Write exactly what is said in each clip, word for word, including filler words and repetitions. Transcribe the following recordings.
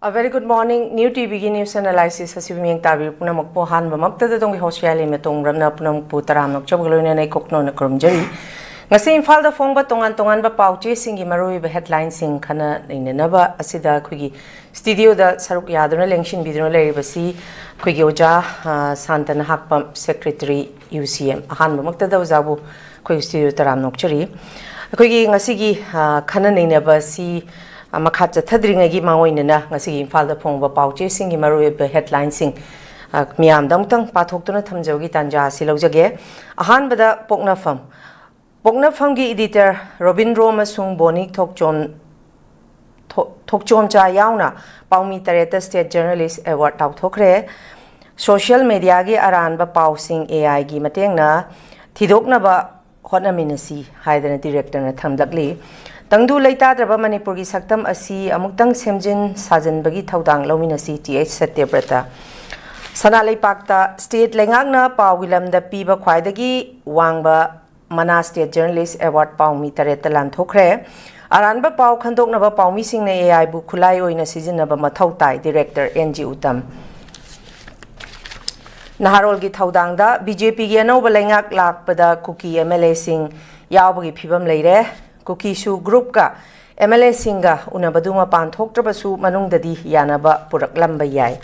A very good morning, New ꯇꯤꯚꯤꯒꯤ news analysis ꯑꯁꯤꯕꯨ ꯃꯤꯠꯌꯦꯡ ꯇꯥꯕꯤꯔꯤꯕ ꯄꯨꯝꯅꯃꯛꯄꯨ ꯑꯍꯥꯟꯕꯃꯛꯇꯗ ꯑꯗꯣꯝꯒꯤ host ꯌꯥꯏꯂꯩꯃ ꯇꯣꯡꯕ꯭ꯔꯝꯅ ꯄꯨꯝꯅꯃꯛꯄꯨ ꯇꯔꯥꯝꯅ ꯑꯣꯛꯆꯕꯒ ꯂꯣꯏꯅꯅ ꯏꯀꯣꯛꯅꯧꯅ ꯈꯨꯔꯨꯝꯖꯔꯤ꯫ ꯉꯁꯤ ꯏꯝꯐꯥꯜꯗ ꯐꯣꯡꯕ ꯇꯣꯉꯥꯟ ꯇꯣꯉꯥꯟꯕ ꯄꯥꯎ ꯆꯦꯁꯤꯡꯒꯤ ꯃꯔꯨꯑꯣꯏꯕ headlineꯁꯤꯡ ꯈꯟꯅ ꯅꯩꯅꯅꯕ ꯑꯁꯤꯗ ꯑꯩꯈꯣꯏꯒꯤ studioꯗ ꯁꯔꯨꯛ ꯌꯥꯗꯨꯅ ꯂꯦꯡꯁꯤꯟꯕꯤꯗꯨꯅ ꯂꯩꯔꯤꯕꯁꯤ ꯑꯩꯈꯣꯏꯒꯤ ꯑꯣꯖꯥ, ꯑ, ꯁꯥꯟꯇꯅ ꯍꯥꯛꯄꯝ, secretary, ꯌꯨ ꯁꯤ ꯑꯦꯝ꯫ ꯑꯍꯥꯟꯕꯃꯛꯇꯗ ꯑꯣꯖꯥꯕꯨ ꯑꯩꯈꯣꯏꯒꯤ studioꯗ ꯇꯔꯥꯝꯅ ꯑꯣꯛꯆꯔꯤ꯫ ꯑꯩꯈꯣꯏꯒꯤ ꯉꯁꯤꯒꯤ, ꯑ, ꯈꯟꯅ ꯅꯩꯅꯕ ꯑꯁꯤ, ꯑ, ꯃꯈꯥ ꯆꯠꯊꯗ꯭ꯔꯤꯉꯩꯒꯤ ꯃꯥꯡꯑꯣꯏꯅꯅ ꯉꯁꯤꯒꯤ ꯏꯝꯐꯥꯜꯗ ꯐꯣꯡꯕ ꯄꯥꯎ ꯆꯦꯁꯤꯡꯒꯤ ꯃꯔꯨꯑꯣꯏꯕ headlineꯁꯤꯡ, ꯑ, ꯃꯤꯌꯥꯝꯗ ꯑꯃꯨꯛꯇꯪ ꯄꯥꯊꯣꯛꯇꯨꯅ ꯊꯝꯖꯕꯒꯤ ꯇꯥꯟꯖꯥ ꯑꯁꯤ ꯂꯧꯖꯒꯦ꯫ ꯑꯍꯥꯟꯕꯗ ꯄꯣꯛꯅꯐꯝ꯫ ꯄꯣꯛꯅꯐꯝꯒꯤ editor ꯔꯣꯕꯤꯟꯗ꯭ꯔꯣ ꯑꯃꯁꯨꯡ ꯕꯣꯅꯤ ꯊꯣꯛꯆꯣꯝ-, ꯊꯣ-, ꯊꯣꯛꯆꯣꯝꯆꯥ ꯌꯥꯎꯅ ꯄꯥꯎꯃꯤ ꯇꯔꯦꯠꯇ State Journalist Award ꯂꯥꯎꯊꯣꯛꯈ꯭ꯔꯦ꯫ Social mediaꯒꯤ ꯑꯔꯥꯟꯕ ꯄꯥꯎꯁꯤꯡ ꯑꯦ ꯑꯥꯏꯒꯤ ꯃꯇꯦꯡꯅ ꯊꯤꯗꯣꯛꯅꯕ ꯍꯣꯠꯅꯃꯤꯟꯅꯁꯤ ꯍꯥꯏꯗꯅ directorꯅ ꯊꯝꯂꯛꯂꯤ꯫ ꯇꯪꯗꯨ ꯂꯩꯇꯥꯗ꯭ꯔꯕ ꯃꯅꯤꯄꯨꯔꯒꯤ ꯁꯛꯇꯝ ꯑꯁꯤ ꯑꯃꯨꯛꯇꯪ ꯁꯦꯝꯖꯤꯟ ꯁꯥꯖꯤꯟꯕꯒꯤ ꯊꯧꯗꯥꯡ ꯂꯧꯃꯤꯟꯅꯁꯤ, ꯇꯤ ꯑꯩꯆ ꯁꯇ꯭ꯌꯕ꯭ꯔꯇ꯫ ꯁꯅꯥ ꯂꯩꯄꯥꯛꯇ state ꯂꯩꯉꯥꯛꯅ ꯄꯥꯎꯒꯤ ꯂꯝꯗ ꯄꯤꯕ ꯈ꯭ꯋꯥꯏꯗꯒꯤ ꯋꯥꯡꯕ ꯃꯅꯥ State Journalist Award ꯄꯥꯎꯃꯤ ꯇꯔꯦꯠꯇ ꯂꯥꯟꯊꯣꯛꯈ꯭ꯔꯦ꯫ ꯑꯔꯥꯟꯕ ꯄꯥꯎ ꯈꯟꯗꯣꯛꯅꯕ ꯄꯥꯎꯃꯤꯁꯤꯡꯅ ꯑꯦ ꯑꯥꯏꯕꯨ ꯈꯨꯠꯂꯥꯏ ꯑꯣꯏꯅ ꯁꯤꯖꯤꯟꯅꯕ ꯃꯊꯧ ꯇꯥꯏ, director ꯑꯦꯟ ꯖꯤ ꯎꯇꯝ꯫ ꯅꯍꯥꯔꯣꯜꯒꯤ ꯊꯧꯗꯥꯡꯗ ꯕꯤ ꯖꯦ ꯄꯤꯒꯤ ꯑꯅꯧꯕ ꯂꯩꯉꯥꯛ ꯂꯥꯛꯄꯗ ꯀꯨꯀꯤ ꯑꯦꯝ ꯑꯦꯜ ꯑꯦꯁꯤꯡ ꯌꯥꯎꯕꯒꯤ ꯐꯤꯕꯝ ꯂꯩꯔꯦ꯫ ꯀꯨꯀꯤꯁꯨ groupꯀ ꯑꯦꯝ ꯑꯦꯜ ꯑꯦꯁꯤꯡꯒ ꯎꯅꯕꯗꯨ ꯃꯄꯥꯟ ꯊꯣꯛꯇ꯭ꯔꯕꯁꯨ ꯃꯅꯨꯡꯗꯗꯤ ꯌꯥꯅꯕ ꯄꯨꯔꯛꯂꯝꯕ ꯌꯥꯏ꯫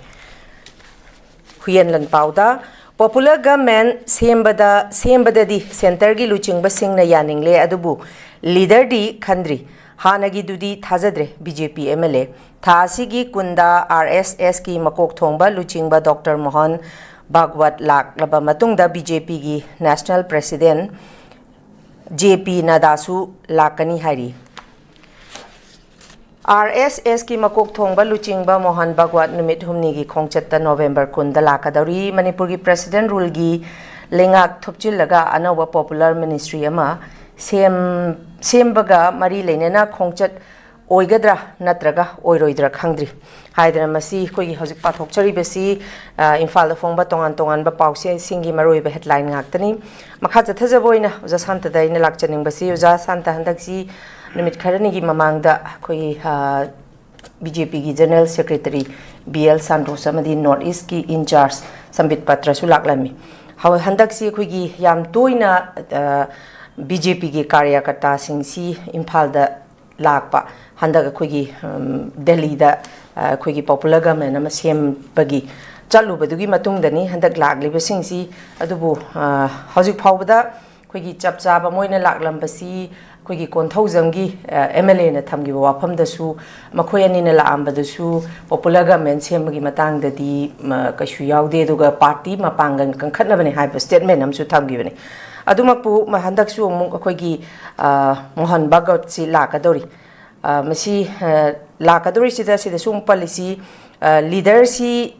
ꯍꯨꯏꯌꯦꯟ ꯂꯟꯄꯥꯎꯗ, popular government ꯁꯦꯝꯕꯗ, ꯁꯦꯝꯕꯗꯗꯤ centreꯒꯤ ꯂꯨꯆꯤꯡꯕꯁꯤꯡꯅ ꯌꯥꯅꯤꯡꯂꯦ, ꯑꯗꯨꯕꯨ leaderꯗꯤ ꯈꯟꯗ꯭ꯔꯤ꯫ ꯍꯥꯟꯅꯒꯤꯗꯨꯗꯤ ꯊꯥꯖꯗ꯭ꯔꯦ, B J P M L A. ꯊꯥ ꯑꯁꯤꯒꯤ ꯀꯨꯟꯗ ꯑꯥꯔ ꯑꯦꯁ ꯑꯦꯁꯀꯤ ꯃꯀꯣꯛ ꯊꯣꯡꯕ ꯂꯨꯆꯤꯡꯕ ꯗꯣꯛꯇꯔ ꯃꯣꯍꯟ ꯚꯥꯒꯋꯠ ꯂꯥꯛꯂꯕ ꯃꯇꯨꯡꯗ ꯕꯤ ꯖꯦ ꯄꯤꯒꯤ national president ꯖꯦ ꯄꯤ ꯅꯗꯥꯁꯨ ꯂꯥꯛꯀꯅꯤ ꯍꯥꯏꯔꯤ꯫ ꯑꯥꯔ ꯑꯦꯁ ꯑꯦꯁꯀꯤ ꯃꯀꯣꯛ ꯊꯣꯡꯕ ꯂꯨꯆꯤꯡꯕ ꯃꯣꯍꯟ ꯚꯥꯒꯋꯠ ꯅꯨꯃꯤꯠ ꯍꯨꯝꯅꯤꯒꯤ ꯈꯣꯡꯆꯠꯇ November ꯀꯨꯟꯗ ꯂꯥꯛꯀꯗꯧꯔꯤ꯫ ꯃꯅꯤꯄꯨꯔꯒꯤ president ruleꯒꯤ ꯂꯩꯉꯥꯛ ꯊꯨꯞꯆꯤꯜꯂꯒ ꯑꯅꯧꯕ popular ministry ꯑꯃ ꯁꯦꯝ-, ꯁꯦꯝꯕꯒ ꯃꯔꯤ ꯂꯩꯅꯅ ꯈꯣꯡꯆꯠ ꯑꯣꯏꯒꯗ꯭ꯔꯥ ꯅꯠꯇ꯭ꯔꯒ ꯑꯣꯏꯔꯣꯏꯗ꯭ꯔꯥ ꯈꯪꯗ꯭ꯔꯤ ꯍꯥꯏꯗꯅ ꯃꯁꯤ ꯑꯩꯈꯣꯏꯒꯤ ꯍꯧꯖꯤꯛ ꯄꯥꯊꯣꯛꯆꯔꯤꯕꯁꯤ, ꯑ, ꯏꯝꯐꯥꯜꯗ ꯐꯣꯡꯕ ꯇꯣꯉꯥꯟ ꯇꯣꯉꯥꯟꯕ ꯄꯥꯎꯆꯦꯁꯤꯡꯒꯤ ꯃꯔꯨꯑꯣꯏꯕ headline ꯉꯥꯛꯇꯅꯤ꯫ ꯃꯈꯥ ꯆꯠꯊꯖꯕ ꯑꯣꯏꯅ ꯑꯣꯖꯥ ꯁꯥꯟꯇꯗ ꯑꯩꯅ ꯂꯥꯛꯆꯅꯤꯡꯕꯁꯤ, ꯑꯣꯖꯥ ꯁꯥꯟꯇ, ꯍꯟꯗꯛꯁꯤ ꯅꯨꯃꯤꯠ ꯈꯔꯅꯤꯒꯤ ꯃꯃꯥꯡꯗ ꯑꯩꯈꯣꯏꯒꯤ, ꯑ, ꯕꯤ ꯖꯦ ꯄꯤꯒꯤ ꯖꯦꯅꯔꯦꯜ ꯁꯦꯀ꯭ꯔꯦꯇꯔꯤ ꯕꯤ ꯑꯦꯜ ꯁꯥꯟꯇꯣꯁ ꯑꯃꯗꯤ ꯅꯣꯔꯠ ꯏꯁꯀꯤ ꯏꯟꯆꯥꯔꯖ ꯁꯝꯕꯤꯠ ꯄꯇ꯭ꯔꯁꯨ ꯂꯥꯛꯂꯝꯃꯤ꯫ ꯍꯧ-, ꯍꯟꯗꯛꯁꯤ ꯑꯩꯈꯣꯏꯒꯤ ꯌꯥꯝ ꯇꯣꯏꯅ, ꯑ, ꯕꯤ ꯖꯦ ꯄꯤꯒꯤ ꯀꯥꯔꯌꯀꯔꯇꯥꯁꯤꯡꯁꯤ ꯏꯝꯐꯥꯜꯗ ꯂꯥꯛꯄ, ꯍꯟꯗꯛ ꯑꯩꯈꯣꯏꯒꯤ, ꯎꯝ, ꯗꯦꯜꯂꯤꯗ, ꯑ, ꯑꯩꯈꯣꯏꯒꯤ ꯄꯣꯄꯨꯂꯔ ꯒꯚꯔꯟꯃꯦꯟ ꯑꯃ ꯁꯦꯝꯕꯒꯤ ꯆꯠꯂꯨꯕꯗꯨꯒꯤ ꯃꯇꯨꯡꯗꯅꯤ ꯍꯟꯗꯛ ꯂꯥꯛꯂꯤꯕꯁꯤꯡꯁꯤ꯫ ꯑꯗꯨꯕꯨ, ꯑ, ꯍꯧꯖꯤꯛ ꯐꯥꯎꯕꯗ ꯑꯩꯈꯣꯏꯒꯤ ꯆꯞ ꯆꯥꯕ ꯃꯣꯏꯅ ꯂꯥꯛꯂꯝꯕꯁꯤ ꯑꯩꯈꯣꯏꯒꯤ ꯀꯣꯟꯊꯧꯖꯝꯒꯤ, ꯑ, ꯑꯦꯝ ꯑꯦꯜ ꯑꯦꯅ ꯊꯝꯈꯤꯕ ꯋꯥꯐꯝꯗꯁꯨ ꯃꯈꯣꯏ ꯑꯅꯤꯅ ꯂꯥꯛꯑꯝꯕꯗꯁꯨ ꯄꯣꯄꯨꯂꯔ ꯒꯚꯔꯟꯃꯦꯟ ꯁꯦꯝꯕꯒꯤ ꯃꯇꯥꯡꯗꯗꯤ, ꯃ, ꯀꯩꯁꯨ ꯌꯥꯎꯗꯦ, ꯑꯗꯨꯒ ꯄꯥꯔꯇꯤ ꯃꯄꯥꯡꯒꯜ ꯀꯟꯈꯠꯅꯕꯅꯦ ꯍꯥꯏꯕ ꯁ꯭ꯇꯦꯠꯃꯦꯟ ꯑꯃꯁꯨ ꯊꯝꯈꯤꯕꯅꯤ꯫ ꯑꯗꯨꯃꯛꯄꯨ ꯃ-, ꯍꯟꯗꯛꯁꯨ ꯑꯃꯨꯛ ꯑꯩꯈꯣꯏꯒꯤ, ꯑ, ꯃꯣꯍꯟ ꯚꯥꯒꯋꯠꯁꯤ ꯂꯥꯛꯀꯗꯧꯔꯤ꯫ ꯑ, ꯃꯁꯤ, ꯑ, ꯂꯥꯛꯀꯗꯧꯔꯤꯁꯤꯗ ꯁꯤꯗꯁꯨ ꯑꯃꯨꯛ ꯄꯜꯂꯤꯁꯤ, ꯑ, ꯂꯤꯗꯔꯁꯤ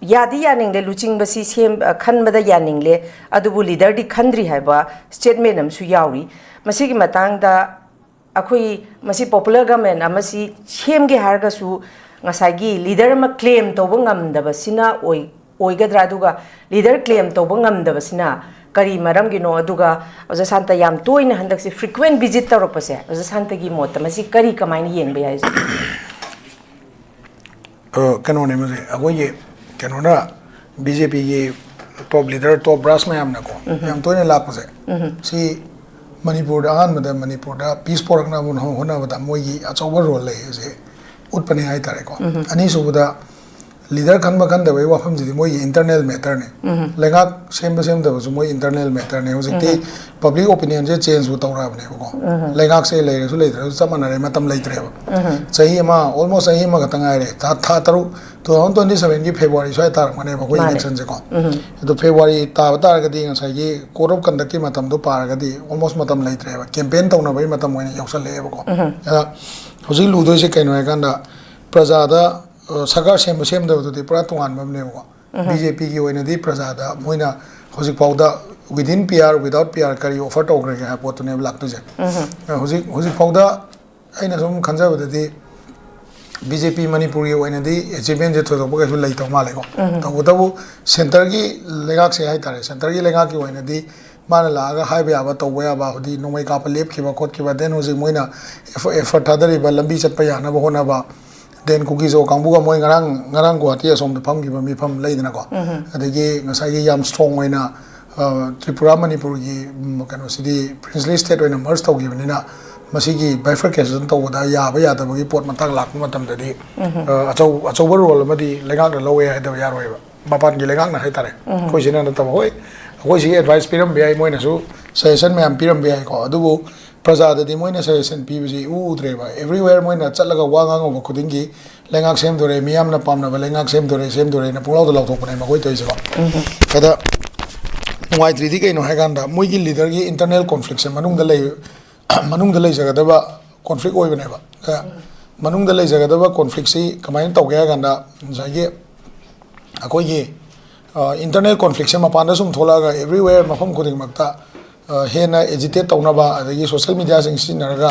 ꯌꯥꯗꯤ ꯌꯥꯅꯤꯡꯂꯦ, ꯂꯨꯆꯤꯡꯕꯁꯤ ꯁꯦꯝ-, ꯑ, ꯈꯟꯕꯗ ꯌꯥꯅꯤꯡꯂꯦ, ꯑꯗꯨꯕꯨ ꯂꯤꯗꯔꯗꯤ ꯈꯟꯗ꯭ꯔꯤ ꯍꯥꯏꯕ ꯁ꯭ꯇꯦꯠꯃꯦꯟ ꯑꯃꯁꯨ ꯌꯥꯎꯔꯤ꯫ ꯃꯁꯤꯒꯤ ꯃꯇꯥꯡꯗ ꯑꯩꯈꯣꯏ ꯃꯁꯤ ꯄꯣꯄꯨꯂꯔ ꯒꯚꯔꯟꯃꯦꯟ ꯑꯃꯁꯤ ꯁꯦꯝꯒꯦ ꯍꯥꯏꯔꯒꯁꯨ ꯉꯁꯥꯏꯒꯤ ꯂꯤꯗꯔ ꯑꯃ ꯀ꯭ꯂꯦꯝ ꯇꯧꯕ ꯉꯝꯗꯕꯁꯤꯅ ꯑꯣꯏ-, ꯑꯣꯏꯒꯗ꯭ꯔꯥ? ꯑꯗꯨꯒ ꯂꯤꯗꯔ ꯀ꯭ꯂꯦꯝ ꯇꯧꯕ ꯉꯝꯗꯕꯁꯤꯅ ꯀꯔꯤ ꯃꯔꯝꯒꯤꯅꯣ? ꯑꯗꯨꯒ ꯑꯣꯖꯥ ꯁꯥꯟꯇ ꯌꯥꯝ ꯇꯣꯏꯅ ꯍꯟꯗꯛꯁꯦ ꯐ꯭ꯔꯤꯀ꯭ꯋꯦꯟ ꯚꯤꯖꯤꯠ ꯇꯧꯔꯛꯄꯁꯦ, ꯑꯣꯖꯥ ꯁꯥꯟꯇꯒꯤ ꯃꯣꯠꯇ ꯃꯁꯤ ꯀꯔꯤ ꯀꯃꯥꯏꯅ ꯌꯦꯡꯕ ꯌꯥꯏ? ꯑ, ꯀꯩꯅꯣꯅꯦ ꯃꯁꯦ, ꯑꯩꯈꯣꯏꯒꯤ ꯀꯩꯅꯣꯅ, ꯕꯤ ꯖꯦ ꯄꯤꯒꯤ ꯇꯣꯞ ꯂꯤꯗꯔ, ꯇꯣꯞ ꯕ꯭ꯔꯥꯁ ꯃꯌꯥꯝꯅꯀꯣ, ꯎꯝ꯫ ꯌꯥꯝ ꯇꯣꯏꯅ ꯂꯥꯛꯄꯁꯦ, ꯎꯝ꯫ ꯁꯤ ꯃꯅꯤꯄꯨꯔꯗ, ꯑꯍꯥꯟꯕꯗ ꯃꯅꯤꯄꯨꯔꯗ ꯄꯤꯁ ꯄꯣꯔꯛꯅꯕ ꯍꯣꯠꯅꯕꯗ ꯃꯣꯏꯒꯤ ꯑꯆꯧꯕ ꯔꯣꯜ ꯂꯩ ꯍꯥꯏꯁꯦ ꯎꯠꯄꯅꯦ ꯍꯥꯏꯇꯥꯔꯦꯀꯣ꯫ ꯎꯝ꯫ ꯑꯅꯤꯁꯨꯕꯗ, ꯂꯤꯗꯔ ꯈꯟꯕ ꯈꯟꯗꯕꯒꯤ ꯋꯥꯐꯝꯁꯤꯗꯤ ꯃꯣꯏꯒꯤ ꯏꯟꯇꯔꯅꯦꯜ ꯃꯦꯇꯔꯅꯦ꯫ ꯎꯝ꯫ ꯂꯩꯉꯥꯛ ꯁꯦꯝꯕ ꯁꯦꯝꯗꯕꯁꯨ ꯃꯣꯏ ꯏꯟꯇꯔꯅꯦꯜ ꯃꯦꯇꯔꯅꯦ꯫ ꯍꯧꯖꯤꯛꯇꯤ ꯎꯝ꯫ ꯄꯕ꯭ꯂꯤꯛ ꯑꯣꯄꯤꯅꯤꯌꯟꯁꯦ ꯆꯦꯟꯖꯄꯨ ꯇꯧꯔꯛꯑꯕꯅꯦꯕꯀꯣ꯫ ꯎꯝ꯫ ꯂꯩꯉꯥꯛꯁꯦ ꯂꯩꯔꯁꯨ ꯂꯩꯇ꯭ꯔꯁꯨ ꯆꯞ ꯃꯥꯟꯅꯔꯦ, ꯃꯇꯝ ꯂꯩꯇ꯭ꯔꯦꯕ꯫ ꯎꯝ꯫ ꯆꯍꯤ ꯑꯃ, ꯑꯣꯜꯃꯣꯁ ꯆꯍꯤ ꯑꯃꯈꯛꯇ ꯉꯥꯏꯔꯦ꯫ ꯊꯥ, ꯊꯥ ꯇꯔꯨꯛ, ꯇꯨ ꯊꯥꯎꯖꯟ ꯇ꯭ꯋꯦꯟꯇꯤ ꯁꯚꯦꯟꯒꯤ ꯐꯦꯕ꯭ꯔꯨꯋꯥꯔꯤ ꯁ꯭ꯋꯥꯏ ꯇꯥꯔꯛꯄꯅꯦꯕ ꯑꯩꯈꯣꯏ ꯃꯥꯅꯦ꯫ ꯏꯂꯦꯛꯁꯟꯁꯦꯀꯣ꯫ ꯎꯝ꯫ ꯑꯗꯣ ꯐꯦꯕ꯭ꯔꯨꯋꯥꯔꯤ ꯇꯥꯕ ꯇꯥꯔꯒꯗꯤ ꯉꯁꯥꯏꯒꯤ ꯀꯣꯗ ꯑꯣꯐ ꯀꯟꯗꯛꯀꯤ ꯃꯇꯝꯗꯣ ꯄꯥꯔꯒꯗꯤ ꯑꯣꯜꯃꯣꯁ ꯃꯇꯝ ꯂꯩꯇ꯭ꯔꯦꯕ, ꯀꯦꯝꯄꯦꯟ ꯇꯧꯅꯕꯒꯤ ꯃꯇꯝ ꯑꯣꯏꯅ ꯌꯧꯁꯜꯂꯛꯑꯦꯕꯀꯣ꯫ ꯎꯝ꯫ ꯑꯗ ꯍꯧꯖꯤꯛ ꯂꯨꯗꯣꯏꯁꯦ ꯀꯩꯅꯣ ꯍꯥꯏꯀꯥꯟꯗ, ꯄ꯭ꯔꯖꯥꯗ, ꯑ, ꯁꯔꯀꯥꯔ ꯁꯦꯝꯕ ꯁꯦꯝꯗꯕꯗꯨꯗꯤ ꯄꯨꯔꯥ ꯇꯣꯉꯥꯟꯕ ꯑꯃꯅꯦꯕꯀꯣ꯫ ꯎꯝ꯫ ꯕꯤ ꯖꯦ ꯄꯤꯒꯤ ꯑꯣꯏꯅꯗꯤ ꯄ꯭ꯔꯖꯥꯗ ꯃꯣꯏꯅ ꯍꯧꯖꯤꯛ ꯐꯥꯎꯗ within P R, without P R ꯀꯔꯤ ꯑꯣꯐꯔ ꯇꯧꯈ꯭ꯔꯒꯦ ꯍꯥꯏꯕ ꯄꯣꯠꯇꯨꯅꯦꯕ ꯂꯥꯛꯇꯣꯏꯁꯦ꯫ ꯎꯝ꯫ ꯑ, ꯍꯧꯖꯤꯛ, ꯍꯧꯖꯤꯛ ꯐꯥꯎꯗ ꯑꯩꯅ ꯁꯨꯝ ꯈꯟꯖꯕꯗꯗꯤ ꯕꯤ ꯖꯦ ꯄꯤ ꯃꯅꯤꯄꯨꯔꯒꯤ ꯑꯣꯏꯅꯗꯤ ꯑꯦꯆꯤꯞꯃꯦꯟꯁꯦ ꯊꯣꯏꯗꯣꯛꯄ ꯀꯩꯁꯨ ꯂꯩꯇꯕ ꯃꯥꯜꯂꯦꯀꯣ꯫ ꯎꯝ꯫ ꯇꯧꯕꯇꯕꯨ ꯁꯦꯟꯇꯔꯒꯤ ꯂꯩꯉꯥꯛꯁꯦ ꯍꯥꯏꯇꯥꯔꯦ, ꯁꯦꯟꯇꯔꯒꯤ ꯂꯩꯉꯥꯛꯀꯤ ꯑꯣꯏꯅꯗꯤ ꯃꯥꯅ ꯂꯥꯛꯑꯒ ꯍꯥꯏꯕ ꯌꯥꯕ, ꯇꯧꯕ ꯌꯥꯕ, ꯍꯥꯏꯗꯤ ꯅꯣꯡꯃꯩ ꯀꯥꯞꯄ ꯂꯦꯞꯈꯤꯕ ꯈꯣꯠꯈꯤꯕ, then ꯍꯧꯖꯤꯛ ꯃꯣꯏꯅ effort ꯊꯥꯗꯔꯤꯕ, ꯂꯝꯕꯤ ꯆꯠꯄ ꯌꯥꯅꯕ ꯍꯣꯠꯅꯕ, then ꯀꯨꯀꯤ ꯖꯣ ꯀꯥꯡꯕꯨꯒ ꯃꯣꯏ ꯉꯔꯥꯡ, ꯉꯔꯥꯡ ꯒꯨꯋꯥꯍꯥꯇꯤ ꯑꯁꯣꯝꯗ ꯐꯝꯈꯤꯕ ꯃꯤꯐꯝ ꯂꯩꯗꯅꯀꯣ, ꯑꯗꯒꯤ ꯉꯁꯥꯏꯒꯤ ꯌꯥꯝ strong ꯑꯣꯏꯅ, ꯑ, ꯇ꯭ꯔꯤꯄꯨꯔꯥ ꯃꯅꯤꯄꯨꯔꯒꯤ, ꯎꯝ, ꯀꯩꯅꯣꯁꯤꯗꯤ princely state ꯑꯣꯏꯅ merge ꯇꯧꯈꯤꯕꯅꯤꯅ, ꯃꯁꯤꯒꯤ bifurcation ꯇꯧꯕꯗ ꯌꯥꯕ ꯌꯥꯗꯕꯒꯤ ꯄꯣꯠ ꯃꯇꯥꯡ ꯂꯥꯛꯄ ꯃꯇꯝꯗꯗꯤ, ꯑ, ꯑꯆꯧ-, ꯑꯆꯧꯕ role ꯑꯃꯗꯤ ꯂꯩꯉꯥꯛꯅ ꯂꯧꯋꯦ ꯍꯥꯏꯗꯕ ꯌꯥꯔꯣꯏꯕ꯫ ꯃꯄꯥꯟꯒꯤ ꯂꯩꯉꯥꯛꯅ ꯍꯥꯏꯇꯥꯔꯦ, ꯑꯩꯈꯣꯏ ꯁꯤꯅ ꯅꯠꯇꯕ꯫ ꯍꯣꯏ, ꯑꯩꯈꯣꯏ ꯁꯤꯒꯤ advice ꯄꯤꯔꯝꯕ ꯌꯥꯏ, ꯃꯣꯏꯅꯁꯨ suggestion ꯃꯌꯥꯝ ꯄꯤꯔꯝꯕ ꯌꯥꯏꯀꯣ, ꯑꯗꯨꯕꯨ ꯄ꯭ꯔꯖꯥꯗꯗꯤ ꯃꯣꯏꯅ suggestion ꯄꯤꯕꯁꯤ ꯏꯎ ꯎꯗ꯭ꯔꯦꯕ꯫ Everywhere ꯃꯣꯏꯅ ꯆꯠꯂꯒ ꯋꯥ ꯉꯥꯡꯉꯨꯕ ꯈꯨꯗꯤꯡꯒꯤ, "ꯂꯩꯉꯥꯛ ꯁꯦꯝꯗꯣꯔꯦ, ꯃꯤꯌꯥꯝꯅ ꯄꯥꯝꯅꯕ ꯂꯩꯉꯥꯛ ꯁꯦꯝꯗꯣꯔꯦ, ꯁꯦꯝꯗꯣꯔꯦꯅ" ꯄꯨꯡꯂꯥꯎꯗ ꯂꯥꯎꯊꯣꯛꯄꯅꯦ ꯃꯈꯣꯏ ꯇꯧꯔꯤꯁꯦꯀꯣ꯫ ꯑꯗ ꯅꯨꯡꯉꯥꯏꯇ꯭ꯔꯤꯗꯤ ꯀꯩꯅꯣ ꯍꯥꯏꯀꯥꯟꯗ, ꯃꯣꯏꯒꯤ leaderꯒꯤ internal conflictꯁꯦ ꯃꯅꯨꯡꯗ ꯂꯩ, ꯃꯅꯨꯡꯗ ꯂꯩꯖꯒꯗꯕ conflict ꯑꯣꯏꯕꯅꯦꯕ꯫ ꯑ, ꯃꯅꯨꯡꯗ ꯂꯩꯖꯒꯗꯕ conflictꯁꯤ ꯀꯃꯥꯏꯅ ꯇꯧꯒꯦ ꯍꯥꯏ ꯀꯥꯟꯗ, ꯉꯁꯥꯏꯒꯤ ꯑꯩꯈꯣꯏꯒꯤ, ꯑ, internal conflictꯁꯦ ꯃꯄꯥꯟꯗ ꯁꯨꯝ ꯊꯣꯛꯂꯛꯑꯒ, everywhere, ꯃꯐꯝ ꯈꯨꯗꯤꯡꯃꯛꯇ, ꯑ, ꯍꯦꯟꯅ agitate ꯇꯧꯅꯕ, ꯑꯗꯒꯤ social mediaꯁꯤꯡ ꯁꯤꯖꯤꯟꯅꯔꯒ,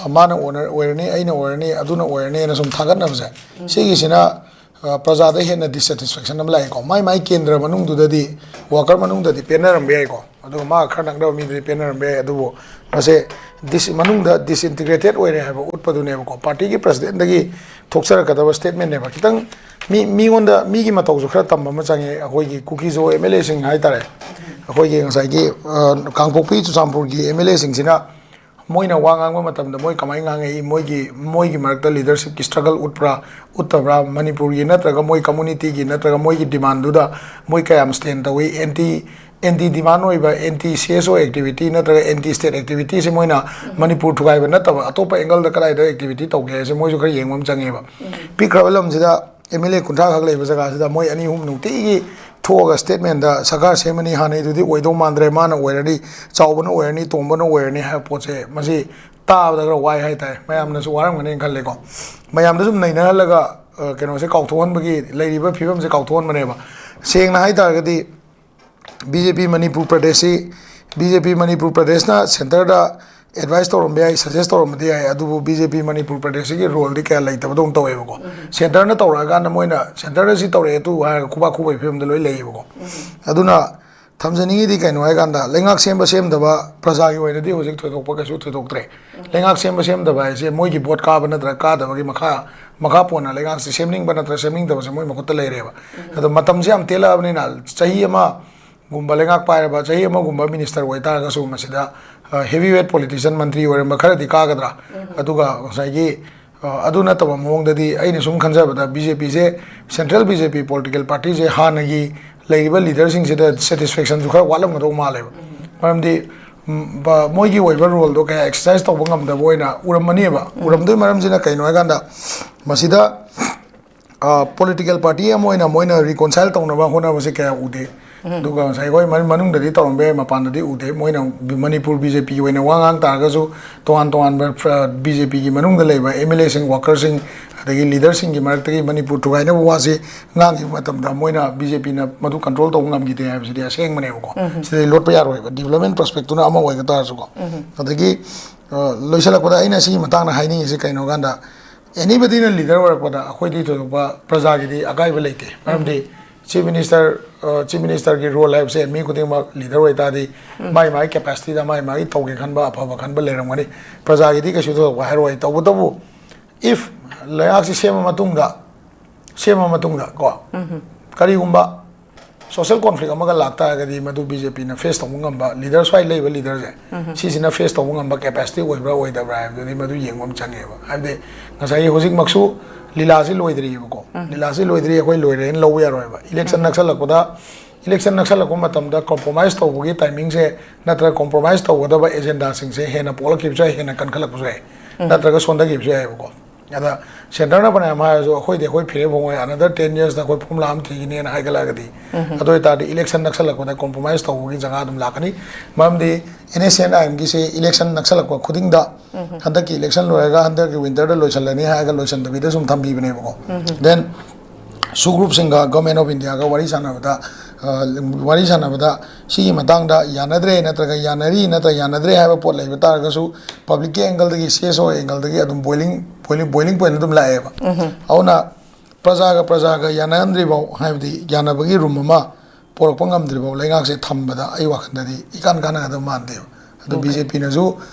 ꯑ, "ꯃꯥꯅ ꯑꯣꯏꯔ-, ꯑꯣꯏꯔꯅꯤ, ꯑꯩꯅ ꯑꯣꯏꯔꯅꯤ, ꯑꯗꯨꯅ ꯑꯣꯏꯔꯅꯤꯅ" ꯁꯨꯝ ꯊꯥꯒꯠꯅꯕꯁꯦ, ꯁꯤꯒꯤꯁꯤꯅ, ꯑ, ꯄ꯭ꯔꯖꯥꯗ ꯍꯦꯟꯅ dissatisfaction ꯑꯃ ꯂꯥꯛꯑꯦꯀꯣ꯫ ꯃꯥꯏ ꯃꯥꯏ ꯀꯦꯟꯗ꯭ꯔ ꯃꯅꯨꯡꯗꯨꯗꯗꯤ, worker ꯃꯅꯨꯡꯗꯗꯤ ꯄꯦꯟꯅꯔꯝꯕ ꯌꯥꯏꯀꯣ, ꯑꯗꯨꯒ ꯃꯥ ꯈꯔ ꯅꯛꯅꯕ ꯃꯤꯗꯨꯗꯤ ꯄꯦꯟꯅꯔꯝꯕ ꯌꯥꯏ, ꯑꯗꯨꯕꯨ ꯃꯁꯦ dis-, ꯃꯅꯨꯡꯗ disintegrated ꯑꯣꯏꯔꯦ ꯍꯥꯏꯕ ꯎꯠꯄꯗꯨꯅꯦꯕꯀꯣ꯫ Partyꯒꯤ presidentꯗꯒꯤ ꯊꯣꯛꯆꯔꯛꯀꯗꯕ statementꯅꯦꯕ꯫ ꯈꯤꯇꯪ ꯃꯤ, ꯃꯤꯉꯣꯟꯗ, ꯃꯤꯒꯤ ꯃꯇꯧꯁꯨ ꯈꯔ ꯇꯝꯕ ꯑꯃ ꯆꯪꯉꯦ꯫ ꯑꯩꯈꯣꯏꯒꯤ ꯀꯨꯀꯤ ꯖꯣ MLAꯁꯤꯡ ꯍꯥꯏꯇꯥꯔꯦ, ꯑꯩꯈꯣꯏꯒꯤ ꯉꯁꯥꯏꯒꯤ, ꯑ, ꯀꯥꯡꯄꯣꯛꯄꯤ, ꯆꯨꯔꯆꯥꯟꯄꯨꯔꯒꯤ MLAꯁꯤꯡꯁꯤꯅ ꯃꯣꯏꯅ ꯋꯥ ꯉꯥꯡꯕ ꯃꯇꯝꯗ ꯃꯣꯏ ꯀꯃꯥꯏꯅ ꯉꯥꯡꯉꯛꯏ, ꯃꯣꯏꯒꯤ, ꯃꯣꯏꯒꯤ ꯃꯔꯛꯇ leadershipꯀꯤ struggle ꯎꯠꯄ꯭ꯔꯥ, ꯎꯠꯇꯕ꯭ꯔꯥ, ꯃꯅꯤꯄꯨꯔꯒꯤ ꯅꯠꯇ꯭ꯔꯒ ꯃꯣꯏ communityꯒꯤ ꯅꯠꯇ꯭ꯔꯒ ꯃꯣꯏꯒꯤ demandꯗꯨꯗ ꯃꯣꯏ ꯀꯌꯥꯝ stand ꯇꯧꯏ, anti, anti demand ꯑꯣꯏꯕ, anti CSO activity ꯅꯠꯇ꯭ꯔꯒ anti state activityꯁꯦ ꯃꯣꯏꯅ ꯃꯅꯤꯄꯨꯔ ꯊꯨꯒꯥꯏꯕ ꯅꯠꯇꯕ ꯑꯇꯣꯞꯄ angleꯗ ꯀꯗꯥꯏꯗ activity ꯇꯧꯒꯦ ꯍꯥꯏꯁꯦ ꯃꯣꯏꯁꯨ ꯈꯔ ꯌꯦꯡꯕ ꯑꯃ ꯆꯪꯉꯦꯕ꯫ ꯄꯤꯛꯈ꯭ꯔꯕ ꯂꯝꯁꯤꯗ MLA ꯀꯨꯟꯊ꯭ꯔꯥ ꯈꯛ ꯂꯩꯕ ꯖꯒꯥꯁꯤꯗ ꯃꯣꯏ ꯑꯅꯤ ꯑꯍꯨꯝ ꯅꯨꯡꯇꯤꯒꯤ ꯊꯣꯛꯑꯒ statementꯗ "ꯁꯔꯀꯥꯔ ꯁꯦꯝꯃꯅꯤ, ꯍꯥꯟꯅꯩꯗꯨꯗꯤ ꯑꯣꯏꯗꯧ ꯃꯥꯟꯗ꯭ꯔꯦ, ꯃꯥꯅ ꯑꯣꯏꯔꯅꯤ, ꯆꯥꯎꯕꯅ ꯑꯣꯏꯔꯅꯤ, ꯇꯣꯝꯕꯅ ꯑꯣꯏꯔꯅꯤ" ꯍꯥꯏꯕ ꯄꯣꯠꯁꯦ, ꯃꯁꯤ ꯇꯥꯕꯗ ꯈꯔ ꯋꯥꯏ ꯍꯥꯏꯇꯥꯔꯦ꯫ ꯃꯌꯥꯝꯅꯁꯨ ꯋꯥꯔꯝꯒꯅꯤꯅ ꯈꯜꯂꯦꯀꯣ꯫ ꯃꯌꯥꯝꯗ ꯁꯨꯝ ꯅꯩꯅꯍꯜꯂꯒ, ꯑ, ꯀꯩꯅꯣꯁꯦ ꯀꯥꯎꯊꯣꯛꯍꯟꯕꯒꯤ, ꯂꯩꯔꯤꯕ ꯐꯤꯕꯝꯁꯦ ꯀꯥꯎꯊꯣꯛꯍꯟꯕꯅꯦꯕ꯫ ꯁꯦꯡꯅ ꯍꯥꯏ ꯇꯥꯔꯒꯗꯤ, BJP Manipur ꯄ꯭ꯔꯗꯦꯁꯁꯤ, BJP Manipur ꯄ꯭ꯔꯗꯦꯁꯅ centreꯗ advice ꯇꯧꯔꯝꯕ ꯌꯥꯏ, suggest ꯇꯧꯔꯝꯕꯗꯤ ꯌꯥꯏ, ꯑꯗꯨꯕꯨ BJP ꯃꯅꯤꯄꯨꯔ ꯄ꯭ꯔꯗꯦꯁꯁꯤꯒꯤ roleꯗꯤ ꯀꯌꯥ ꯂꯩꯇꯕꯗꯧꯅ ꯇꯧꯋꯦꯕꯀꯣ꯫ Centreꯅ ꯇꯧꯔꯛꯑꯀꯥꯟꯗ ꯃꯣꯏꯅ centreꯗ ꯁꯤ ꯇꯧꯔꯛꯑꯦ ꯑꯗꯨ ꯍꯥꯏꯔꯒ ꯈꯨꯕꯥꯛ ꯈꯨꯕꯒꯤ ꯐꯤꯕꯝꯗ ꯂꯣꯏ ꯂꯩꯌꯦꯕꯀꯣ꯫ ꯑꯗꯨꯅ ꯊꯝꯖꯅꯤꯡꯉꯤꯗꯤ ꯀꯩꯅꯣ ꯍꯥꯏꯀꯥꯟꯗ, ꯂꯩꯉꯥꯛ ꯁꯦꯝꯕ ꯁꯦꯝꯗꯕ ꯄ꯭ꯔꯖꯥꯒꯤ ꯑꯣꯏꯅꯗꯤ ꯍꯧꯖꯤꯛ ꯊꯣꯏꯗꯣꯛꯄ ꯀꯩꯁꯨ ꯊꯣꯏꯗꯣꯛꯇ꯭ꯔꯦ꯫ ꯂꯩꯉꯥꯛ ꯁꯦꯝꯕ ꯁꯦꯝꯗꯕ ꯍꯥꯏꯁꯦ ꯃꯣꯏꯒꯤ ꯚꯣꯠ ꯀꯥꯕ ꯅꯠꯇ꯭ꯔꯒ ꯀꯥꯗꯕꯒꯤ ꯃꯈꯥ, ꯃꯈꯥ ꯄꯣꯟꯅ ꯂꯩꯉꯥꯛꯁꯦ ꯁꯦꯝꯅꯤꯡꯕ ꯅꯠꯇ꯭ꯔꯒ ꯁꯦꯝꯅꯤꯡꯗꯕꯁꯦ ꯃꯣꯏ ꯃꯈꯨꯠꯇ ꯂꯩꯔꯦꯕ꯫ ꯑꯗꯣ ꯃꯇꯝꯁꯦ ꯌꯥꯝ ꯇꯦꯜꯂꯛꯑꯕꯅꯤꯅ, ꯆꯍꯤ ꯑꯃꯒꯨꯝꯕ ꯂꯩꯉꯥꯛ ꯄꯥꯏꯔꯕ, ꯆꯍꯤ ꯑꯃꯒꯨꯝꯕ ꯃꯤꯅꯤꯁꯇꯔ ꯑꯣꯏꯇꯥꯔꯒꯁꯨ ꯃꯁꯤꯗ ꯍꯦꯚꯤ ꯋꯦꯠ ꯄꯣꯂꯤꯇꯤꯁꯤꯌꯥꯟ ꯃꯟꯇ꯭ꯔꯤ ꯑꯣꯏꯔꯝꯕ ꯈꯔꯗꯤ ꯀꯥꯒꯗ꯭ꯔꯥ? ꯑꯗꯨꯒ ꯉꯁꯥꯏꯒꯤ ꯑ, ꯑꯗꯨ ꯅꯠꯇꯕ ꯃꯑꯣꯡꯗꯗꯤ ꯑꯩꯅ ꯁꯨꯝ ꯈꯟꯖꯕꯗ ꯕꯤ ꯖꯦ ꯄꯤꯁꯦ, central B J P political ꯄꯥꯔꯇꯤꯁꯦ ꯍꯥꯟꯅꯒꯤ ꯂꯩꯔꯤꯕ ꯂꯤꯗꯔꯁꯤꯡꯁꯤꯗ ꯁꯦꯇꯤꯁꯐꯦꯛꯁꯟꯁꯨ ꯈꯔ ꯋꯥꯠꯂꯝꯒꯗꯧ ꯃꯥꯜꯂꯦꯕ꯫ ꯃꯔꯝꯗꯤ ꯎꯝ, ꯕ-, ꯃꯣꯏꯒꯤ ꯑꯣꯏꯕ ꯔꯣꯜꯗꯣ ꯀꯌꯥ ꯑꯦꯛꯁꯔꯁꯥꯏꯁ ꯇꯧꯕ ꯉꯝꯗꯕ ꯑꯣꯏꯅ ꯎꯔꯝꯃꯅꯦꯕ꯫ ꯎꯔꯝꯗꯣꯏ ꯃꯔꯝꯁꯤꯅ ꯀꯩꯅꯣ ꯍꯥꯏꯀꯥꯟꯗ, ꯃꯁꯤꯗ ꯄꯣꯂꯤꯇꯤꯀꯦꯜ ꯄꯥꯔꯇꯤ ꯑꯃ ꯑꯣꯏꯅ ꯃꯣꯏꯅ ꯔꯤꯀꯣꯟꯁꯥꯏꯜ ꯇꯧꯅꯕ ꯍꯣꯠꯅꯕꯁꯦ ꯀꯌꯥ ꯎꯗꯦ꯫ ꯑꯗꯨꯒ ꯉꯁꯥꯏ ꯍꯣꯏ ꯃꯅꯨꯡꯗꯗꯤ ꯇꯧꯔꯝꯕ ꯌꯥꯏ, ꯃꯄꯥꯟꯗꯗꯤ ꯎꯗꯦ꯫ ꯃꯣꯏꯅ ꯃꯅꯤꯄꯨꯔ ꯕꯤ ꯖꯦ ꯄꯤꯒꯤ ꯑꯣꯏꯅ ꯋꯥ ꯉꯥꯡ ꯇꯥꯔꯒꯁꯨ, ꯇꯣꯉꯥꯟ ꯇꯣꯉꯥꯟꯕ ꯕꯤ ꯖꯦ ꯄꯤꯒꯤ ꯃꯅꯨꯡꯗ ꯂꯩꯕ ꯑꯦꯝ ꯑꯦꯜ ꯑꯦꯁꯤꯡ, ꯋꯥꯀꯔꯁꯤꯡ, ꯑꯗꯒꯤ ꯂꯤꯗꯔꯁꯤꯡꯒꯤ ꯃꯔꯛꯇꯒꯤ ꯃꯅꯤꯄꯨꯔ ꯊꯨꯒꯥꯏꯅꯕ ꯋꯥꯁꯤ ꯉꯥꯡꯈꯤꯕ ꯃꯇꯝꯗ ꯃꯣꯏꯅ ꯕꯤ ꯖꯦ ꯄꯤꯅ ꯃꯗꯨ ꯀꯟꯇ꯭ꯔꯣꯜ ꯇꯧꯕ ꯉꯝꯈꯤꯗꯦ ꯍꯥꯏꯕꯁꯤꯗꯤ ꯑꯁꯦꯡꯕꯅꯦꯕꯀꯣ꯫ ꯁꯤꯗꯩ ꯂꯣꯠꯄ ꯌꯥꯔꯣꯏꯕ, ꯗꯤꯕꯂꯞꯃꯦꯟ ꯄꯔꯁꯄꯦꯛꯇꯨꯅ ꯑꯃ ꯑꯣꯏꯒ ꯇꯥꯔꯁꯨꯀꯣ꯫ ꯑꯗꯒꯤ ꯑ, ꯂꯣꯏꯁꯤꯜꯂꯛꯄꯗ ꯑꯩꯅ ꯁꯤꯒꯤ ꯃꯇꯥꯡꯗ ꯍꯥꯏꯅꯤꯡꯉꯤꯁꯤ ꯀꯩꯅꯣ ꯀꯥꯟꯗ, ꯑꯦꯅꯤꯕꯗꯤꯅ ꯂꯤꯗꯔ ꯑꯣꯏꯔꯛꯄꯗ ꯑꯩꯈꯣꯏꯗꯤ ꯊꯣꯏꯗꯣꯛꯄ ꯄ꯭ꯔꯖꯥꯒꯤꯗꯤ ꯑꯀꯥꯏꯕ ꯂꯩꯇꯦ꯫ ꯃꯔꯝꯗꯤ ꯆꯤꯐ ꯃꯤꯅꯤꯁꯇꯔ, ꯆꯤꯐ ꯃꯤꯅꯤꯁꯇꯔꯒꯤ ꯔꯣꯜ ꯍꯥꯏꯕꯁꯦ ꯃꯤ ꯈꯨꯗꯤꯡꯃꯛ ꯂꯤꯗꯔ ꯑꯣꯏꯇꯥꯔꯗꯤ ꯃꯥꯏ ꯃꯥꯏ ꯀꯦꯄꯥꯁꯤꯇꯤꯗ ꯃꯥꯏ ꯃꯥꯒꯤ ꯇꯧꯒꯦ ꯈꯟꯕ, ꯑꯐꯕ ꯈꯟꯕ ꯂꯩꯔꯝꯒꯅꯤ꯫ ꯄ꯭ꯔꯖꯥꯒꯤꯗꯤ ꯀꯩꯁꯨ ꯊꯣꯏꯗꯣꯛꯄ ꯍꯥꯏꯔꯣꯏ꯫ ꯇꯧꯕꯇꯕꯨ, ꯏꯐ ꯂꯩꯉꯥꯛꯁꯤ ꯁꯦꯝꯃ ꯃꯇꯨꯡꯗ, ꯁꯦꯝꯃ ꯃꯇꯨꯡꯗ ꯀꯣ, ꯀꯔꯤꯒꯨꯝꯕ ꯁꯣꯁꯦꯜ ꯀꯣꯟꯐ꯭ꯂꯤꯛ ꯑꯃꯒ ꯂꯥꯛꯇꯥꯔꯒꯗꯤ ꯃꯗꯨ ꯕꯤ ꯖꯦ ꯄꯤꯅ ꯐꯦꯁ ꯇꯧꯕ ꯉꯝꯕ, ꯂꯤꯗꯔ ꯁ꯭ꯋꯥꯏ ꯂꯩꯕ ꯂꯤꯗꯔꯁꯦ, ꯁꯤꯁꯤꯅ ꯐꯦꯁ ꯇꯧꯕ ꯉꯝꯕ ꯀꯦꯄꯥꯁꯤꯇꯤ ꯑꯣꯏꯕ꯭ꯔꯥ ꯑꯣꯏꯗꯕ꯭ꯔꯥ ꯍꯥꯏꯕꯗꯨꯗꯤ ꯃꯗꯨ ꯌꯦꯡꯕ ꯑꯃ ꯆꯪꯉꯦꯕ꯫ ꯍꯥꯏꯕꯗꯤ ꯉꯁꯥꯏꯒꯤ ꯍꯧꯖꯤꯛꯃꯛꯁꯨ ꯂꯤꯂꯥꯁꯤ ꯂꯣꯏꯗ꯭ꯔꯤꯕꯀꯣ꯫ ꯂꯤꯂꯥꯁꯤ ꯂꯣꯏꯗ꯭ꯔꯤ, ꯑꯩꯈꯣꯏ ꯂꯣꯏꯔꯦꯅ ꯂꯧꯕ ꯌꯥꯔꯣꯏꯕ꯫ ꯏꯂꯦꯛꯁꯟ ꯅꯛꯁꯜꯂꯛꯄꯗ, ꯏꯂꯦꯛꯁꯟ ꯅꯛꯁꯜꯂꯛꯄ ꯃꯇꯝꯗ ꯀꯣꯝꯄ꯭ꯔꯣꯃꯥꯏꯁ ꯇꯧꯕꯒꯤ ꯇꯥꯏꯃꯤꯡꯁꯦ ꯅꯠꯇ꯭ꯔꯒ ꯀꯣꯝꯄ꯭ꯔꯣꯃꯥꯏꯁ ꯇꯧꯒꯗꯕ ꯑꯦꯖꯦꯟꯗꯥꯁꯤꯡꯁꯦ ꯍꯦꯟꯅ ꯄꯣꯛꯂꯛꯈꯤꯕꯁꯨ ꯌꯥꯏ, ꯍꯦꯟꯅ ꯀꯟꯈꯠꯂꯛꯄꯁꯨ ꯌꯥꯏ, ꯅꯠꯇ꯭ꯔꯒ ꯁꯣꯟꯊꯈꯤꯕꯁꯨ ꯌꯥꯏꯑꯕꯀꯣ꯫ ꯑꯗ ꯁꯦꯟꯇꯔꯅ ꯐꯅꯌꯥꯝ ꯍꯥꯏꯔꯁꯨ ꯑꯩꯈꯣꯏꯗꯤ ꯑꯩꯈꯣꯏ ꯐꯤꯔꯦꯞ ꯍꯣꯡꯉꯣꯏ, another ten yearsꯇ ꯑꯩꯈꯣꯏ ꯐꯣꯔꯃꯨꯂꯥ ꯑꯃ ꯊꯤꯒꯅꯤꯅ ꯍꯥꯏꯒꯠꯂꯛꯑꯒꯗꯤ, ꯑꯗꯨ ꯑꯣꯏꯇꯥꯔꯗꯤ ꯏꯂꯦꯛꯁꯟ ꯅꯛꯁꯜꯂꯛꯄꯗ ꯀꯣꯝꯄ꯭ꯔꯣꯃꯥꯏꯁ ꯇꯧꯕꯒꯤ ꯖꯒꯥ ꯑꯗꯨꯝ ꯂꯥꯛꯀꯅꯤ꯫ ꯃꯔꯝꯗꯤ and S C and I ꯑꯦꯝꯒꯤꯁꯦ election ꯅꯛꯁꯜꯂꯛꯄ ꯈꯨꯗꯤꯡꯗ ꯍꯟꯗꯛꯀꯤ ꯏꯂꯦꯛꯁꯟ ꯂꯣꯏꯔꯒ ꯍꯟꯗꯛꯀꯤ ꯋꯤꯟꯇꯔꯗ ꯂꯣꯏꯁꯤꯜꯂꯅꯤ ꯍꯥꯏꯔꯒ ꯂꯣꯏꯁꯤꯟꯗꯕꯤꯗ ꯁꯨꯝ ꯊꯝꯕꯤꯕꯅꯦꯕꯀꯣ꯫ ꯗꯦꯟ ꯁꯨ ꯒ꯭ꯔꯨꯞꯁꯤꯡꯒ ꯒꯣꯔꯃꯦꯟ ꯑꯣꯐ ꯏꯟꯗꯤꯌꯥꯒ ꯋꯥꯔꯤ ꯁꯥꯟꯅꯕꯗ, ꯑ, ꯋꯥꯔꯤ ꯁꯥꯟꯅꯕꯗ ꯁꯤꯒꯤ ꯃꯇꯥꯡꯗ ꯌꯥꯅꯗ꯭ꯔꯦ ꯅꯠꯇ꯭ꯔꯒ ꯌꯥꯅꯔꯤ ꯅꯠꯇ꯭ꯔꯒ ꯌꯥꯅꯗ꯭ꯔꯦ ꯍꯥꯏꯕ ꯄꯣꯠ ꯂꯩꯕ ꯇꯥꯔꯒꯁꯨ, ꯄꯕ꯭ꯂꯤꯛꯀꯤ ꯑꯦꯡꯒꯜꯗꯒꯤ, ꯁꯤ ꯑꯦꯁ ꯑꯣ ꯑꯦꯡꯒꯜꯗꯒꯤ ꯑꯗꯨꯝ ꯕꯣꯏꯂꯤꯡ, ꯕꯣꯏꯂꯤꯡ, ꯕꯣꯏꯂꯤꯡ ꯄꯣꯏꯟ ꯑꯗꯨꯝ ꯂꯥꯛꯑꯦꯕ꯫ ꯑꯗꯨꯅ ꯄ꯭ꯔꯖꯥꯒ ꯄ꯭ꯔꯖꯥꯒ ꯌꯥꯅꯍꯟꯗ꯭ꯔꯤꯐꯥꯎ, ꯍꯥꯏꯕꯗꯤ ꯌꯥꯅꯕꯒꯤ ꯔꯨꯝ ꯑꯃ ꯄꯣꯔꯛꯄ ꯉꯝꯗ꯭ꯔꯤꯐꯥꯎ ꯂꯩꯉꯥꯛꯁꯦ ꯊꯝꯕꯗ ꯑꯩ ꯋꯥꯈꯜꯗꯗꯤ ꯏꯀꯥꯟ ꯀꯥꯟꯅꯒꯗꯕ ꯃꯥꯟꯗꯦꯕ꯫ ꯑꯗꯣ Okay. ꯕꯤ ꯖꯦ ꯄꯤꯅꯁꯨ,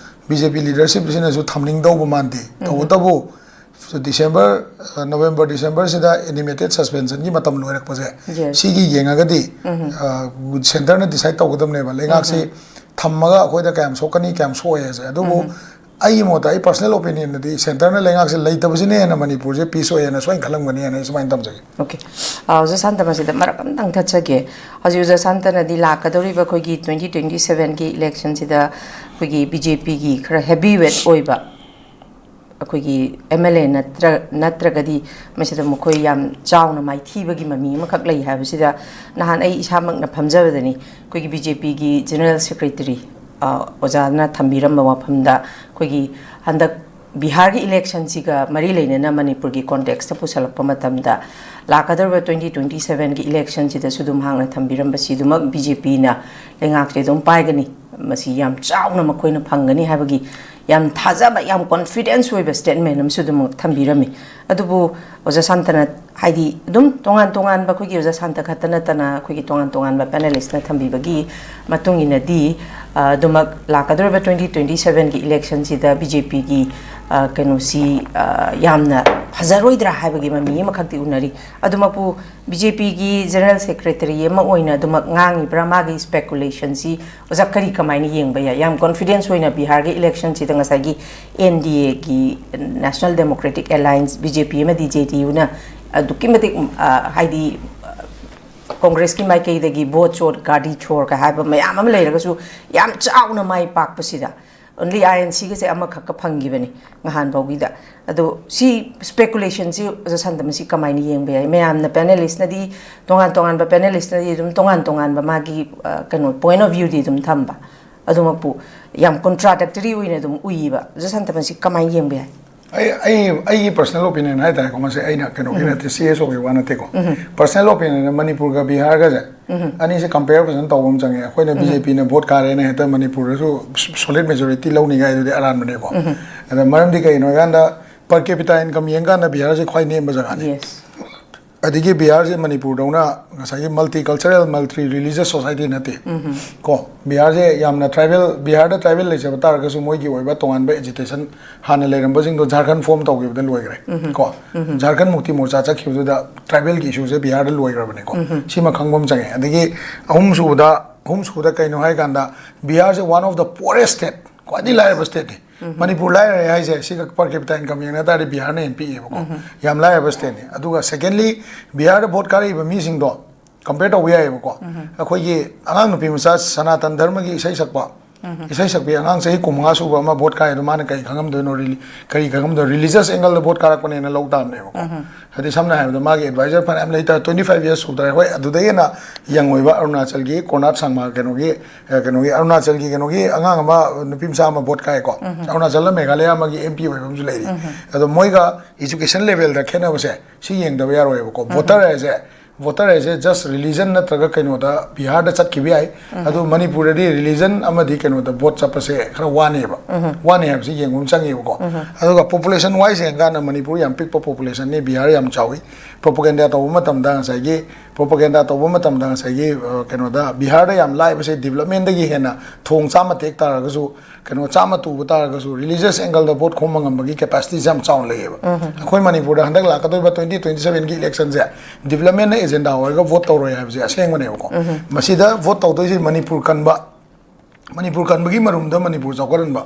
ꯕꯤ ꯖꯦ ꯄꯤ ꯂꯤꯗꯔꯁꯤꯞꯁꯤꯅꯁꯨ ꯊꯝꯅꯤꯡꯗꯧꯕ ꯃꯥꯟꯗꯦ꯫ ꯎꯝ꯫ ꯇꯧꯕꯇꯕꯨ ꯗꯤꯁꯦꯝꯕꯔ, ꯑ, ꯅꯣꯕꯦꯝꯕꯔ, ꯗꯤꯁꯦꯝꯕꯔꯁꯤꯗ ꯑꯦꯅꯤꯃꯦꯇꯦꯠ ꯁꯁꯄꯦꯟꯁꯟꯒꯤ ꯃꯇꯝ ꯂꯣꯏꯔꯛꯄꯁꯦ, ꯌꯦꯁ꯫ ꯁꯤꯒꯤ ꯌꯦꯡꯉꯒꯗꯤ, ꯎꯝ꯫ ꯑ, ꯁꯦꯟꯇꯔꯅ ꯗꯤꯁꯥꯏꯠ ꯇꯧꯒꯗꯕꯅꯦꯕ ꯂꯩꯉꯥꯛꯁꯤ ꯎꯝ꯫ ꯊꯝꯃꯒ ꯑꯩꯈꯣꯏꯗ ꯀꯌꯥꯝ ꯁꯣꯛꯀꯅꯤ, ꯀꯌꯥꯝ ꯁꯣꯛꯑꯣꯏ ꯍꯥꯏꯁꯦ꯫ ꯑꯗꯨꯕꯨ ꯎꯝ꯫ ꯑꯩꯒꯤ ꯃꯣꯠꯇ, ꯑꯩ ꯄꯔꯁꯅꯦꯜ ꯑꯣꯄꯤꯅꯤꯌꯟꯗꯗꯤ ꯁꯦꯟꯇꯔꯅ ꯂꯩꯉꯥꯛꯁꯦ ꯂꯩꯇꯕꯁꯤꯅ ꯍꯦꯟꯅ ꯃꯅꯤꯄꯨꯔꯁꯦ ꯄꯤꯁ ꯑꯣꯏꯌꯦꯅ ꯁꯣꯏꯅ ꯈꯜꯂꯝꯒꯅꯤ ꯍꯥꯏꯅ ꯑꯩ ꯁꯨꯃꯥꯏꯅ ꯊꯝꯖꯒꯦ꯫ ꯑꯣꯀꯦ꯫ ꯑ, ꯑꯣꯖꯥ ꯁꯥꯟꯇ, ꯃꯁꯤꯗ ꯃꯔꯛ ꯑꯝꯇꯪ ꯊꯠꯆꯒꯦ꯫ ꯍꯧꯖꯤꯛ ꯑꯣꯖꯥ ꯁꯥꯟꯇꯅꯗꯤ ꯂꯥꯛꯀꯗꯧꯔꯤꯕ ꯑꯩꯈꯣꯏꯒꯤ ꯇ꯭ꯋꯦꯟꯇꯤ ꯇ꯭ꯋꯦꯟꯇꯤ ꯁꯚꯦꯟꯒꯤ ꯏꯂꯦꯛꯁꯟꯁꯤꯗ ꯑꯩꯈꯣꯏꯒꯤ ꯕꯤ ꯖꯦ ꯄꯤꯒꯤ ꯈꯔ ꯍꯦꯚꯤ ꯋꯦꯠ ꯑꯣꯏꯕ ꯑꯩꯈꯣꯏꯒꯤ ꯑꯦꯝ ꯑꯦꯜ ꯑꯦ ꯅꯠꯇ꯭ꯔ-, ꯅꯠꯇ꯭ꯔꯒꯗꯤ ꯃꯁꯤꯗ ꯃꯈꯣꯏ ꯌꯥꯝ ꯆꯥꯎꯅ ꯃꯥꯏꯊꯤꯕꯒꯤ ꯃꯃꯤ ꯑꯃꯈꯛ ꯂꯩ ꯍꯥꯏꯕꯁꯤꯗ ꯅꯍꯥꯟ ꯑꯩ ꯏꯁꯥꯃꯛꯅ ꯐꯝꯖꯕꯗꯅꯤ ꯑꯩꯈꯣꯏꯒꯤ ꯕꯤ ꯖꯦ ꯄꯤꯒꯤ ꯖꯦꯅꯔꯦꯜ ꯁꯦꯀ꯭ꯔꯦꯇꯔꯤ, ꯑ, ꯑꯣꯖꯥꯅ ꯊꯝꯕꯤꯔꯝꯕ ꯋꯥꯐꯝꯗ ꯑꯩꯈꯣꯏꯒꯤ ꯍꯟꯗꯛ ꯕꯤꯍꯥꯔꯒꯤ ꯏꯂꯦꯛꯁꯟꯁꯤꯒ ꯃꯔꯤ ꯂꯩꯅꯅ ꯃꯅꯤꯄꯨꯔꯒꯤ ꯀꯣꯟꯇꯦꯛꯁꯇ ꯄꯨꯁꯜꯂꯛꯄ ꯃꯇꯝꯗ ꯂꯥꯛꯀꯗꯧꯔꯤꯕ ꯇ꯭ꯋꯦꯟꯇꯤ ꯇ꯭ꯋꯦꯟꯇꯤ ꯁꯚꯦꯟꯒꯤ ꯏꯂꯦꯛꯁꯟꯁꯤꯗꯁꯨ ꯑꯗꯨꯝ ꯍꯥꯟꯅ ꯊꯝꯕꯤꯔꯝꯕꯁꯤꯗꯨꯃꯛ ꯕꯤ ꯖꯦ ꯄꯤꯅ ꯂꯩꯉꯥꯛꯁꯦ ꯑꯗꯨꯝ ꯄꯥꯏꯒꯅꯤ, ꯃꯁꯤ ꯌꯥꯝ ꯆꯥꯎꯅ ꯃꯈꯣꯏꯅ ꯐꯪꯒꯅꯤ ꯍꯥꯏꯕꯒꯤ ꯌꯥꯝ ꯊꯥꯖꯕ, ꯌꯥꯝ ꯀꯣꯟꯐꯤꯗꯦꯟꯁ ꯑꯣꯏꯕ ꯁ꯭ꯇꯦꯠꯃꯦꯟ ꯑꯃꯁꯨ ꯑꯗꯨꯃꯛ ꯊꯝꯕꯤꯔꯝꯃꯤ꯫ ꯑꯗꯨꯕꯨ ꯑꯣꯖꯥ ꯁꯥꯟꯇꯅ ꯍꯥꯏꯗꯤ ꯑꯗꯨꯝ ꯇꯣꯉꯥꯟ ꯇꯣꯉꯥꯟꯕ ꯑꯩꯈꯣꯏꯒꯤ ꯑꯣꯖꯥ ꯁꯥꯟꯇ ꯈꯛꯇ ꯅꯠꯇꯅ ꯑꯩꯈꯣꯏꯒꯤ ꯇꯣꯉꯥꯟ ꯇꯣꯉꯥꯟꯕ ꯄꯦꯅꯦꯂꯤꯁꯅ ꯊꯝꯕꯤꯕꯒꯤ ꯃꯇꯨꯡ ꯏꯟꯅꯗꯤ, ꯑ, ꯑꯗꯨꯃꯛ ꯂꯥꯛꯀꯗꯧꯔꯤꯕ ꯇ꯭ꯋꯦꯟꯇꯤ ꯇ꯭ꯋꯦꯟꯇꯤ ꯁꯚꯦꯟꯒꯤ ꯏꯂꯦꯛꯁꯟꯁꯤꯗ ꯕꯤ ꯖꯦ ꯄꯤꯒꯤ, ꯑ, ꯀꯩꯅꯣꯁꯤ, ꯑ, ꯌꯥꯝꯅ ꯐꯖꯔꯣꯏꯗ꯭ꯔꯥ ꯍꯥꯏꯕꯒꯤ ꯃꯃꯤ ꯑꯃꯈꯛꯇꯤ ꯎꯅꯔꯤ꯫ ꯑꯗꯨꯃꯛꯄꯨ ꯕꯤ ꯖꯦ ꯄꯤꯒꯤ ꯖꯦꯅꯔꯦꯜ ꯁꯦꯀ꯭ꯔꯦꯇꯔꯤ ꯑꯃ ꯑꯣꯏꯅ ꯑꯗꯨꯃꯛ ꯉꯥꯡꯉꯤꯕ꯭ꯔꯥ? ꯃꯥꯒꯤ ꯁ꯭ꯄꯦꯀꯨꯂꯦꯁꯟꯁꯤ ꯑꯣꯖꯥ ꯀꯔꯤ ꯀꯃꯥꯏꯅ ꯌꯦꯡꯕ ꯌꯥꯏ? ꯌꯥꯝ ꯀꯣꯟꯐꯤꯗꯦꯟꯁ ꯑꯣꯏꯅ ꯕꯤꯍꯥꯔꯒꯤ ꯏꯂꯦꯛꯁꯟꯁꯤꯗ ꯉꯁꯥꯏꯒꯤ ꯑꯦꯟ ꯗꯤ ꯑꯦꯒꯤ, National Democratic Alliance, B J P ꯑꯃꯗꯤ ꯖꯦ ꯗꯤ ꯌꯨꯅ ꯑꯗꯨꯛꯀꯤ ꯃꯇꯤꯛ, ꯑ, ꯍꯥꯏꯗꯤ, ꯑ, ꯀꯣꯡꯒ꯭ꯔꯦꯁꯀꯤ ꯃꯥꯏꯀꯩꯗꯒꯤ ꯚꯣꯠ ꯆꯣꯠ, ꯒꯥꯔꯤ ꯆꯣꯔꯒ ꯍꯥꯏꯕ ꯃꯌꯥꯝ ꯑꯃ ꯂꯩꯔꯒꯁꯨ ꯌꯥꯝ ꯆꯥꯎꯅ ꯃꯥꯏ ꯄꯥꯛꯄꯁꯤꯗ ꯑꯣꯟꯂꯤ ꯑꯥꯏ ꯑꯦꯟ ꯁꯤꯒꯁꯦ ꯑꯃꯈꯛꯀ ꯐꯪꯈꯤꯕꯅꯤ ꯉꯍꯥꯟ ꯐꯥꯎꯒꯤꯗ꯫ ꯑꯗꯣ ꯁꯤ ꯁ꯭ꯄꯦꯀꯨꯂꯦꯁꯟꯁꯤ ꯑꯣꯖꯥ ꯁꯥꯟꯇ ꯃꯁꯤ ꯀꯃꯥꯏꯅ ꯌꯦꯡꯕ ꯌꯥꯏ? ꯃꯌꯥꯝꯅ ꯄꯦꯅꯦꯂꯤꯁꯅꯗꯤ, ꯇꯣꯉꯥꯟ ꯇꯣꯉꯥꯟꯕ ꯄꯦꯅꯦꯂꯤꯁꯅꯗꯤ ꯑꯗꯨꯝ ꯇꯣꯉꯥꯟ ꯇꯣꯉꯥꯟꯕ ꯃꯥꯒꯤ, ꯑ, ꯀꯩꯅꯣ, ꯄꯣꯏꯟ ꯑꯣꯐ ꯚ꯭ꯌꯨꯗꯤ ꯑꯗꯨꯝ ꯊꯝꯕ, ꯑꯗꯨꯃꯛꯄꯨ ꯌꯥꯝ ꯀꯣꯟꯇ꯭ꯔꯥꯗꯛꯇꯔꯤ ꯑꯣꯏꯅ ꯑꯗꯨꯝ ꯎꯏꯌꯦꯕ꯫ ꯑꯣꯖꯥ ꯁꯥꯟꯇ ꯃꯁꯤ ꯀꯃꯥꯏꯅ ꯌꯦꯡꯕ ꯌꯥꯏ? ꯑꯩ, ꯑꯩ, ꯑꯩꯒꯤ ꯄꯔꯁꯅꯦꯜ ꯑꯣꯄꯤꯅꯤꯌꯟ ꯍꯥꯏꯇꯥꯔꯦꯀꯣ, ꯃꯁꯤ ꯑꯩꯅ ꯀꯩꯅꯣꯒꯤ ꯎꯝ꯫ ꯅꯠꯇꯦ, ꯁꯤ ꯑꯦꯁ ꯑꯣꯒꯤ ꯋꯥ ꯅꯠꯇꯦꯀꯣ꯫ ꯎꯝ꯫ ꯄꯔꯁꯅꯦꯜ ꯑꯣꯄꯤꯅꯤꯌꯟ, ꯃꯅꯤꯄꯨꯔꯒ ꯕꯤꯍꯥꯔꯒꯁꯦ ꯎꯝ꯫ ꯑꯅꯤꯁꯦ ꯀꯝꯄꯦꯌꯔ ꯐꯖꯅ ꯇꯧꯕ ꯑꯃ ꯆꯪꯉꯦ꯫ ꯑꯩꯈꯣꯏꯅ ꯎꯝ꯫ ꯕꯤ ꯖꯦ ꯄꯤꯅ ꯚꯣꯠ ꯀꯥꯔꯦꯅ ꯍꯦꯛꯇ ꯃꯅꯤꯄꯨꯔꯗꯁꯨ ꯁꯣꯂꯤꯗ ꯃꯦꯖꯣꯔꯤꯇꯤ ꯂꯧꯅꯤꯡꯉꯥꯏꯗꯨꯗꯤ ꯑꯔꯥꯟꯕꯅꯦꯀꯣ꯫ ꯎꯝ꯫ ꯑꯗ ꯃꯔꯝꯗꯤ ꯀꯩꯒꯤꯅꯣ ꯍꯥꯏꯀꯥꯟꯗ, ꯄꯔ ꯀꯦꯄꯤꯇꯥ ꯏꯟꯀꯝ ꯌꯦꯡꯀꯥꯟꯗ ꯕꯤꯍꯥꯔꯁꯦ ꯈ꯭ꯋꯥꯏ ꯅꯦꯝꯕ ꯖꯒꯥꯅꯤ꯫ ꯌꯦꯁ꯫ ꯑꯗꯒꯤ ꯕꯤꯍꯥꯔꯁꯦ ꯃꯅꯤꯄꯨꯔꯗꯧꯅ ꯉꯁꯥꯏꯒꯤ multicultural, multi religious society ꯅꯠꯇꯦ꯫ ꯀꯣ, ꯕꯤꯍꯥꯔꯁꯦ ꯌꯥꯝꯅ tribal, ꯕꯤꯍꯥꯔꯗ tribal ꯂꯩꯖꯕ ꯇꯥꯔꯒꯁꯨ ꯃꯣꯏꯒꯤ ꯑꯣꯏꯕ ꯇꯣꯉꯥꯟꯕ agitation ꯍꯥꯟꯅ ꯂꯩꯔꯝꯕꯁꯤꯡꯗꯣ ꯖꯥꯔꯈꯟ form ꯇꯧꯈꯤꯕꯗ ꯂꯣꯏꯈ꯭ꯔꯦ꯫ ꯀꯣ, ꯖꯥꯔꯈꯟ ꯃꯨꯛꯇꯤ ꯃꯣꯔꯆꯥ ꯆꯠꯈꯤꯕꯗꯨꯗ tribal ꯒꯤ issue ꯁꯦ ꯕꯤꯍꯥꯔꯗ ꯂꯣꯏꯈ꯭ꯔꯕꯅꯦꯀꯣ꯫ ꯁꯤꯃ ꯈꯪꯕ ꯑꯃ ꯆꯪꯉꯦ꯫ ꯑꯗꯒꯤ ꯑꯍꯨꯝꯁꯨꯕꯗ, ꯑꯍꯨꯝꯁꯨꯕꯗ ꯀꯩꯅꯣ ꯍꯥꯏ ꯀꯥꯟꯗ, ꯕꯤꯍꯥꯔꯁꯦ one of the poorest state, ꯈ꯭ꯋꯥꯏꯗꯒꯤ ꯂꯥꯏꯔꯕ state ꯅꯤ꯫ ꯃꯅꯤꯄꯨꯔ ꯂꯥꯏꯔꯔꯦ ꯍꯥꯏꯁꯦ, ꯁꯤꯒ per capita income ꯌꯦꯡꯅ ꯇꯥꯔꯗꯤ ꯕꯤꯍꯥꯔꯅ ꯍꯦꯟꯅ ꯄꯤꯛꯑꯦꯕꯀꯣ꯫ ꯌꯥꯝ ꯂꯥꯏꯔꯕ state ꯅꯤ꯫ ꯑꯗꯨꯒ secondly, ꯕꯤꯍꯥꯔꯗ vote ꯀꯥꯔꯛꯏꯕ ꯃꯤꯁꯤꯡꯗꯣ compare ꯇꯧꯕ ꯌꯥꯏꯑꯕꯀꯣ꯫ ꯑꯩꯈꯣꯏꯒꯤ ꯑꯉꯥꯡ ꯅꯨꯄꯤ ꯃꯆꯥ ꯁꯅꯥꯇꯟ ꯙꯔꯃꯒꯤ ꯏꯁꯩ ꯁꯛꯄ, ꯏꯁꯩ ꯁꯛꯄꯤ ꯑꯉꯥꯡ ꯆꯍꯤ ꯀꯨꯟꯃꯉꯥ ꯁꯨꯕ ꯑꯃ vote ꯀꯥꯏ ꯑꯗꯣ, ꯃꯥꯅ ꯀꯔꯤ ꯈꯪꯉꯝꯗꯣꯏꯅꯣ, reli-, ꯀꯔꯤ ꯈꯪꯉꯝꯗꯣꯏꯅꯣ? Religious angle ꯗ vote ꯀꯥꯔꯛꯄꯅꯦꯅ ꯂꯧ ꯇꯥꯕꯅꯦꯕꯀꯣ꯫ ꯍꯥꯏꯗꯤ ꯁꯝꯅ ꯍꯥꯏꯔꯕꯗ ꯃꯥꯒꯤ advisor ꯐꯅꯌꯥꯝ ꯂꯩꯇꯥꯔꯦ, twenty five years ꯁꯨꯗ꯭ꯔꯦ꯫ ꯍꯣꯏ, ꯑꯗꯨꯗꯒꯤ ꯍꯦꯟꯅ young ꯑꯣꯏꯕ ꯑꯔꯨꯅꯥꯆꯜꯒꯤ ꯀꯣꯔꯅꯥꯠ ꯁꯪꯃꯥ ꯀꯩꯅꯣꯒꯤ, ꯑ, ꯀꯩꯅꯣꯒꯤ ꯑꯔꯨꯅꯥꯆꯜꯒꯤ ꯀꯩꯅꯣꯒꯤ ꯑꯉꯥꯡ ꯑꯃ, ꯅꯨꯄꯤ ꯃꯆꯥ ꯑꯃ vote ꯀꯥꯏꯀꯣ꯫ ꯑꯔꯨꯅꯥꯆꯜꯗ ꯃꯦꯘꯥꯂꯌꯥ ꯑꯃꯒꯤ M P ꯑꯣꯏꯕ ꯑꯃꯁꯨ ꯂꯩꯔꯤ꯫ ꯑꯗꯣ ꯃꯣꯏꯒ education level ꯗ ꯈꯦꯠꯅꯕꯁꯦ ꯁꯤ ꯌꯦꯡꯗꯕ ꯌꯥꯔꯣꯏꯕꯀꯣ꯫ Voter ꯍꯥꯏꯁꯦ, voter ꯍꯥꯏꯁꯦ just religion ꯅꯠꯇ꯭ꯔꯒ ꯀꯩꯅꯣꯗ ꯕꯤꯍꯥꯔꯗ ꯆꯠꯈꯤꯕ ꯌꯥꯏ꯫ ꯑꯗꯨ ꯃꯅꯤꯄꯨꯔꯗꯗꯤ religion ꯑꯃꯗꯤ ꯀꯩꯅꯣꯗ vote ꯆꯠꯄꯁꯦ ꯈꯔ ꯋꯥꯅꯦꯕ꯫ ꯋꯥꯅꯦ ꯍꯥꯏꯕꯁꯤ ꯌꯦꯡꯕ ꯑꯃ ꯆꯪꯉꯦꯕꯀꯣ꯫ ꯑꯗꯨꯒ population wise ꯌꯦꯡꯀꯥꯟꯗ ꯃꯅꯤꯄꯨꯔ ꯌꯥꯝ ꯄꯤꯛꯄ population ꯅꯤ, ꯕꯤꯍꯥꯔ ꯌꯥꯝ ꯆꯥꯎꯏ꯫ Propaganda ꯇꯧꯕ ꯃꯇꯝꯗ ꯉꯁꯥꯏꯒꯤ, propaganda ꯇꯧꯕ ꯃꯇꯝꯗ ꯉꯁꯥꯏꯒꯤ, ꯑ, ꯀꯩꯅꯣꯗ ꯕꯤꯍꯥꯔꯗ ꯌꯥꯝ ꯂꯥꯏꯕꯁꯦ development ꯗꯒꯤ ꯍꯦꯟꯅ ꯊꯣꯡ ꯆꯥꯝꯃ ꯇꯦꯛ ꯇꯥꯔꯒꯁꯨ, ꯀꯩꯅꯣ ꯆꯥꯝꯃ ꯇꯨꯕ ꯇꯥꯔꯒꯁꯨ religious angle ꯗ vote ꯈꯣꯝꯕ ꯉꯝꯕꯒꯤ capacity ꯁꯦ ꯌꯥꯝ ꯆꯥꯎꯅ ꯂꯩꯌꯦꯕ꯫ ꯑꯩꯈꯣꯏ ꯃꯅꯤꯄꯨꯔꯗ ꯍꯟꯗꯛ ꯂꯥꯛꯀꯗꯧꯔꯤꯕ twenty twenty seven ꯒꯤ election ꯁꯦ development ꯅ agenda ꯑꯣꯏꯔꯒ vote ꯇꯧꯔꯣꯏ ꯍꯥꯏꯕꯁꯦ ꯑꯁꯦꯡꯕꯅꯦꯕꯀꯣ꯫ ꯃꯁꯤꯗ vote ꯇꯧꯗꯣꯏꯁꯦ ꯃꯅꯤꯄꯨꯔ ꯀꯟꯕ, ꯃꯅꯤꯄꯨꯔ ꯀꯟꯕꯒꯤ ꯃꯔꯨꯝꯗ ꯃꯅꯤꯄꯨꯔ ꯆꯥꯎꯈꯠꯍꯟꯕ,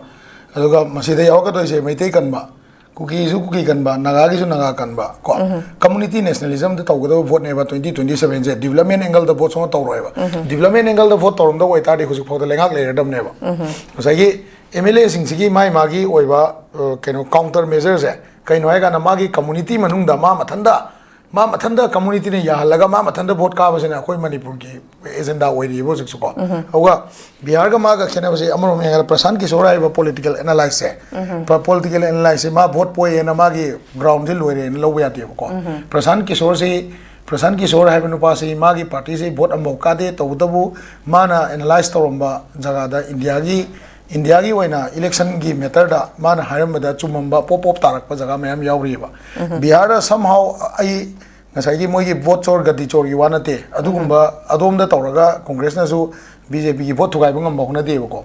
ꯑꯗꯨꯒ ꯃꯁꯤꯗ ꯌꯥꯎꯔꯛꯀꯗꯣꯏꯁꯦ ꯃꯩꯇꯩ ꯀꯟꯕ, ꯀꯨꯀꯤꯁꯨ ꯀꯨꯀꯤ ꯀꯟꯕ, ꯅꯥꯒꯥꯒꯤꯁꯨ ꯅꯥꯒꯥ ꯀꯟꯕ ꯀꯣ꯫ Community nationalism ꯗ ꯇꯧꯒꯗꯕ vote ꯅꯦꯕ twenty twenty seven ꯁꯦ, development angle ꯗ vote ꯁꯨꯡꯇꯧ ꯇꯧꯔꯣꯏꯕ꯫ Development angle ꯗ vote ꯇꯧꯔꯝꯗꯕ ꯑꯣꯏꯇꯥꯔꯗꯤ ꯍꯧꯖꯤꯛ ꯐꯥꯎꯗ ꯂꯩꯉꯥꯛ ꯂꯩꯔꯗꯕꯅꯦꯕ꯫ ꯉꯁꯥꯏꯒꯤ M L A ꯁꯤꯡꯁꯤꯒꯤ ꯃꯥꯒꯤ ꯃꯥꯒꯤ ꯑꯣꯏꯕ, ꯑ, ꯀꯩꯅꯣ, counter measure ꯁꯦ ꯀꯩꯅꯣ ꯍꯥꯏ ꯀꯥꯟꯗ, ꯃꯥꯒꯤ community ꯃꯅꯨꯡꯗ ꯃꯥ ꯃꯊꯟꯇ, ꯃꯥ ꯃꯊꯟꯇ community ꯅ ꯌꯥꯍꯜꯂꯒ ꯃꯥ ꯃꯊꯟꯇ vote ꯀꯥꯕꯁꯤꯅ ꯑꯩꯈꯣꯏ ꯃꯅꯤꯄꯨꯔꯒꯤ agenda ꯑꯣꯏꯔꯤꯕ ꯍꯧꯖꯤꯛꯁꯨꯀꯣ꯫ ꯑꯗꯨꯒ ꯕꯤꯍꯥꯔꯒ ꯃꯥꯒ ꯈꯦꯠꯅꯕꯁꯦ, ꯑꯃꯔꯣꯝ ꯌꯦꯡꯉꯒ ꯄ꯭ꯔꯁꯥꯟꯠ ꯀꯤꯁꯣꯔ ꯍꯥꯏꯔꯤꯕ political analyst ꯁꯦ, ꯄ-, political analyst ꯁꯦ ꯃꯥ vote ꯄꯣꯏꯌꯦꯅ ꯃꯥꯒꯤ ground ꯁꯦ ꯂꯣꯏꯔꯦꯅ ꯂꯧꯕ ꯌꯥꯗꯦꯕꯀꯣ꯫ ꯄ꯭ꯔꯁꯥꯟꯠ ꯀꯤꯁꯣꯔꯁꯤ, ꯄ꯭ꯔꯁꯥꯟꯠ ꯀꯤꯁꯣꯔ ꯍꯥꯏꯕ ꯅꯨꯄꯥꯁꯤ ꯃꯥꯒꯤ party ꯁꯤ vote ꯑꯃꯐꯥꯎ ꯀꯥꯗꯦ, ꯇꯧꯕꯇꯕꯨ ꯃꯥꯅ analyse ꯇꯧꯔꯝꯕ ꯖꯒꯥꯗ ꯏꯟꯗꯤꯌꯥꯒꯤ, ꯏꯟꯗꯤꯌꯥꯒꯤ ꯑꯣꯏꯅ election ꯒꯤ matter ꯗ ꯃꯥꯅ ꯍꯥꯏꯔꯝꯕꯗ ꯆꯨꯝꯃꯝꯕ ꯄꯣꯞ ꯄꯣꯞ ꯇꯥꯔꯛꯄ ꯖꯒꯥ ꯃꯌꯥꯝ ꯌꯥꯎꯔꯤꯑꯕ꯫ ꯕꯤꯍꯥꯔꯗ somehow ꯑꯩ ꯉꯁꯥꯏꯒꯤ ꯃꯣꯏꯒꯤ ꯚꯣꯠ ꯆꯣꯔ ꯒꯗꯤ ꯆꯣꯔꯒꯤ ꯋꯥ ꯅꯠꯇꯦ꯫ ꯑꯗꯨꯒꯨꯝꯕ ꯑꯗꯣꯝꯗ ꯇꯧꯔꯒ ꯀꯣꯡꯒ꯭ꯔꯦꯁꯅꯁꯨ ꯕꯤ ꯖꯦ ꯄꯤꯒꯤ ꯚꯣꯠ ꯊꯨꯒꯥꯏꯕ ꯉꯝꯕ ꯍꯣꯠꯅꯗꯦꯕꯀꯣ꯫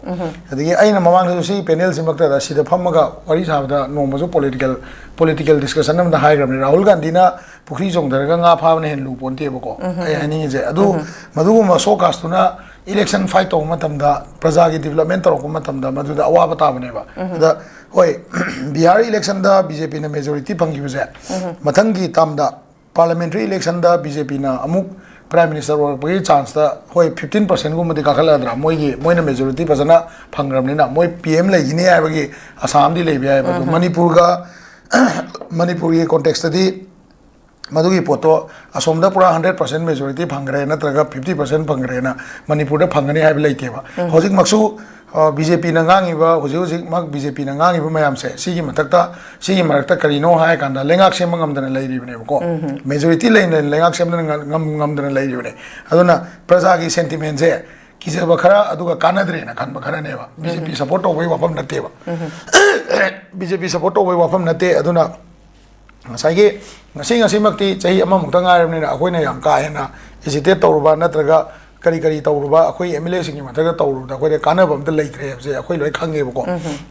ꯑꯗꯒꯤ ꯑꯩꯅ ꯃꯃꯥꯡꯗꯁꯨ ꯁꯤꯒꯤ ꯄꯦꯅꯦꯜꯁꯤꯃꯛꯇꯗ ꯁꯤꯗ ꯐꯝꯃꯒ ꯋꯥꯔꯤ ꯁꯥꯕꯗ ꯅꯣꯡꯃꯁꯨ ꯄꯣꯂꯤꯇꯤꯀꯦꯜ ꯄꯣꯂꯤꯇꯤꯀꯦꯜ ꯗꯤꯁꯀꯁꯟ ꯑꯃꯗ ꯍꯥꯏꯈ꯭ꯔꯕꯅꯤ, ꯔꯥꯍꯨꯜ ꯒꯥꯟꯙꯤꯅ ꯄꯨꯈ꯭ꯔꯤ ꯆꯣꯡꯊꯔꯒ ꯉꯥ ꯐꯥꯕꯅ ꯍꯦꯟꯅ ꯂꯨ ꯄꯣꯟꯇꯦꯕꯀꯣ꯫ ꯑꯩ ꯍꯥꯏꯅꯤꯡꯉꯤꯁꯦ ꯑꯗꯨ, ꯃꯗꯨꯒꯨꯝꯕ ꯁꯣꯀꯥꯁꯇꯨꯅ ꯏꯂꯦꯛꯁꯟ ꯐꯥꯏꯠ ꯇꯧꯕ ꯃꯇꯝꯗ, ꯄ꯭ꯔꯖꯥꯒꯤ ꯗꯤꯕꯂꯞꯃꯦꯟ ꯇꯧꯔꯛꯄ ꯃꯇꯝꯗ ꯃꯗꯨꯗ ꯑꯋꯥꯕ ꯇꯥꯕꯅꯦꯕ꯫ ꯑꯗ ꯍꯣꯏ, ꯕꯤꯍꯥꯔ ꯏꯂꯦꯛꯁꯟꯗ ꯕꯤ ꯖꯦ ꯄꯤꯅ ꯃꯦꯖꯣꯔꯤꯇꯤ ꯐꯪꯈꯤꯕꯁꯦ, ꯃꯊꯪꯒꯤ ꯇꯥꯝꯗ ꯄꯥꯔꯂꯤꯌꯥꯃꯦꯟꯇꯔꯤ ꯏꯂꯦꯛꯁꯟꯗ ꯕꯤ ꯖꯦ ꯄꯤꯅ ꯑꯃꯨꯛ ꯄ꯭ꯔꯥꯏꯝ ꯃꯤꯅꯤꯁꯇꯔ ꯑꯣꯏꯔꯛꯄꯒꯤ ꯆꯥꯟꯁꯇ, ꯍꯣꯏ, ꯐꯤꯐꯇꯤꯟ ꯄꯥꯔꯁꯦꯟꯒꯨꯝꯕꯗꯤ ꯀꯥꯈꯠꯂꯗ꯭ꯔꯥ? ꯃꯣꯏꯒꯤ, ꯃꯣꯏꯅ ꯃꯦꯖꯣꯔꯤꯇꯤ ꯐꯖꯅ ꯐꯪꯈ꯭ꯔꯕꯅꯤꯅ, ꯃꯣꯏ ꯄꯤ ꯑꯦꯝ ꯂꯩꯈꯤꯅꯤ ꯍꯥꯏꯕꯒꯤ ꯑꯁꯥ ꯑꯃꯗꯤ ꯂꯩꯕ ꯌꯥꯏꯑꯕ꯫ ꯑꯗꯣ ꯃꯅꯤꯄꯨꯔꯒ, ꯃꯅꯤꯄꯨꯔꯒꯤ ꯀꯣꯟꯇꯦꯛꯁꯇꯗꯤ ꯃꯗꯨꯒꯤ ꯄꯣꯠꯇꯣ ꯑꯁꯣꯝꯗ ꯄꯨꯔꯥ ꯍꯟꯗ꯭ꯔꯦꯠ ꯄꯥꯔꯁꯦꯟ ꯃꯦꯖꯣꯔꯤꯇꯤ ꯐꯪꯈ꯭ꯔꯦ ꯅꯠꯇ꯭ꯔꯒ ꯐꯤꯐꯇꯤ ꯄꯥꯔꯁꯦꯟ ꯐꯪꯈ꯭ꯔꯦꯅ ꯃꯅꯤꯄꯨꯔꯗ ꯐꯪꯒꯅꯤ ꯍꯥꯏꯕ ꯂꯩꯇꯦꯕ꯫ ꯍꯧꯖꯤꯛꯃꯛꯁꯨ ꯕꯤ ꯖꯦ ꯄꯤꯅ ꯉꯥꯡꯉꯤꯕ, ꯍꯧꯖꯤꯛ ꯍꯧꯖꯤꯛꯃꯛ ꯕꯤ ꯖꯦ ꯄꯤꯅ ꯉꯥꯡꯉꯤꯕ ꯃꯌꯥꯝꯁꯦ, ꯁꯤꯒꯤ ꯃꯊꯛꯇ, ꯁꯤꯒꯤ ꯃꯔꯛꯇ ꯀꯔꯤꯅꯣ ꯍꯥꯏꯔ ꯀꯥꯟꯗ, ꯂꯩꯉꯥꯛ ꯁꯦꯝꯕ ꯉꯝꯗꯅ ꯂꯩꯔꯤꯕꯅꯦꯕꯀꯣ꯫ ꯃꯦꯖꯣꯔꯤꯇꯤ ꯂꯩꯅ ꯂꯩꯉꯥꯛ ꯁꯦꯝꯗꯅ ꯉꯝ-, ꯉꯝꯗꯅ ꯂꯩꯔꯤꯕꯅꯦ꯫ ꯑꯗꯨꯅ ꯄ꯭ꯔꯖꯥꯒꯤ ꯁꯦꯟꯇꯤꯃꯦꯟꯁꯦ ꯀꯤꯖꯕ ꯈꯔ, ꯑꯗꯨꯒ ꯀꯥꯟꯅꯗ꯭ꯔꯦꯅ ꯈꯟꯕ ꯈꯔꯅꯦꯕ꯫ ꯕꯤ ꯖꯦ ꯄꯤ ꯁꯞꯄꯣꯔꯠ ꯇꯧꯕꯒꯤ ꯋꯥꯐꯝ ꯅꯠꯇꯦꯕ꯫ ꯕꯤ ꯖꯦ ꯄꯤ ꯁꯞꯄꯣꯔꯠ ꯇꯧꯕꯒꯤ ꯋꯥꯐꯝ ꯅꯠꯇꯦ꯫ ꯑꯗꯨꯅ ꯉꯁꯥꯏꯒꯤ ꯉꯁꯤ, ꯉꯁꯤꯃꯛꯇꯤ ꯆꯍꯤ ꯑꯃꯃꯨꯛꯇ ꯉꯥꯏꯔꯕꯅꯤꯅ, ꯑꯩꯈꯣꯏꯅ ꯌꯥꯝ ꯀꯥ ꯍꯦꯟꯅ ꯑꯦꯖꯤꯇꯦꯠ ꯇꯧꯔꯨꯕ ꯅꯠꯇ꯭ꯔꯒ ꯀꯔꯤ ꯀꯔꯤ ꯇꯧꯔꯨꯕ, ꯑꯩꯈꯣꯏ ꯑꯦꯝ ꯑꯦꯜ ꯑꯦꯁꯤꯡꯒꯤ ꯃꯊꯛꯇ ꯇꯧꯔꯨꯕꯗ ꯑꯩꯈꯣꯏꯗ ꯀꯥꯟꯅꯕ ꯑꯝꯇ ꯂꯩꯇ꯭ꯔꯦ ꯍꯥꯏꯕꯁꯦ ꯑꯩꯈꯣꯏ ꯂꯣꯏ ꯈꯪꯉꯦꯕꯀꯣ꯫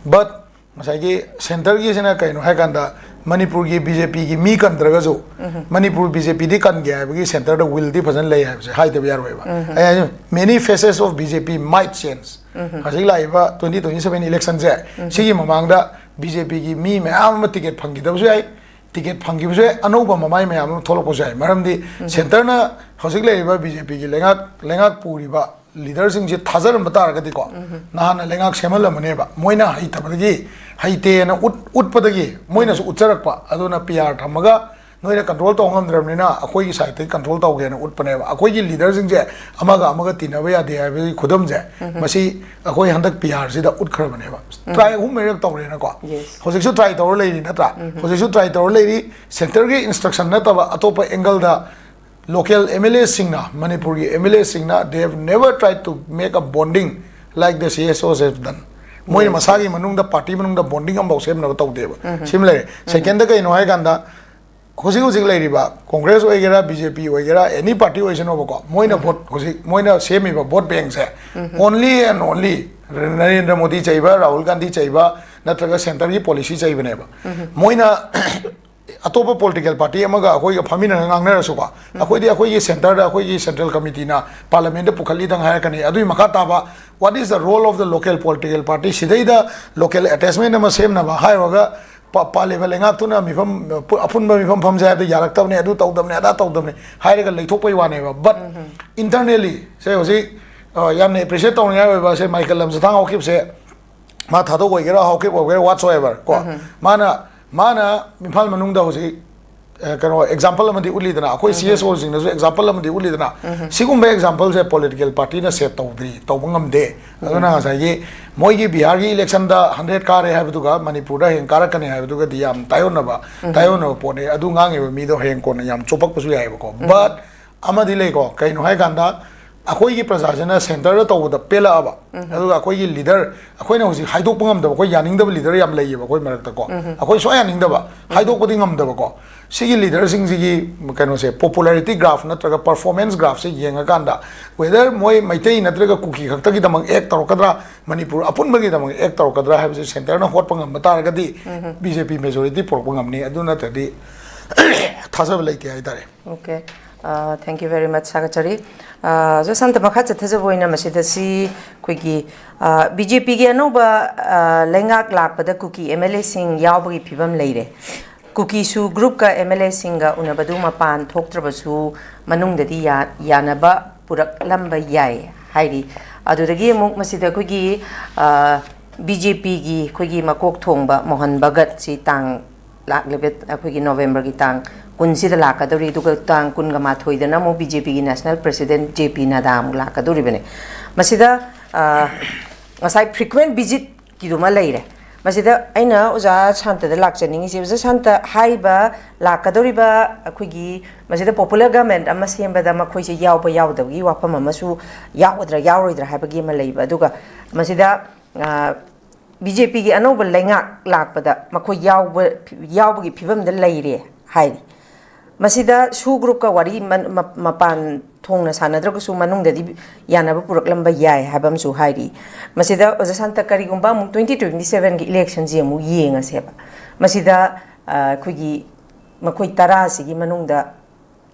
ꯕꯠ ꯉꯁꯥꯏꯒꯤ ꯁꯦꯟꯇꯔꯒꯤꯁꯤꯅ ꯀꯩꯅꯣ ꯍꯥꯏ ꯀꯥꯟꯗ, ꯃꯅꯤꯄꯨꯔꯒꯤ ꯕꯤ ꯖꯦ ꯄꯤꯒꯤ ꯃꯤ ꯀꯟꯗ꯭ꯔꯒꯁꯨ, ꯃꯅꯤꯄꯨꯔ ꯕꯤ ꯖꯦ ꯄꯤꯗꯤ ꯀꯟꯒꯦ ꯍꯥꯏꯕꯒꯤ ꯁꯦꯟꯇꯔꯗ ꯋꯤꯜꯗꯤ ꯐꯖꯅ ꯂꯩ ꯍꯥꯏꯕꯁꯦ ꯍꯥꯏꯗꯕ ꯌꯥꯔꯣꯏꯕ꯫ ꯑꯩ ꯍꯥꯏꯁꯦ, many faces of B J P might change꯫ ꯍꯧꯖꯤꯛ ꯂꯥꯛꯏꯕ twenty twenty seven election ꯁꯦ, ꯁꯤꯒꯤ ꯃꯃꯥꯡꯗ ꯕꯤ ꯖꯦ ꯄꯤꯒꯤ ꯃꯤ ꯃꯌꯥꯝ ꯑꯃ ꯇꯤꯀꯦꯠ ꯐꯪꯈꯤꯗꯕꯁꯨ ꯌꯥꯏ, ꯇꯤꯀꯦꯠ ꯐꯪꯈꯤꯕꯁꯨ ꯌꯥꯏ, ꯑꯅꯧꯕ ꯃꯃꯥꯏ ꯃꯌꯥꯝ ꯑꯃ ꯊꯣꯛꯂꯛꯄꯁꯨ ꯌꯥꯏ꯫ ꯃꯔꯝꯗꯤ ꯁꯦꯟꯇꯔꯅ ꯍꯧꯖꯤꯛ ꯂꯩꯔꯤꯕ ꯕꯤ ꯖꯦ ꯄꯤꯒꯤ ꯂꯩꯉꯥꯛ, ꯂꯩꯉꯥꯛ ꯄꯨꯔꯤꯕ ꯂꯤꯗꯔꯁꯤꯡꯁꯦ ꯊꯥꯖꯔꯝꯕ ꯇꯥꯔꯒꯗꯤꯀꯣ, ꯅꯍꯥꯟꯅ ꯂꯩꯉꯥꯛ ꯁꯦꯝꯍꯜꯂꯝꯃꯅꯦꯕ꯫ ꯃꯣꯏꯅ ꯍꯩꯇꯕꯗꯒꯤ, ꯍꯩꯇꯦꯅ ꯎꯠ-, ꯎꯠꯄꯗꯒꯤ ꯃꯣꯏꯅꯁꯨ ꯎꯠꯆꯔꯛꯄ꯫ ꯑꯗꯨꯅ ꯄꯤ ꯑꯥꯔ ꯊꯝꯃꯒ ꯅꯣꯏꯅ ꯀꯟꯇ꯭ꯔꯣꯜ ꯇꯧ ꯉꯝꯗ꯭ꯔꯕꯅꯤꯅ ꯑꯩꯈꯣꯏꯒꯤ ꯁꯥꯏꯠꯇꯒꯤ ꯀꯟꯇ꯭ꯔꯣꯜ ꯇꯧꯒꯦꯅ ꯎꯠꯄꯅꯦꯕ꯫ ꯑꯩꯈꯣꯏꯒꯤ ꯂꯤꯗꯔꯁꯤꯡꯁꯦ ꯑꯃꯒ ꯑꯃꯒ ꯇꯤꯟꯅꯕ ꯌꯥꯗꯦ ꯍꯥꯏꯕꯒꯤ ꯈꯨꯗꯝꯁꯦ ꯃꯁꯤ ꯑꯩꯈꯣꯏ ꯍꯟꯗꯛ ꯄꯤ ꯑꯥꯔꯁꯤꯗ ꯎꯠꯈ꯭ꯔꯕꯅꯦꯕ꯫ ꯇ꯭ꯔꯥꯏ ꯑꯍꯨꯝ ꯃꯔꯤꯔꯛ ꯇꯧꯔꯦꯅꯀꯣ꯫ ꯍꯧꯖꯤꯛꯁꯨ ꯇ꯭ꯔꯥꯏ ꯇꯧꯔ ꯂꯩꯔꯤ ꯅꯠꯇ꯭ꯔꯥ? ꯍꯧꯖꯤꯛꯁꯨ ꯇ꯭ꯔꯥꯏ ꯇꯧꯔ ꯂꯩꯔꯤ꯫ ꯁꯦꯟꯇꯔꯒꯤ ꯏꯟꯁꯇ꯭ꯔꯛꯁꯟ ꯅꯠꯇꯕ ꯑꯇꯣꯞꯄ ꯑꯦꯡꯒꯜꯗ ꯂꯣꯀꯦꯜ ꯑꯦꯝ ꯑꯦꯜ ꯑꯦꯁꯤꯡꯅ, ꯃꯅꯤꯄꯨꯔꯒꯤ ꯑꯦꯝ ꯑꯦꯜ ꯑꯦꯁꯤꯡꯅ, they have never tried to make a bonding like the C S Os have done. ꯃꯣꯏꯅ ꯃꯁꯥꯒꯤ ꯃꯅꯨꯡꯗ, ꯄꯥꯔꯇꯤ ꯃꯅꯨꯡꯗ ꯕꯣꯟꯗꯤꯡ ꯑꯃꯐꯥꯎ ꯁꯦꯝꯅꯕ ꯇꯧꯗꯦꯕ꯫ ꯁꯤꯃ ꯂꯩꯔꯦ꯫ ꯁꯦꯀꯦꯟꯗ ꯀꯩꯅꯣ ꯍꯥꯏ ꯀꯥꯟꯗ, ꯍꯧꯖꯤꯛ ꯍꯧꯖꯤꯛ ꯂꯩꯔꯤꯕ ꯀꯣꯡꯒ꯭ꯔꯦꯁ ꯑꯣꯏꯒꯦꯔꯥ, ꯕꯤ ꯖꯦ ꯄꯤ ꯑꯣꯏꯒꯦꯔꯥ, ꯑꯦꯅꯤ ꯄꯥꯔꯇꯤ ꯑꯣꯏꯁꯅꯣꯕꯀꯣ, ꯃꯣꯏꯅ ꯚꯣꯠ, ꯍꯧꯖꯤꯛ ꯃꯣꯏꯅ ꯁꯦꯝꯃꯤꯕ ꯚꯣꯠ ꯕꯦꯡꯁꯦ, only and only Narendra Modi ꯆꯩꯕ, ꯔꯥꯍꯨꯜ ꯒꯥꯟꯙꯤ ꯆꯩꯕ, ꯅꯠꯇ꯭ꯔꯒ ꯁꯦꯟꯇꯔꯒꯤ ꯄꯣꯂꯤꯁꯤ ꯆꯩꯕꯅꯦꯕ꯫ ꯃꯣꯏꯅ ꯑꯇꯣꯞꯄ ꯄꯣꯂꯤꯇꯤꯀꯦꯜ ꯄꯥꯔꯇꯤ ꯑꯃꯒ ꯑꯩꯈꯣꯏꯒ ꯐꯝꯃꯤꯟꯅꯔꯒ ꯉꯥꯡꯅꯔꯁꯨꯀꯣ, ꯑꯩꯈꯣꯏꯗꯤ ꯑꯩꯈꯣꯏꯒꯤ ꯁꯦꯟꯇꯔꯗ ꯑꯩꯈꯣꯏꯒꯤ ꯁꯦꯟꯇ꯭ꯔꯦꯜ ꯀꯃꯤꯇꯤꯅ ꯄꯥꯔꯂꯤꯌꯥꯃꯦꯟꯗ ꯄꯨꯈꯠꯂꯤꯗꯪ ꯍꯥꯏꯔꯛꯀꯅꯤ꯫ ꯑꯗꯨꯒꯤ ꯃꯈꯥ ꯇꯥꯕ, what is the role of the local political party? ꯁꯤꯗꯩꯗ ꯂꯣꯀꯦꯜ ꯑꯦꯇꯦꯆꯃꯦꯟ ꯑꯃ ꯁꯦꯝꯅꯕ ꯍꯥꯏꯔꯨꯔꯒ, ꯄꯥ-, ꯄꯥꯜꯂꯤꯕ ꯂꯩꯉꯥꯛꯇꯨꯅ ꯃꯤꯐꯝ, ꯑꯄꯨꯟꯕ ꯃꯤꯐꯝ ꯐꯝꯁꯦ ꯍꯥꯏꯕꯗ ꯌꯥꯔꯛꯇꯕꯅꯦ, ꯑꯗꯨ ꯇꯧꯗꯕꯅꯦ, ꯑꯗꯥ ꯇꯧꯗꯕꯅꯦ ꯍꯥꯏꯔꯒ ꯂꯩꯊꯣꯛꯄꯩ ꯋꯥꯅꯦꯕ꯫ But internally ꯁꯦ ꯍꯧꯖꯤꯛ, ꯑ, ꯌꯥꯝꯅ ꯑꯦꯄ꯭ꯔꯤꯁꯤꯌꯦꯠ ꯇꯧꯅꯤꯡꯉꯥꯏ ꯑꯣꯏꯕ ꯁꯦ ꯃꯥꯏꯀꯦꯜ ꯂꯝꯖꯊꯥꯡ ꯍꯧꯈꯤꯕꯁꯦ, ꯃꯥ ꯊꯥꯗꯣꯛ ꯑꯣꯏꯒꯦꯔꯥ, ꯍꯥꯎꯀꯤꯞ ꯑꯣꯏꯒꯦꯔꯥ, ꯋꯥꯠꯁ ꯑꯦꯚꯔ ꯀꯣ, ꯃꯥꯅ, ꯃꯥꯅ ꯏꯝꯐꯥꯜ ꯃꯅꯨꯡꯗ ꯍꯧꯖꯤꯛ, ꯑ, ꯀꯩꯅꯣ, ꯑꯦꯛꯖꯥꯝꯄꯜ ꯑꯃꯗꯤ ꯎꯠꯂꯤꯗꯅ, ꯑꯩꯈꯣꯏ ꯁꯤ ꯑꯦꯁ ꯑꯣꯁꯤꯡꯅꯁꯨ ꯑꯦꯛꯖꯥꯝꯄꯜ ꯑꯃꯗꯤ ꯎꯠꯂꯤꯗꯅ, ꯁꯤꯒꯨꯝꯕ ꯑꯦꯛꯖꯥꯝꯄꯜꯁꯦ ꯄꯣꯂꯤꯇꯤꯀꯦꯜ ꯄꯥꯔꯇꯤꯅ ꯁꯦꯠ ꯇꯧꯗ꯭ꯔꯤ, ꯇꯧꯕ ꯉꯝꯗꯦ꯫ ꯑꯗꯨꯅ ꯉꯁꯥꯏꯒꯤ ꯃꯣꯏꯒꯤ ꯕꯤꯍꯥꯔꯒꯤ ꯏꯂꯦꯛꯁꯟꯗ ꯍꯟꯗ꯭ꯔꯦꯠ ꯀꯥꯔꯦ ꯍꯥꯏꯕꯗꯨꯒ ꯃꯅꯤꯄꯨꯔꯗ ꯍꯌꯦꯡ ꯀꯥꯔꯛꯀꯅꯤ ꯍꯥꯏꯕꯗꯨꯒꯗꯤ ꯌꯥꯝ ꯇꯥꯏꯌꯣꯟꯅꯕ, ꯇꯥꯏꯌꯣꯟꯅꯕ ꯄꯣꯠꯅꯤ꯫ ꯑꯗꯨ ꯉꯥꯡꯉꯤꯕ ꯃꯤꯗꯣ ꯍꯌꯦꯡ ꯀꯣꯟꯅ ꯌꯥꯝ ꯆꯣꯞꯄꯛꯄꯁꯨ ꯌꯥꯏꯑꯕꯀꯣ꯫ But ꯑꯃꯗꯤ ꯂꯩꯀꯣ, ꯀꯩꯅꯣ ꯍꯥꯏꯀꯥꯟꯗ, ꯑꯩꯈꯣꯏꯒꯤ ꯄ꯭ꯔꯖꯥꯁꯤꯅ ꯁꯦꯟꯇꯔꯗ ꯇꯧꯕꯗ ꯄꯦꯜꯂꯛꯑꯕ, ꯑꯗꯨꯒ ꯑꯩꯈꯣꯏꯒꯤ ꯂꯤꯗꯔ, ꯑꯩꯈꯣꯏꯅ ꯍꯧꯖꯤꯛ ꯍꯥꯏꯗꯣꯛꯄ ꯉꯝꯗꯕ, ꯑꯩꯈꯣꯏ ꯌꯥꯅꯤꯡꯗꯕ ꯂꯤꯗꯔ ꯌꯥꯝ ꯂꯩꯌꯦꯕ ꯑꯩꯈꯣꯏ ꯃꯔꯛꯇꯀꯣ꯫ ꯑꯩꯈꯣꯏ ꯁꯨꯡꯌꯥ ꯌꯥꯅꯤꯡꯗꯕ, ꯍꯥꯏꯗꯣꯛꯄꯗꯤ ꯉꯝꯗꯕꯀꯣ꯫ ꯁꯤꯒꯤ ꯂꯤꯗꯔꯁꯤꯡꯁꯤꯒꯤ ꯀꯩꯅꯣꯁꯦ, ꯄꯣꯄꯨꯂꯔꯤꯇꯤ ꯒ꯭ꯔꯥꯐ ꯅꯠꯇ꯭ꯔꯒ ꯄꯔꯐꯣꯔꯃꯦꯟꯁ ꯒ꯭ꯔꯥꯐꯁꯦ ꯌꯦꯡꯉꯀꯥꯟꯗ, ꯋꯦꯗꯔ ꯃꯣꯏ ꯃꯩꯇꯩ ꯅꯠꯇ꯭ꯔꯒ ꯀꯨꯀꯤ ꯈꯛꯇꯒꯤꯗꯃꯛ ꯑꯦꯛ ꯇꯧꯔꯛꯀꯗ꯭ꯔꯥ, ꯃꯅꯤꯄꯨꯔ ꯑꯄꯨꯟꯕꯒꯤꯗꯃꯛ ꯑꯦꯛ ꯇꯧꯔꯛꯀꯗ꯭ꯔꯥ ꯍꯥꯏꯕꯁꯦ ꯁꯦꯟꯇꯔꯅ ꯍꯣꯠꯄ ꯉꯝꯕ ꯇꯥꯔꯒꯗꯤ, ꯕꯤ ꯖꯦ ꯄꯤ ꯃꯦꯖꯣꯔꯤꯇꯤ ꯄꯨꯔꯛꯄ ꯉꯝꯅꯤ꯫ ꯑꯗꯨ ꯅꯠꯇ꯭ꯔꯗꯤ ꯊꯥꯖꯕ ꯂꯩꯇꯦ ꯍꯥꯏꯇꯥꯔꯦ꯫ Okay. Uh, thank you very much, ꯁꯥꯒꯠꯆꯔꯤ꯫ Uh, ꯖꯁꯥꯟꯇ, ꯃꯈꯥ ꯆꯠꯊꯖꯕ ꯑꯣꯏꯅ ꯃꯁꯤꯗ ꯁꯤ ꯑꯩꯈꯣꯏꯒꯤ, uh, ꯕꯤ ꯖꯦ ꯄꯤꯒꯤ ꯑꯅꯧꯕ, uh, ꯂꯩꯉꯥꯛ ꯂꯥꯛꯄꯗ ꯀꯨꯀꯤ ꯑꯦꯝ ꯑꯦꯜ ꯑꯦꯁꯤꯡ ꯌꯥꯎꯕꯒꯤ ꯐꯤꯕꯝ ꯂꯩꯔꯦ꯫ ꯀꯨꯀꯤꯁꯨ ꯒ꯭ꯔꯨꯞꯀ ꯑꯦꯝ ꯑꯦꯜ ꯑꯦꯁꯤꯡꯒ ꯎꯅꯕꯗꯨ ꯃꯄꯥꯟ ꯊꯣꯛꯇ꯭ꯔꯕꯁꯨ ꯃꯅꯨꯡꯗꯗꯤ ꯌꯥ-, ꯌꯥꯅꯕ ꯄꯨꯔꯛꯂꯝꯕ ꯌꯥꯏ ꯍꯥꯏꯔꯤ꯫ ꯑꯗꯨꯗꯒꯤ ꯑꯃꯨꯛ ꯃꯁꯤꯗ ꯑꯩꯈꯣꯏꯒꯤ, uh, ꯕꯤ ꯖꯦ ꯄꯤꯒꯤ ꯑꯩꯈꯣꯏꯒꯤ ꯃꯀꯣꯛ ꯊꯣꯡꯕ ꯃꯣꯍꯟ ꯚꯒꯠꯁꯤ ꯇꯥꯡ ꯂꯥꯛꯂꯤꯕ ꯑꯩꯈꯣꯏꯒꯤ ꯅꯣꯕꯦꯝꯕꯔꯒꯤ ꯇꯥꯡ ꯀꯨꯟꯁꯤꯗ ꯂꯥꯛꯀꯗꯧꯔꯤ, ꯑꯗꯨꯒ ꯇꯥꯡ ꯀꯨꯟꯒ ꯃꯥꯊꯣꯏꯗꯅ ꯑꯃꯨꯛ ꯕꯤ ꯖꯦ ꯄꯤꯒꯤ ꯅꯦꯁꯅꯦꯜ ꯄ꯭ꯔꯦꯁꯤꯗꯦꯟꯠ ꯖꯦ ꯄꯤ ꯅꯗꯥ ꯑꯃꯨꯛ ꯂꯥꯛꯀꯗꯧꯔꯤꯕꯅꯤ꯫ ꯃꯁꯤꯗ, ꯑ, ꯉꯁꯥꯏ ꯐ꯭ꯔꯤꯀ꯭ꯋꯦꯟꯠ ꯚꯤꯖꯤꯠꯀꯤꯗꯨꯃ ꯂꯩꯔꯦ꯫ ꯃꯁꯤꯗ ꯑꯩꯅ ꯑꯣꯖꯥ ꯁꯥꯟꯇꯗ ꯂꯥꯛꯆꯅꯤꯡꯉꯤꯁꯦ, ꯑꯣꯖꯥ ꯁꯥꯟꯇ, ꯍꯥꯏꯔꯤꯕ ꯂꯥꯛꯀꯗꯧꯔꯤꯕ ꯑꯩꯈꯣꯏꯒꯤ ꯃꯁꯤꯗ ꯄꯣꯄꯨꯂꯔ ꯒꯃꯦꯟꯠ ꯑꯃ ꯁꯦꯝꯕꯗ ꯃꯈꯣꯏꯁꯦ ꯌꯥꯎꯕ ꯌꯥꯎꯗꯕꯒꯤ ꯋꯥꯐꯝ ꯑꯃꯁꯨ, ꯌꯥꯎꯒꯗ꯭ꯔꯥ ꯌꯥꯎꯔꯣꯏꯗ꯭ꯔꯥ ꯍꯥꯏꯕꯒꯤ ꯑꯃ ꯂꯩꯕ, ꯑꯗꯨꯒ ꯃꯁꯤꯗ, ꯑ, ꯕꯤ ꯖꯦ ꯄꯤꯒꯤ ꯑꯅꯧꯕ ꯂꯩꯉꯥꯛ ꯂꯥꯛꯄꯗ ꯃꯈꯣꯏ ꯌꯥꯎꯕ, ꯌꯥꯎꯕꯒꯤ ꯐꯤꯕꯝꯗ ꯂꯩꯔꯦ ꯍꯥꯏꯔꯤ꯫ ꯃꯁꯤꯗ ꯁꯨ ꯒ꯭ꯔꯨꯞꯀ ꯋꯥꯔꯤ ꯃ- ꯃ- ꯃꯄꯥꯟ ꯊꯣꯡꯅ ꯁꯥꯟꯅꯗ꯭ꯔꯒꯁꯨ ꯃꯅꯨꯡꯗꯗꯤ ꯌꯥꯅꯕ ꯄꯨꯔꯛꯂꯝꯕ ꯌꯥꯏ ꯍꯥꯏꯕ ꯑꯃꯁꯨ ꯍꯥꯏꯔꯤ꯫ ꯃꯁꯤꯗ ꯑꯣꯖꯥ ꯁꯥꯟꯇ, ꯀꯔꯤꯒꯨꯝꯕ ꯑꯃꯨꯛ ꯇ꯭ꯋꯦꯟꯇꯤ ꯇ꯭ꯋꯦꯟꯇꯤ ꯁꯦꯚꯦꯟꯒꯤ ꯏꯂꯦꯛꯁꯟꯁꯤ ꯑꯃꯨꯛ ꯌꯦꯡꯉꯁꯦꯕ꯫ ꯃꯁꯤꯗ ꯑ, ꯑꯩꯈꯣꯏꯒꯤ ꯃꯈꯣꯏ ꯇꯔꯥꯁꯤꯒꯤ ꯃꯅꯨꯡꯗ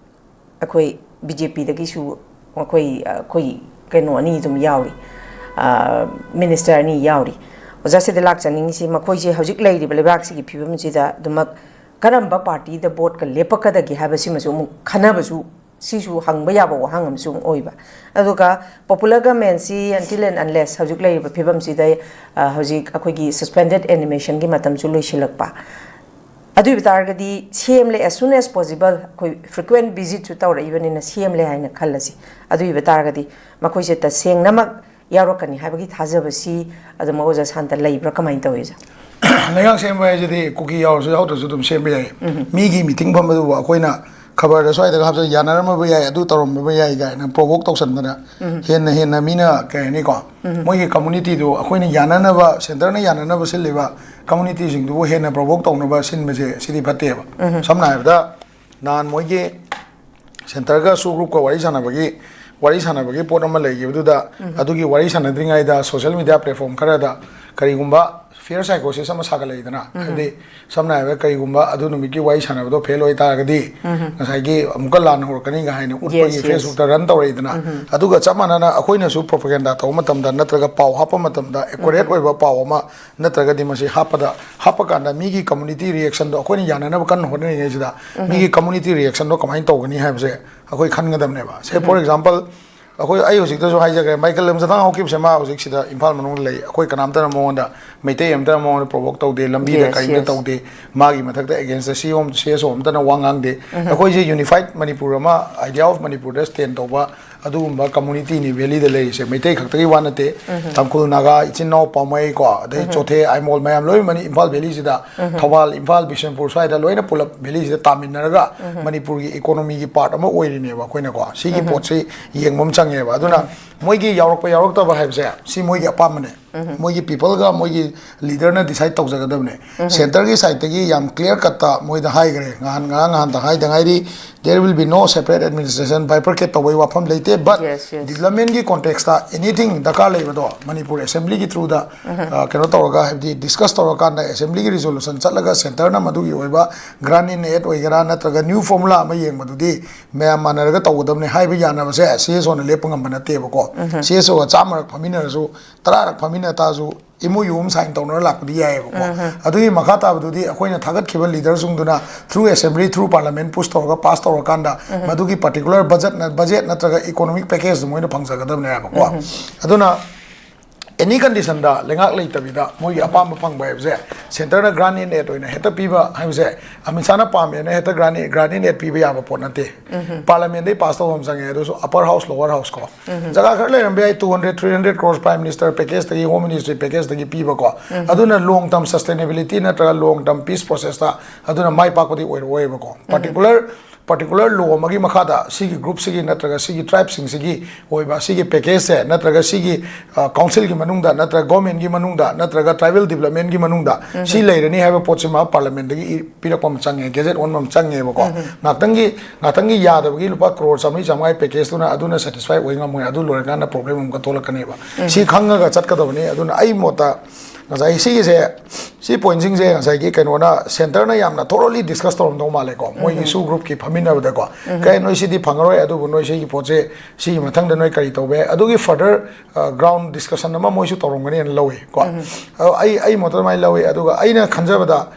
ꯑꯩꯈꯣꯏ ꯕꯤ ꯖꯦ ꯄꯤꯗꯒꯤꯁꯨ ꯑꯩꯈꯣꯏ ꯑꯩꯈꯣꯏ ꯀꯩꯅꯣ ꯑꯅꯤ ꯑꯗꯨꯝ ꯌꯥꯎꯔꯤ, ꯃꯤꯅꯤꯁꯇꯔ ꯑꯅꯤ ꯌꯥꯎꯔꯤ꯫ ꯑꯣꯖꯥ ꯁꯤꯗ ꯂꯥꯛꯆꯅꯤꯡꯉꯤꯁꯤ, ꯃꯈꯣꯏꯁꯦ ꯍꯧꯖꯤꯛ ꯂꯩꯔꯤꯕ ꯂꯩꯕꯥꯛꯁꯤꯒꯤ ꯐꯤꯕꯝꯁꯤꯗ ꯑꯗꯨꯃꯛ ꯀꯔꯝꯕ ꯄꯥꯔꯇꯤꯗ ꯚꯣꯠꯀ ꯂꯦꯞꯄꯛꯀꯗꯒꯦ ꯍꯥꯏꯕꯁꯤꯃꯁꯨ ꯑꯃꯨꯛ ꯈꯟꯅꯕꯁꯨ, ꯁꯤꯁꯨ ꯍꯪꯕ ꯌꯥꯕ ꯋꯥꯍꯪ ꯑꯃꯁꯨ ꯑꯃꯨꯛ ꯑꯣꯏꯕ꯫ ꯑꯗꯨꯒ popular governmentꯁꯤ until and unless ꯍꯧꯖꯤꯛ ꯂꯩꯔꯤꯕ ꯐꯤꯕꯝꯁꯤꯗ, ꯑ, ꯍꯧꯖꯤꯛ ꯑꯩꯈꯣꯏꯒꯤ suspended animationꯒꯤ ꯃꯇꯝꯁꯨ ꯂꯣꯏꯁꯤꯜꯂꯛꯄ, ꯑꯗꯨ ꯑꯣꯏꯕ ꯇꯥꯔꯒꯗꯤ ꯁꯦꯝꯂꯦ, as soon as possible ꯑꯩꯈꯣꯏ frequent visitꯁꯨ ꯇꯧꯔꯛꯏꯕꯅꯤꯅ ꯁꯦꯝꯂꯦ ꯍꯥꯏꯅ ꯈꯜꯂꯁꯤ꯫ ꯑꯗꯨ ꯑꯣꯏꯕ ꯇꯥꯔꯒꯗꯤ ꯃꯈꯣꯏꯁꯦ ꯇꯁꯦꯡꯅꯃꯛ ꯌꯥꯎꯔꯛꯀꯅꯤ ꯍꯥꯏꯕꯒꯤ ꯊꯥꯖꯕꯁꯤ ꯑꯗꯨꯝ ꯑꯣꯖꯥ ꯁꯥꯟꯇ ꯂꯩꯕ꯭ꯔꯥ, ꯀꯃꯥꯏꯅ ꯇꯧꯏ, ꯑꯣꯖꯥ? ꯂꯩꯉꯥꯛ ꯁꯦꯝꯕ ꯍꯥꯏꯁꯤꯗꯤ ꯀꯨꯀꯤ ꯌꯥꯎꯔꯁꯨ ꯌꯥꯎꯗ꯭ꯔꯁꯨ ꯑꯗꯨꯝ ꯁꯦꯝꯕ ꯌꯥꯏ꯫ ꯃꯤꯒꯤ ꯃꯤꯇꯤꯡ ꯐꯝꯕꯗꯨꯕꯨ ꯑꯩꯈꯣꯏꯅ ꯈꯕꯔꯗ ꯁ꯭ꯋꯥꯏꯗꯒ ꯍꯥꯞꯆ ꯌꯥꯅꯔꯝꯃꯕ ꯌꯥꯏ, ꯑꯗꯨ ꯇꯧꯔꯝꯃꯕ ꯌꯥꯏ ꯀꯥꯏꯅ provoke ꯇꯧꯁꯟꯗꯅ ꯍꯦꯟꯅ ꯍꯦꯟꯅ ꯃꯤꯅ, ꯀꯩ ꯍꯥꯏꯅꯤꯀꯣ, ꯃꯣꯏꯒꯤ communityꯗꯨ ꯑꯩꯈꯣꯏꯅ ꯌꯥꯅꯅꯕ, centreꯅ ꯌꯥꯅꯅꯕ ꯁꯤꯜꯂꯤꯕ communityꯁꯤꯡꯗꯨꯕꯨ ꯍꯦꯟꯅ provoke ꯇꯧꯅꯕ ꯁꯤꯟꯕꯁꯦ, ꯁꯤꯗꯤ ꯐꯠꯇꯦꯕ꯫ ꯁꯝꯅ ꯍꯥꯏꯔꯕꯗ, ꯅꯍꯥꯟ ꯃꯣꯏꯒꯤ centreꯒ ꯁꯨ ꯒ꯭ꯔꯨꯞꯀ ꯋꯥꯔꯤ ꯁꯥꯟꯅꯕꯒꯤ, ꯋꯥꯔꯤ ꯁꯥꯟꯅꯕꯒꯤ ꯄꯣꯠ ꯑꯃ ꯂꯩꯈꯤꯕꯗꯨꯗ, ꯑꯗꯨꯒꯤ ꯋꯥꯔꯤ ꯁꯥꯟꯅꯗ꯭ꯔꯤꯉꯩꯗ social media platform ꯈꯔꯗ ꯀꯔꯤꯒꯨꯝꯕ fear psychosis ꯑꯃ ꯁꯥꯒꯠꯂꯛꯏꯗꯅ, ꯍꯥꯏꯕꯗꯤ ꯁꯝꯅ ꯍꯥꯏꯔꯕꯗ ꯀꯔꯤꯒꯨꯝꯕ ꯑꯗꯨ ꯅꯨꯃꯤꯠꯀꯤ ꯋꯥꯔꯤ ꯁꯥꯟꯅꯕꯗꯣ fail ꯑꯣꯏꯇꯥꯔꯒꯗꯤ ꯉꯁꯥꯏꯒꯤ ꯑꯃꯨꯛꯀ ꯂꯥꯟꯅ ꯍꯧꯔꯛꯀꯅꯤꯒ ꯍꯥꯏꯅ ꯎꯠꯄꯒꯤ Yes, yes. Facebookꯇ run ꯇꯧꯔꯛꯏꯗꯅ, ꯑꯗꯨꯒ ꯆꯞ ꯃꯥꯟꯅꯅ ꯑꯩꯈꯣꯏꯅꯁꯨ propaganda ꯇꯧꯕ ꯃꯇꯝꯗ ꯅꯠꯇ꯭ꯔꯒ ꯄꯥꯎ ꯍꯥꯞꯄ ꯃꯇꯝꯗ accurate ꯑꯣꯏꯕ ꯄꯥꯎ ꯑꯃ ꯅꯠꯇ꯭ꯔꯒꯗꯤ ꯃꯁꯤ ꯍꯥꯞꯄꯗ, ꯍꯥꯞꯄ ꯀꯥꯟꯗ ꯃꯤꯒꯤ community reactionꯗꯣ ꯑꯩꯈꯣꯏꯅ ꯌꯥꯅꯅꯕ ꯀꯟꯅ ꯍꯣꯠꯅꯔꯤꯉꯩꯁꯤꯗ ꯃꯤꯒꯤ community reactionꯗꯣ ꯀꯃꯥꯏꯅ ꯇꯧꯒꯅꯤ ꯍꯥꯏꯕꯁꯦ ꯑꯩꯈꯣꯏ ꯈꯟꯒꯗꯕꯅꯦꯕ꯫ Say for example, ꯑꯩꯈꯣꯏ, ꯑꯩ ꯍꯧꯖꯤꯛꯇꯁꯨ ꯍꯥꯏꯖꯈ꯭ꯔꯦ, ꯃꯥꯏꯀꯦꯜ ꯂꯝꯖꯊꯥꯡ ꯍꯧꯈꯤꯕꯁꯦ ꯃꯥ ꯍꯧꯖꯤꯛ ꯁꯤꯗ ꯏꯝꯐꯥꯜ ꯃꯅꯨꯡꯗ ꯂꯩ꯫ ꯑꯩꯈꯣꯏ ꯀꯅꯥꯝꯇꯅ ꯃꯉꯣꯟꯗ, ꯃꯩꯇꯩ ꯑꯃꯇꯅ ꯃꯉꯣꯟꯗ provoke ꯇꯧꯗꯦ, ꯂꯝꯕꯤꯗ Yes, ꯀꯔꯤꯝꯇ yes. ꯇꯧꯗꯦ꯫ ꯃꯥꯒꯤ ꯃꯊꯛꯇ againstꯇ C O, C S O ꯑꯃꯇꯅ ꯋꯥ ꯉꯥꯡꯗꯦ꯫ ꯑꯩꯈꯣꯏꯁꯦ unified ꯃꯅꯤꯄꯨꯔ ꯑꯃ, idea of ꯃꯅꯤꯄꯨꯔꯗ stand ꯇꯧꯕ ꯑꯗꯨꯒꯨꯝꯕ communityꯅꯤ valleyꯗ ꯂꯩꯔꯤꯁꯦ꯫ ꯃꯩꯇꯩ ꯈꯛꯇꯒꯤ ꯋꯥ ꯅꯠꯇꯦ, ꯇꯥꯡꯈꯨꯜ, ꯅꯥꯒꯥ, ꯏꯆꯤꯟ ꯏꯅꯥꯎ, ꯄꯥꯎꯃꯩ ꯀꯣ, ꯑꯗꯩ ꯆꯣꯊꯦ, ꯑꯥꯏꯃꯣꯜ ꯃꯌꯥꯝ ꯂꯣꯏꯅꯃꯛ ꯏꯝꯐꯥꯜ valleyꯁꯤꯗ, ꯊꯧꯕꯥꯜ, ꯏꯝꯐꯥꯜ, ꯕꯤꯁꯦꯝꯄꯨꯔ ꯁ꯭ꯋꯥꯏꯗ ꯂꯣꯏꯅ ꯄꯨꯂꯞ valleyꯁꯤꯗ ꯇꯥꯃꯤꯟꯅꯔꯒ ꯃꯅꯤꯄꯨꯔꯒꯤ economyꯒꯤ part ꯑꯃ ꯑꯣꯏꯔꯤꯅꯦꯕ ꯑꯩꯈꯣꯏꯅꯀꯣ꯫ ꯁꯤꯒꯤ ꯄꯣꯠꯁꯤ ꯌꯦꯡꯕ ꯑꯃ ꯆꯪꯉꯦꯕ꯫ ꯑꯗꯨꯅ ꯃꯣꯏꯒꯤ ꯌꯥꯎꯔꯛꯄ ꯌꯥꯎꯔꯛꯇꯕ ꯍꯥꯏꯕꯁꯦ ꯁꯤ ꯃꯣꯏꯒꯤ ꯑꯄꯥꯝꯕꯅꯦ꯫ ꯃꯣꯏꯒꯤ ꯄꯤꯄꯜꯒ ꯃꯣꯏꯒꯤ ꯂꯤꯗꯔꯅ ꯗꯤꯁꯥꯏꯠ ꯇꯧꯖꯒꯗꯕꯅꯦ꯫ ꯁꯦꯟꯇꯔꯒꯤ ꯁꯥꯏꯠꯇꯒꯤ ꯌꯥꯝ ꯀ꯭ꯂꯤꯌꯔ ꯀꯠꯇ ꯃꯣꯏꯗ ꯍꯥꯏꯈ꯭ꯔꯦ, ꯉꯍꯥꯟ ꯉꯔꯥꯡ ꯅꯍꯥꯟꯗ ꯍꯥꯏꯗ ꯉꯥꯏꯔꯤ, there will be no separate administration, bifurcate ꯇꯧꯕꯒꯤ ꯋꯥꯐꯝ ꯂꯩꯇꯦ꯫ But Yes, yes. Developmentꯀꯤ context anything ꯗꯔꯀꯥꯔ ꯂꯩꯕꯗꯣ ꯃꯅꯤꯄꯨꯔ ꯑꯦꯁꯦꯝꯕ꯭ꯂꯤꯒꯤ ꯊ꯭ꯔꯨꯗ ꯀꯩꯅꯣ ꯇꯧꯔꯒ, ꯍꯥꯏꯕꯗꯤ ꯗꯤꯁꯀꯁ ꯇꯧꯔꯀꯥꯟꯗ ꯑꯦꯁꯦꯝꯕ꯭ꯂꯤꯒꯤ ꯔꯤꯖꯣꯂꯨꯁꯟ ꯆꯠꯂꯒ ꯁꯦꯟꯇꯔꯅ ꯃꯗꯨꯒꯤ ꯑꯣꯏꯕ grant in aid ꯑꯣꯏꯒꯦꯔꯥ ꯅꯠꯇ꯭ꯔꯒ ꯅ꯭ꯌꯨ ꯐꯣꯔꯃꯨꯂꯥ ꯑꯃ ꯌꯦꯡꯕꯗꯨꯗꯤ ꯃꯌꯥꯝ ꯃꯥꯟꯅꯔꯒ ꯇꯧꯒꯗꯕꯅꯦ ꯍꯥꯏꯕ ꯌꯥꯅꯕꯁꯦ ꯁꯤ ꯑꯦꯁ ꯑꯣꯅ ꯂꯦꯞꯄ ꯉꯝꯕ ꯅꯠꯇꯦꯕꯀꯣ꯫ ꯁꯤ ꯑꯦꯁ ꯑꯣꯒ ꯆꯥꯝꯃꯔꯛ ꯐꯝꯃꯤꯟꯅꯔꯁꯨ, ꯇꯔꯥꯔꯛ ꯐꯝꯃꯤꯟꯅ ꯇꯥꯔꯁꯨ ꯑꯦꯝ ꯑꯣ ꯌꯨ ꯑꯃ ꯁꯥꯏꯟ ꯇꯧꯅꯔ ꯂꯥꯛꯄꯗꯤ ꯌꯥꯏꯑꯕꯀꯣ꯫ ꯑꯗꯨꯒꯤ ꯃꯈꯥ ꯇꯥꯕꯗꯨꯗꯤ ꯑꯩꯈꯣꯏꯅ ꯊꯥꯒꯠꯈꯤꯕ ꯂꯤꯗꯔꯁꯤꯡꯗꯨꯅ through assembly, through parliament push ꯇꯧꯔꯒ ꯄꯥꯁ ꯇꯧꯔꯀꯥꯟꯗ ꯃꯗꯨꯒꯤ ꯄꯥꯔꯇꯤꯀꯨꯂꯔ ꯕꯖꯦꯠ ꯕꯖꯦꯠ ꯅꯠꯇ꯭ꯔꯒ ꯏꯀꯣꯅꯣꯃꯤꯛ ꯄꯦꯀꯦꯖꯇꯨ ꯃꯣꯏꯅ ꯐꯪꯖꯒꯗꯕꯅꯦ ꯍꯥꯏꯕꯀꯣ꯫ ꯑꯗꯨꯅ ꯑꯦꯅꯤ ꯀꯟꯗꯤꯁꯟꯗ ꯂꯩꯉꯥꯛ ꯂꯩꯇꯕꯤꯗ ꯃꯣꯏꯒꯤ ꯑꯄꯥꯝꯕ ꯐꯪꯕ ꯍꯥꯏꯕꯁꯦ, ꯁꯦꯟꯇꯔꯅ grant in aid ꯑꯣꯏꯅ ꯍꯦꯛꯇ ꯄꯤꯕ ꯍꯥꯏꯕꯁꯦ, ꯑꯃꯤꯠ ꯁꯥꯍꯅ ꯄꯥꯝꯃꯦꯅ ꯍꯦꯛꯇ grant in, grant in aid ꯄꯤꯕ ꯌꯥꯕ ꯄꯣꯠ ꯅꯠꯇꯦ꯫ ꯄꯥꯔꯂꯤꯌꯥꯃꯦꯟꯗꯩ ꯄꯥꯁ ꯇꯧꯕ ꯑꯃ ꯆꯪꯉꯦ, ꯑꯗꯨꯁꯨ ꯑꯄꯔ ꯍꯥꯎꯁ, ꯂꯣꯋꯔ ꯍꯥꯎꯁ ꯀꯣ꯫ ꯖꯒꯥ ꯈꯔ ꯂꯩꯔꯝꯕ ꯌꯥꯏ, two hundred, three hundred crores Prime Minister package ꯇꯒꯤ, Home Ministry package ꯇꯒꯤ ꯄꯤꯕꯀꯣ꯫ ꯑꯗꯨꯅ long term sustainability ꯅꯠꯇ꯭ꯔꯒ long term peace process ꯇ ꯑꯗꯨꯅ ꯃꯥꯏ ꯄꯥꯛꯄꯗꯤ ꯑꯣꯏꯔꯛꯑꯣꯏꯕꯀꯣ꯫ ꯄꯥꯔꯇꯤꯀꯨꯂꯔ ꯄꯥꯔꯇꯤꯀꯨꯂꯔ ꯂꯣ ꯑꯃꯒꯤ ꯃꯈꯥꯗ ꯁꯤꯒꯤ ꯒ꯭ꯔꯨꯞꯁꯤꯒꯤ ꯅꯠꯇ꯭ꯔꯒ ꯁꯤꯒꯤ ꯇ꯭ꯔꯥꯏꯕꯁꯤꯡꯁꯤꯒꯤ ꯑꯣꯏꯕ ꯁꯤꯒꯤ ꯄꯦꯀꯦꯖꯁꯦ ꯅꯠꯇ꯭ꯔꯒ ꯁꯤꯒꯤ ꯀꯥꯎꯟꯁꯤꯜꯒꯤ ꯃꯅꯨꯡꯗ ꯅꯠꯇ꯭ꯔꯒ ꯒꯣꯔꯃꯦꯟꯒꯤ ꯃꯅꯨꯡꯗ ꯅꯠꯇ꯭ꯔꯒ ꯇ꯭ꯔꯥꯏꯕꯦꯜ ꯗꯤꯕꯂꯞꯃꯦꯟꯒꯤ ꯃꯅꯨꯡꯗ ꯁꯤ ꯂꯩꯔꯅꯤ ꯍꯥꯏꯕ ꯄꯣꯠꯁꯤꯃ ꯄꯥꯔꯂꯤꯌꯥꯃꯦꯟꯗꯒꯤ ꯄꯤꯔꯛꯄ ꯑꯃ ꯆꯪꯉꯦ, ꯒꯦꯖꯦꯠ ꯑꯣꯟꯕ ꯑꯃ ꯆꯪꯉꯦꯕꯀꯣ꯫ ꯉꯥꯛꯇꯪꯒꯤ ꯉꯥꯛꯇꯪꯒꯤ ꯌꯥꯗꯕꯒꯤ ꯂꯨꯄꯥ ꯀ꯭ꯔꯣꯔ ꯆꯥꯃꯔꯤ ꯆꯥꯃꯉꯥꯒꯤ ꯄꯦꯀꯦꯖꯇꯨꯅ ꯑꯗꯨꯅ ꯁꯦꯇꯤꯁꯐꯥꯏ ꯑꯣꯏ ꯉꯝꯃꯣꯏ, ꯑꯗꯨ ꯂꯣꯏꯔꯀꯥꯟꯗ ꯄ꯭ꯔꯣꯕ꯭ꯂꯦꯝ ꯑꯃꯨꯛꯀ ꯊꯣꯛꯂꯛꯀꯅꯦꯕ꯫ ꯁꯤ ꯈꯪꯉꯒ ꯆꯠꯀꯗꯕꯅꯤ꯫ ꯑꯗꯨꯅ ꯑꯩ ꯃꯣꯠꯇ ꯉꯁꯥꯏ ꯁꯤꯒꯤꯁꯦ, ꯁꯤ ꯄꯣꯏꯟꯁꯤꯡꯁꯦ ꯉꯁꯥꯏꯒꯤ ꯀꯩꯅꯣꯅ, ꯁꯦꯟꯇꯔꯅ ꯌꯥꯝꯅ ꯊꯣꯔꯣꯂꯤ ꯗꯤꯁꯀꯁ ꯇꯧꯔꯝꯗꯧ ꯃꯥꯜꯂꯦꯀꯣ, ꯃꯣꯏꯒꯤ ꯁꯨ ꯒ꯭ꯔꯨꯞꯀꯤ ꯐꯝꯃꯤꯟꯅꯕꯗꯀꯣ꯫ ꯀꯩ, ꯅꯣꯏ ꯁꯤꯗꯤ ꯐꯪꯉꯔꯣꯏ, ꯑꯗꯨꯕꯨ ꯅꯣꯏ ꯁꯤꯒꯤ ꯄꯣꯠꯁꯦ, ꯁꯤꯒꯤ ꯃꯊꯪꯗ ꯅꯣꯏ ꯀꯔꯤ ꯇꯧꯕ ꯌꯥꯏ, ꯑꯗꯨꯒꯤ ꯐꯔꯗꯔ ꯒ꯭ꯔꯥꯎꯟ ꯗꯤꯁꯀꯁꯟ ꯑꯃ ꯃꯣꯏꯁꯨ ꯇꯧꯔꯝꯒꯅꯤꯅ ꯂꯧꯏ ꯀꯣ꯫ ꯑꯗꯣ ꯑꯩ ꯑꯩ ꯃꯣꯠꯇ ꯑꯗꯨꯃꯥꯏꯅ ꯂꯧꯏ꯫ ꯑꯗꯨꯒ ꯑꯩꯅ ꯈꯟꯖꯕꯗ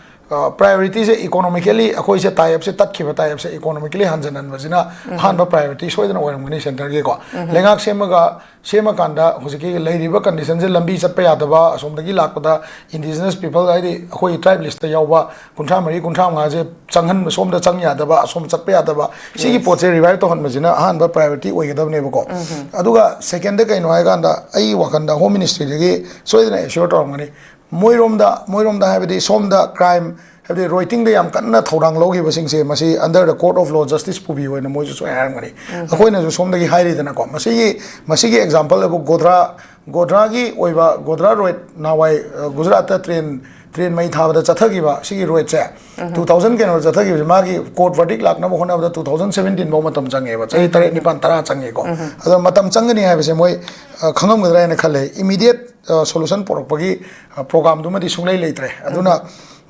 ꯄ꯭ꯔꯥꯏꯌꯣꯔꯤꯇꯤꯁꯦ ꯏꯀꯣꯅꯣꯃꯤꯀꯦꯂꯤ, ꯑꯩꯈꯣꯏꯁꯦ ꯇꯥꯏ ꯑꯞꯁꯦ ꯇꯠꯈꯤꯕ, ꯇꯥꯏ ꯑꯞꯁꯦ ꯏꯀꯣꯅꯣꯃꯤꯀꯦꯂꯤ ꯍꯟꯖꯤꯟꯍꯟꯕꯁꯤꯅ ꯑꯍꯥꯟꯕ ꯄ꯭ꯔꯥꯏꯌꯣꯔꯤꯇꯤ ꯁꯣꯏꯗꯅ ꯑꯣꯏꯔꯝꯒꯅꯤ ꯁꯦꯟꯇꯔꯒꯤꯀꯣ꯫ ꯂꯩꯉꯥꯛ ꯁꯦꯝꯃꯒ ꯁꯦꯝꯃꯀꯥꯟꯗ ꯍꯧꯖꯤꯛꯀꯤ ꯂꯩꯔꯤꯕ ꯀꯟꯗꯤꯁꯟꯁꯦ ꯂꯝꯕꯤ ꯆꯠꯄ ꯌꯥꯗꯕ, ꯑꯁꯣꯝꯗꯒꯤ ꯂꯥꯛꯄꯗ ꯏꯟꯗꯤꯖꯤꯅꯁ ꯄꯤꯄꯜ, ꯍꯥꯏꯗꯤ ꯑꯩꯈꯣꯏꯒꯤ ꯇ꯭ꯔꯥꯏꯕ ꯂꯤꯁꯇ ꯌꯥꯎꯕ ꯀꯨꯟꯊ꯭ꯔꯥ ꯃꯔꯤ, ꯀꯨꯟꯊ꯭ꯔꯥ ꯃꯉꯥꯁꯦ ꯆꯪꯍꯟꯕ, ꯁꯣꯝꯗ ꯆꯪ ꯌꯥꯗꯕ, ꯑꯁꯣꯝ ꯆꯠꯄ ꯌꯥꯗꯕ, ꯁꯤꯒꯤ ꯄꯣꯠꯁꯦ ꯔꯤꯚꯥꯏꯚ ꯇꯧꯍꯟꯕꯁꯤꯅ ꯑꯍꯥꯟꯕ ꯄ꯭ꯔꯥꯏꯌꯣꯔꯤꯇꯤ ꯑꯣꯏꯒꯗꯕꯅꯦꯕꯀꯣ꯫ ꯑꯗꯨꯒ ꯁꯦꯀꯦꯟꯗ ꯀꯩꯅꯣ ꯍꯥꯏꯀꯥꯟꯗ, ꯑꯩꯒꯤ ꯋꯥꯈꯜꯗ ꯍꯣꯝ ꯃꯤꯅꯤꯁꯇ꯭ꯔꯤꯗꯒꯤ ꯁꯣꯏꯗꯅ ꯑꯦꯁ꯭ꯌꯣꯔ ꯇꯧꯔꯝꯒꯅꯤ꯫ ꯃꯣꯏꯔꯣꯝꯗ, ꯃꯣꯏꯔꯣꯝꯗ ꯍꯥꯏꯕꯗꯤ ꯁꯣꯝꯗ ꯀ꯭ꯔꯥꯏꯝ, ꯍꯥꯏꯕꯗꯤ ꯔꯣꯏꯇꯤꯡꯗ ꯌꯥꯝ ꯀꯟꯅ ꯊꯧꯗꯥꯡ ꯂꯧꯈꯤꯕꯁꯤꯡꯁꯦ, ꯃꯁꯤ under the court of law justice ꯄꯨꯕꯤꯌꯨ ꯍꯥꯏꯅ ꯃꯣꯏꯁꯨ ꯁꯣꯏ ꯍꯥꯏꯔꯝꯒꯅꯤ꯫ ꯑꯩꯈꯣꯏꯅꯁꯨ ꯁꯣꯝꯗꯒꯤ ꯍꯥꯏꯔꯤꯗꯅꯀꯣ, ꯃꯁꯤꯒꯤ, ꯃꯁꯤꯒꯤ ꯑꯦꯛꯖꯥꯝꯄꯜ ꯑꯕꯨ ꯒꯣꯙ꯭ꯔꯥ, ꯒꯣꯙ꯭ꯔꯥꯒꯤ ꯑꯣꯏꯕ ꯒꯣꯙ꯭ꯔꯥ ꯔꯣꯏꯠ, ꯅꯍꯥꯟꯋꯥꯏ, ꯑ, ꯒꯨꯖꯔꯥꯠꯇ ꯇ꯭ꯔꯦꯟ, ꯇ꯭ꯔꯦꯟ ꯃꯩ ꯊꯥꯕꯗ ꯆꯠꯊꯈꯤꯕ ꯁꯤꯒꯤ ꯔꯣꯏꯠꯁꯦ, ꯇꯨ ꯊꯥꯎꯖꯟ ꯀꯩꯅꯣꯗ ꯆꯠꯊꯈꯤꯕꯁꯦ, ꯃꯥꯒꯤ ꯀꯣꯔꯠ ꯚꯔꯗꯤꯛ ꯂꯥꯛꯅꯕ ꯍꯣꯠꯅꯕꯗ ꯇꯨ ꯊꯥꯎꯖꯟ ꯁꯚꯦꯟꯇꯤꯟ ꯐꯥꯎ ꯃꯇꯝ ꯆꯪꯉꯦꯕ, ꯆꯍꯤ ꯇꯔꯦꯠ, ꯅꯤꯄꯥꯟ, ꯇꯔꯥ ꯆꯪꯉꯦꯀꯣ꯫ ꯑꯗꯣ ꯃꯇꯝ ꯆꯪꯒꯅꯤ ꯍꯥꯏꯕꯁꯦ ꯃꯣꯏ, ꯑ, ꯈꯪꯉꯝꯒꯗ꯭ꯔꯥ ꯍꯥꯏꯅ ꯈꯜꯂꯦ꯫ ꯏꯃꯤꯗꯤꯌꯦꯠ, ꯑ, ꯁꯣꯂꯨꯁꯟ ꯄꯨꯔꯛꯄꯒꯤ, ꯑ, ꯄ꯭ꯔꯣꯒꯥꯝꯗꯨꯃꯗꯤ ꯁꯨꯡꯂꯩ ꯂꯩꯇ꯭ꯔꯦ꯫ ꯑꯗꯨꯅ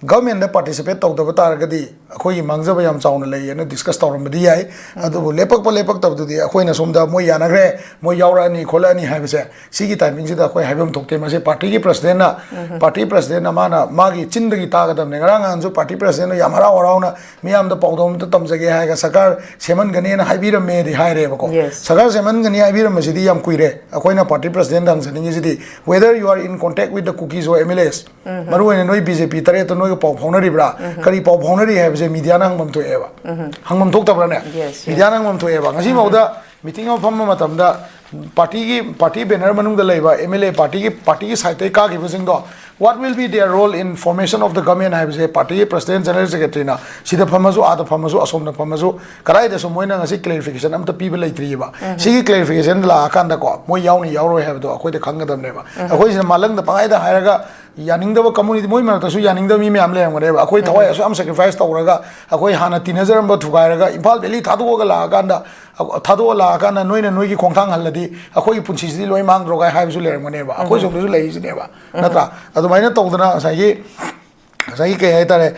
ꯒꯚꯔꯟꯃꯦꯟꯗ ꯄꯥꯔꯇꯤꯁꯤꯄꯦꯠ ꯇꯧꯗꯕ ꯇꯥꯔꯒꯗꯤ ꯑꯩꯈꯣꯏꯒꯤ ꯃꯥꯡꯖꯕ ꯌꯥꯝ ꯆꯥꯎꯅ ꯂꯩꯌꯦꯅ ꯗꯤꯁꯀꯁ ꯇꯧꯔꯝꯕꯗꯤ ꯌꯥꯏ꯫ ꯑꯗꯨꯕꯨ ꯂꯦꯞꯄꯛꯄ ꯂꯦꯞꯄꯛꯇꯕꯗꯨꯗꯤ ꯑꯩꯈꯣꯏꯅ ꯁꯣꯝꯗ ꯃꯣꯏ ꯌꯥꯅꯈ꯭ꯔꯦ, ꯃꯣꯏ ꯌꯥꯎꯔꯛꯑꯅꯤ ꯈꯣꯠꯂꯛꯑꯅꯤ ꯍꯥꯏꯕꯁꯦ, ꯁꯤꯒꯤ ꯇꯥꯏꯃꯤꯡꯁꯤꯗ ꯑꯩꯈꯣꯏ ꯍꯥꯏꯐꯝ ꯊꯣꯛꯇꯦ꯫ ꯃꯁꯤ ꯄꯥꯔꯇꯤꯒꯤ ꯄ꯭ꯔꯁꯤꯗꯦꯟꯅ, ꯄꯥꯔꯇꯤ ꯄ꯭ꯔꯁꯤꯗꯦꯟꯅ ꯃꯥꯅ ꯃꯥꯒꯤ ꯆꯤꯟꯗꯒꯤ ꯇꯥꯒꯗꯕꯅꯦ꯫ ꯉꯔꯥꯡ ꯅꯍꯥꯟꯁꯨ ꯄꯥꯔꯇꯤ ꯄ꯭ꯔꯁꯤꯗꯦꯟꯅ ꯌꯥꯝ ꯍꯔꯥꯎ ꯍꯔꯥꯎꯅ ꯃꯤꯌꯥꯝꯗ ꯄꯥꯎꯗꯝ ꯑꯝꯇ ꯇꯝꯖꯒꯦ ꯍꯥꯏꯔꯒ ꯁꯔꯀꯥꯔ ꯁꯦꯝꯍꯟꯒꯅꯤꯅ ꯍꯥꯏꯕꯤꯔꯝꯃꯦꯗꯤ ꯍꯥꯏꯔꯦꯕꯀꯣ꯫ Yes. ꯁꯔꯀꯥꯔ ꯁꯦꯝꯍꯟꯒꯅꯤ ꯍꯥꯏꯕꯤꯔꯝꯕꯁꯤꯗꯤ ꯌꯥꯝ ꯀꯨꯏꯔꯦ꯫ ꯑꯩꯈꯣꯏꯅ party ꯄ꯭ꯔꯁꯤꯗꯦꯟꯗ ꯍꯪꯖꯅꯤꯡꯉꯤꯁꯤꯗꯤ, whether you are in contact with the Kukis or M L As, ꯃꯔꯨ ꯑꯣꯏꯅ ꯅꯣꯏ ꯕꯤ ꯖꯦ ꯄꯤ ꯇꯔꯦꯠꯇꯣ ꯅꯣꯏꯒ ꯄꯥꯎ ꯐꯥꯎꯅꯔꯤꯕ꯭ꯔꯥ? ꯀꯔꯤ ꯄꯥꯎ ꯐꯥꯎꯅꯔꯤ ꯍꯥꯏꯕꯁꯦ ꯃꯤꯗꯤꯌꯥꯅ ꯍꯪꯐꯝ ꯊꯣꯛꯑꯦꯕ꯫ ꯍꯪꯐꯝ ꯊꯣꯛꯇꯕ꯭ꯔꯥꯅꯦ? Yes, yes. ꯃꯤꯗꯤꯌꯥꯅ ꯍꯪꯐꯝ ꯊꯣꯛꯑꯦꯕ꯫ ꯉꯁꯤ ꯐꯥꯎꯗ ꯃꯤꯇꯤꯡ ꯑꯃ ꯐꯝꯕ ꯃꯇꯝꯗ ꯄꯥꯔꯇꯤꯒꯤ, ꯄꯥꯔꯇꯤ ꯕꯦꯅꯔ ꯃꯅꯨꯡꯗ ꯂꯩꯕ ꯑꯦꯝ ꯑꯦꯜ ꯑꯦ, ꯄꯥꯔꯇꯤꯒꯤ, ꯄꯥꯔꯇꯤꯒꯤ ꯁꯥꯏꯠꯇꯒꯤ ꯀꯥꯈꯤꯕꯁꯤꯡꯗꯣ, what will be their role in formation of the government ꯍꯥꯏꯕꯁꯦ ꯄꯥꯔꯇꯤꯒꯤ ꯄ꯭ꯔꯁꯤꯗꯦꯟ, ꯖꯦꯅꯔꯦꯜ ꯁꯦꯀ꯭ꯔꯦꯇꯔꯤꯅ ꯁꯤꯗ ꯐꯝꯃꯁꯨ, ꯑꯥꯗ ꯐꯝꯃꯁꯨ, ꯑꯁꯣꯝꯗ ꯐꯝꯃꯁꯨ, ꯀꯗꯥꯏꯗꯁꯨ ꯃꯣꯏꯅ ꯉꯁꯤ ꯀ꯭ꯂꯦꯔꯤꯐꯤꯀꯦꯁꯟ ꯑꯝꯇ ꯄꯤꯕ ꯂꯩꯇ꯭ꯔꯤꯑꯕ꯫ ꯁꯤꯒꯤ ꯀ꯭ꯂꯦꯔꯤꯐꯤꯀꯦꯁꯟ ꯂꯥꯛꯑꯀꯥꯟꯗꯀꯣ, ꯃꯣꯏ ꯌꯥꯎꯅꯤ ꯌꯥꯎꯔꯣꯏ ꯍꯥꯏꯕꯗꯣ ꯑꯩꯈꯣꯏꯗ ꯈꯪꯒꯗꯕꯅꯦꯕ꯫ ꯑꯩꯈꯣꯏꯁꯤꯅ ꯃꯥꯂꯪꯗ ꯄꯪꯍꯥꯏꯗ ꯍꯥꯏꯔꯒ ꯌꯥꯅꯤꯡꯗꯕ ꯀꯝꯃꯨꯅꯤꯇꯤ, ꯃꯣꯏ ꯃꯔꯛꯇꯁꯨ ꯌꯥꯅꯤꯡꯗꯕ ꯃꯤ ꯃꯌꯥꯝ ꯂꯩꯔꯝꯒꯅꯦꯕ꯫ ꯑꯩꯈꯣꯏ ꯊꯋꯥꯏ ꯑꯁꯨꯛ ꯌꯥꯝ ꯁꯦꯀ꯭ꯔꯤꯐꯥꯏꯁ ꯇꯧꯔꯒ, ꯑꯩꯈꯣꯏ ꯍꯥꯟꯅ ꯇꯤꯟꯅꯖꯔꯝꯕ ꯊꯨꯒꯥꯏꯔꯒ, ꯏꯝꯐꯥꯜ ꯚꯦꯂꯤ ꯊꯥꯗꯣꯛꯑꯒ ꯂꯥꯛꯑꯀꯥꯟꯗ, ꯊꯥꯗꯣꯛꯑ ꯂꯥꯛꯑꯀꯥꯟꯗ ꯅꯣꯏꯅ ꯅꯣꯏꯒꯤ ꯈꯣꯡꯊꯥꯡ ꯍꯜꯂꯗꯤ ꯑꯩꯈꯣꯏꯒꯤ ꯄꯨꯟꯁꯤꯁꯤꯗꯤ ꯂꯣꯏ ꯃꯥꯡꯗ꯭ꯔꯣ ꯀꯥꯏ ꯍꯥꯏꯕꯁꯨ ꯂꯩꯔꯝꯒꯅꯦꯕ꯫ ꯑꯩꯈꯣꯏ ꯁꯣꯝꯗꯁꯨ ꯂꯩꯔꯤꯁꯤꯅꯦꯕ, ꯅꯠꯇ꯭ꯔꯥ? ꯑꯗꯨꯃꯥꯏꯅ ꯇꯧꯗꯅ ꯉꯁꯥꯏꯒꯤ, ꯉꯁꯥꯏꯒꯤ ꯀꯩ ꯍꯥꯏꯇꯥꯔꯦ,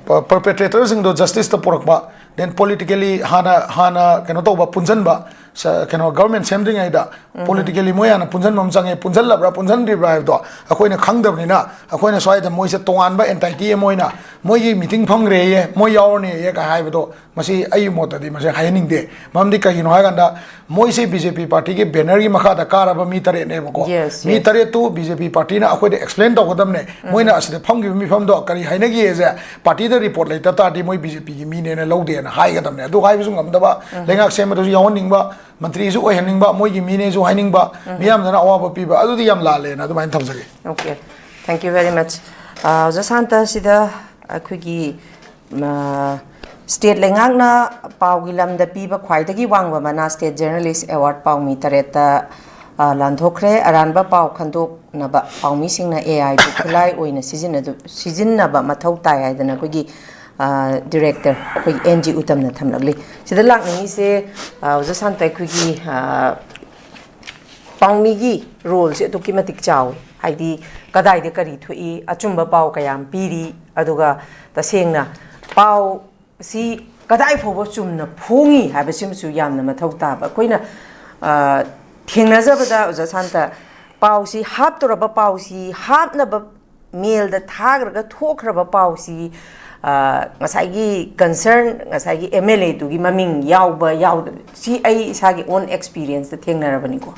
ꯄꯔꯄꯦꯇ꯭ꯔꯦꯇꯔꯁꯤꯡꯗꯣ ꯖꯁꯇꯤꯁꯇ ꯄꯨꯔꯛꯄ, then politically ꯍꯥꯟꯅ, ꯍꯥꯟꯅ ꯀꯩꯅꯣ ꯇꯧꯕ, ꯄꯨꯟꯁꯤꯟꯕ, ꯁ-, ꯀꯩꯅꯣ, ꯒꯚꯔꯟꯃꯦꯟ ꯁꯦꯝꯗ꯭ꯔꯤꯉꯩꯗ ꯄꯣꯂꯤꯇꯤꯀꯦꯜꯂꯤ ꯃꯣꯏ ꯍꯥꯟꯅ ꯄꯨꯟꯁꯤꯟꯕ ꯑꯃ ꯆꯪꯉꯦ꯫ ꯄꯨꯟꯁꯤꯜꯂꯕ꯭ꯔꯥ, ꯄꯨꯟꯁꯤꯟꯗ꯭ꯔꯤꯕ꯭ꯔꯥ ꯍꯥꯏꯕꯗꯣ ꯑꯩꯈꯣꯏꯅ ꯈꯪꯗꯕꯅꯤꯅ, ꯑꯩꯈꯣꯏꯅ ꯁ꯭ꯋꯥꯏꯗ ꯃꯣꯏꯁꯦ ꯇꯣꯉꯥꯟꯕ ꯑꯦꯟꯇꯥꯏꯇꯤ ꯑꯃ ꯑꯣꯏꯅ, "ꯃꯣꯏꯒꯤ ꯃꯤꯇꯤꯡ ꯐꯝꯈ꯭ꯔꯦꯌꯦ, ꯃꯣꯏ ꯌꯥꯎꯔꯅꯦꯌꯦ" ꯀꯥꯏ ꯍꯥꯏꯕꯗꯣ, ꯃꯁꯤ ꯑꯩꯒꯤ ꯃꯣꯠꯇꯗꯤ ꯃꯁꯤ ꯍꯥꯏꯍꯟꯅꯤꯡꯗꯦ꯫ ꯃꯔꯝꯗꯤ ꯀꯩꯒꯤꯅꯣ ꯍꯥꯏꯀꯥꯟꯗ, ꯃꯣꯏꯁꯦ ꯕꯤ ꯖꯦ ꯄꯤ ꯄꯥꯔꯇꯤꯒꯤ ꯕꯦꯅꯔꯒꯤ ꯃꯈꯥꯗ ꯀꯥꯔꯕ ꯃꯤ ꯇꯔꯦꯠꯅꯦꯕꯀꯣ꯫ Yes, ꯃꯤ yes. ꯇꯔꯦꯠꯇꯨ ꯕꯤ ꯖꯦ ꯄꯤ ꯄꯥꯔꯇꯤꯅ ꯑꯩꯈꯣꯏꯗ ꯑꯦꯛꯁꯄ꯭ꯂꯦꯟ ꯇꯧꯒꯗꯕꯅꯦ꯫ ꯃꯣꯏꯅ ꯑꯁꯤꯗ ꯐꯝꯈꯤꯕ ꯃꯤꯐꯝꯗꯣ ꯀꯔꯤ ꯍꯥꯏꯅꯒꯦꯁꯦ, ꯄꯥꯔꯇꯤꯗ ꯔꯤꯄꯣꯔꯠ ꯂꯩꯇ ꯇꯥꯔꯗꯤ ꯃꯣꯏ ꯕꯤ ꯖꯦ ꯄꯤꯒꯤ ꯃꯤꯅꯦꯅ ꯂꯧꯗꯦꯅ ꯍꯥꯏꯒꯗꯕꯅꯦ꯫ ꯑꯗꯨ ꯍꯥꯏꯕꯁꯨ ꯉꯝꯗꯕ, ꯂꯩꯉꯥꯛ ꯁꯦꯝꯕꯗꯁꯨ ꯌꯥꯎꯍꯟꯅꯤꯡꯕ, ꯃꯟꯇ꯭ꯔꯤꯁꯨ ꯑꯣꯏꯍꯟꯅꯤꯡꯕ, ꯃꯣꯏꯒꯤ ꯃꯤꯅꯦꯁꯨ ꯍꯥꯏꯅꯤꯡꯕ, ꯃꯤꯌꯥꯝꯗꯅ ꯑꯋꯥꯕ ꯄꯤꯕ, ꯑꯗꯨꯗꯤ ꯌꯥꯝ ꯂꯥꯜꯂꯦꯅ ꯑꯗꯨꯃꯥꯏꯅ ꯊꯝꯖꯒꯦ꯫ Okay, thank you very much. ꯑ, ꯑꯣꯖꯥ ꯁꯥꯟꯇ, ꯁꯤꯗ ꯑꯩꯈꯣꯏꯒꯤ, ꯑ, ꯁ꯭ꯇꯦꯠ ꯂꯩꯉꯥꯛꯅ ꯄꯥꯎꯒꯤ ꯂꯝꯗ ꯄꯤꯕ ꯈ꯭ꯋꯥꯏꯗꯒꯤ ꯋꯥꯡꯕ ꯃꯅꯥ, ꯁ꯭ꯇꯦꯠ ꯖꯔꯅꯦꯂꯤꯁ ꯑꯦꯋꯥꯔꯗ, ꯄꯥꯎꯃꯤ ꯇꯔꯦꯠꯇ ꯑ, ꯂꯥꯟꯊꯣꯛꯈ꯭ꯔꯦ꯫ ꯑꯔꯥꯟꯕ ꯄꯥꯎ ꯈꯟꯗꯣꯛꯅꯕ ꯄꯥꯎꯃꯤꯁꯤꯡꯅ ꯑꯦ ꯑꯥꯏꯕꯨ ꯈꯨꯠꯂꯥꯏ ꯑꯣꯏꯅ ꯁꯤꯖꯤꯟꯅꯗꯨ-, ꯁꯤꯖꯤꯟꯅꯕ ꯃꯊꯧ ꯇꯥꯏ ꯍꯥꯏꯗꯅ ꯑꯩꯈꯣꯏꯒꯤ, ꯑ, ꯗꯤꯔꯦꯛꯇꯔ, ꯑꯩꯈꯣꯏꯒꯤ ꯑꯦꯟ ꯖꯤ ꯎꯇꯝꯅ ꯊꯝꯂꯛꯂꯤ꯫ ꯁꯤꯗ ꯂꯥꯛꯅꯤꯡꯉꯤꯁꯦ, ꯑ, ꯑꯣꯖꯥ ꯁꯥꯟꯇ, ꯑꯩꯈꯣꯏꯒꯤ, ꯑ, ꯄꯥꯎꯃꯤꯒꯤ ꯔꯣꯜꯁꯦ ꯑꯗꯨꯛꯀꯤ ꯃꯇꯤꯛ ꯆꯥꯎꯏ꯫ ꯍꯥꯏꯗꯤ ꯀꯗꯥꯏꯗ ꯀꯔꯤ ꯊꯣꯛꯏ, ꯑꯆꯨꯝꯕ ꯄꯥꯎ ꯀꯌꯥꯝ ꯄꯤꯔꯤ, ꯑꯗꯨꯒ ꯇꯁꯦꯡꯅ ꯄꯥꯎ ꯁꯤ ꯀꯗꯥꯏ ꯐꯥꯎꯕ ꯆꯨꯝꯅ ꯐꯣꯡꯉꯤ ꯍꯥꯏꯕꯁꯤꯃꯁꯨ ꯌꯥꯝꯅ ꯃꯊꯧ ꯇꯥꯕ꯫ ꯑꯩꯈꯣꯏꯅ, ꯑ, ꯊꯦꯡꯅꯖꯕꯗ, ꯑꯣꯖꯥ ꯁꯥꯟꯇ, ꯄꯥꯎꯁꯤ ꯍꯥꯞꯇꯣꯔꯕ ꯄꯥꯎꯁꯤ ꯍꯥꯞꯅꯕ ꯃꯦꯜꯗ ꯊꯥꯈ꯭ꯔꯒ ꯊꯣꯛꯈ꯭ꯔꯕ ꯄꯥꯎꯁꯤ, ꯑ, ꯉꯁꯥꯏꯒꯤ ꯀꯟꯁꯔꯟ, ꯉꯁꯥꯏꯒꯤ ꯑꯦꯝ ꯑꯦꯜ ꯑꯦꯗꯨꯒꯤ ꯃꯃꯤꯡ ꯌꯥꯎꯕ ꯌꯥꯎꯗꯕ, ꯁꯤ ꯑꯩ ꯏꯁꯥꯒꯤ ꯑꯣꯟ ꯑꯦꯛꯁꯄꯤꯔꯤꯌꯦꯟꯁꯇ ꯊꯦꯡꯅꯔꯕꯅꯤꯀꯣ꯫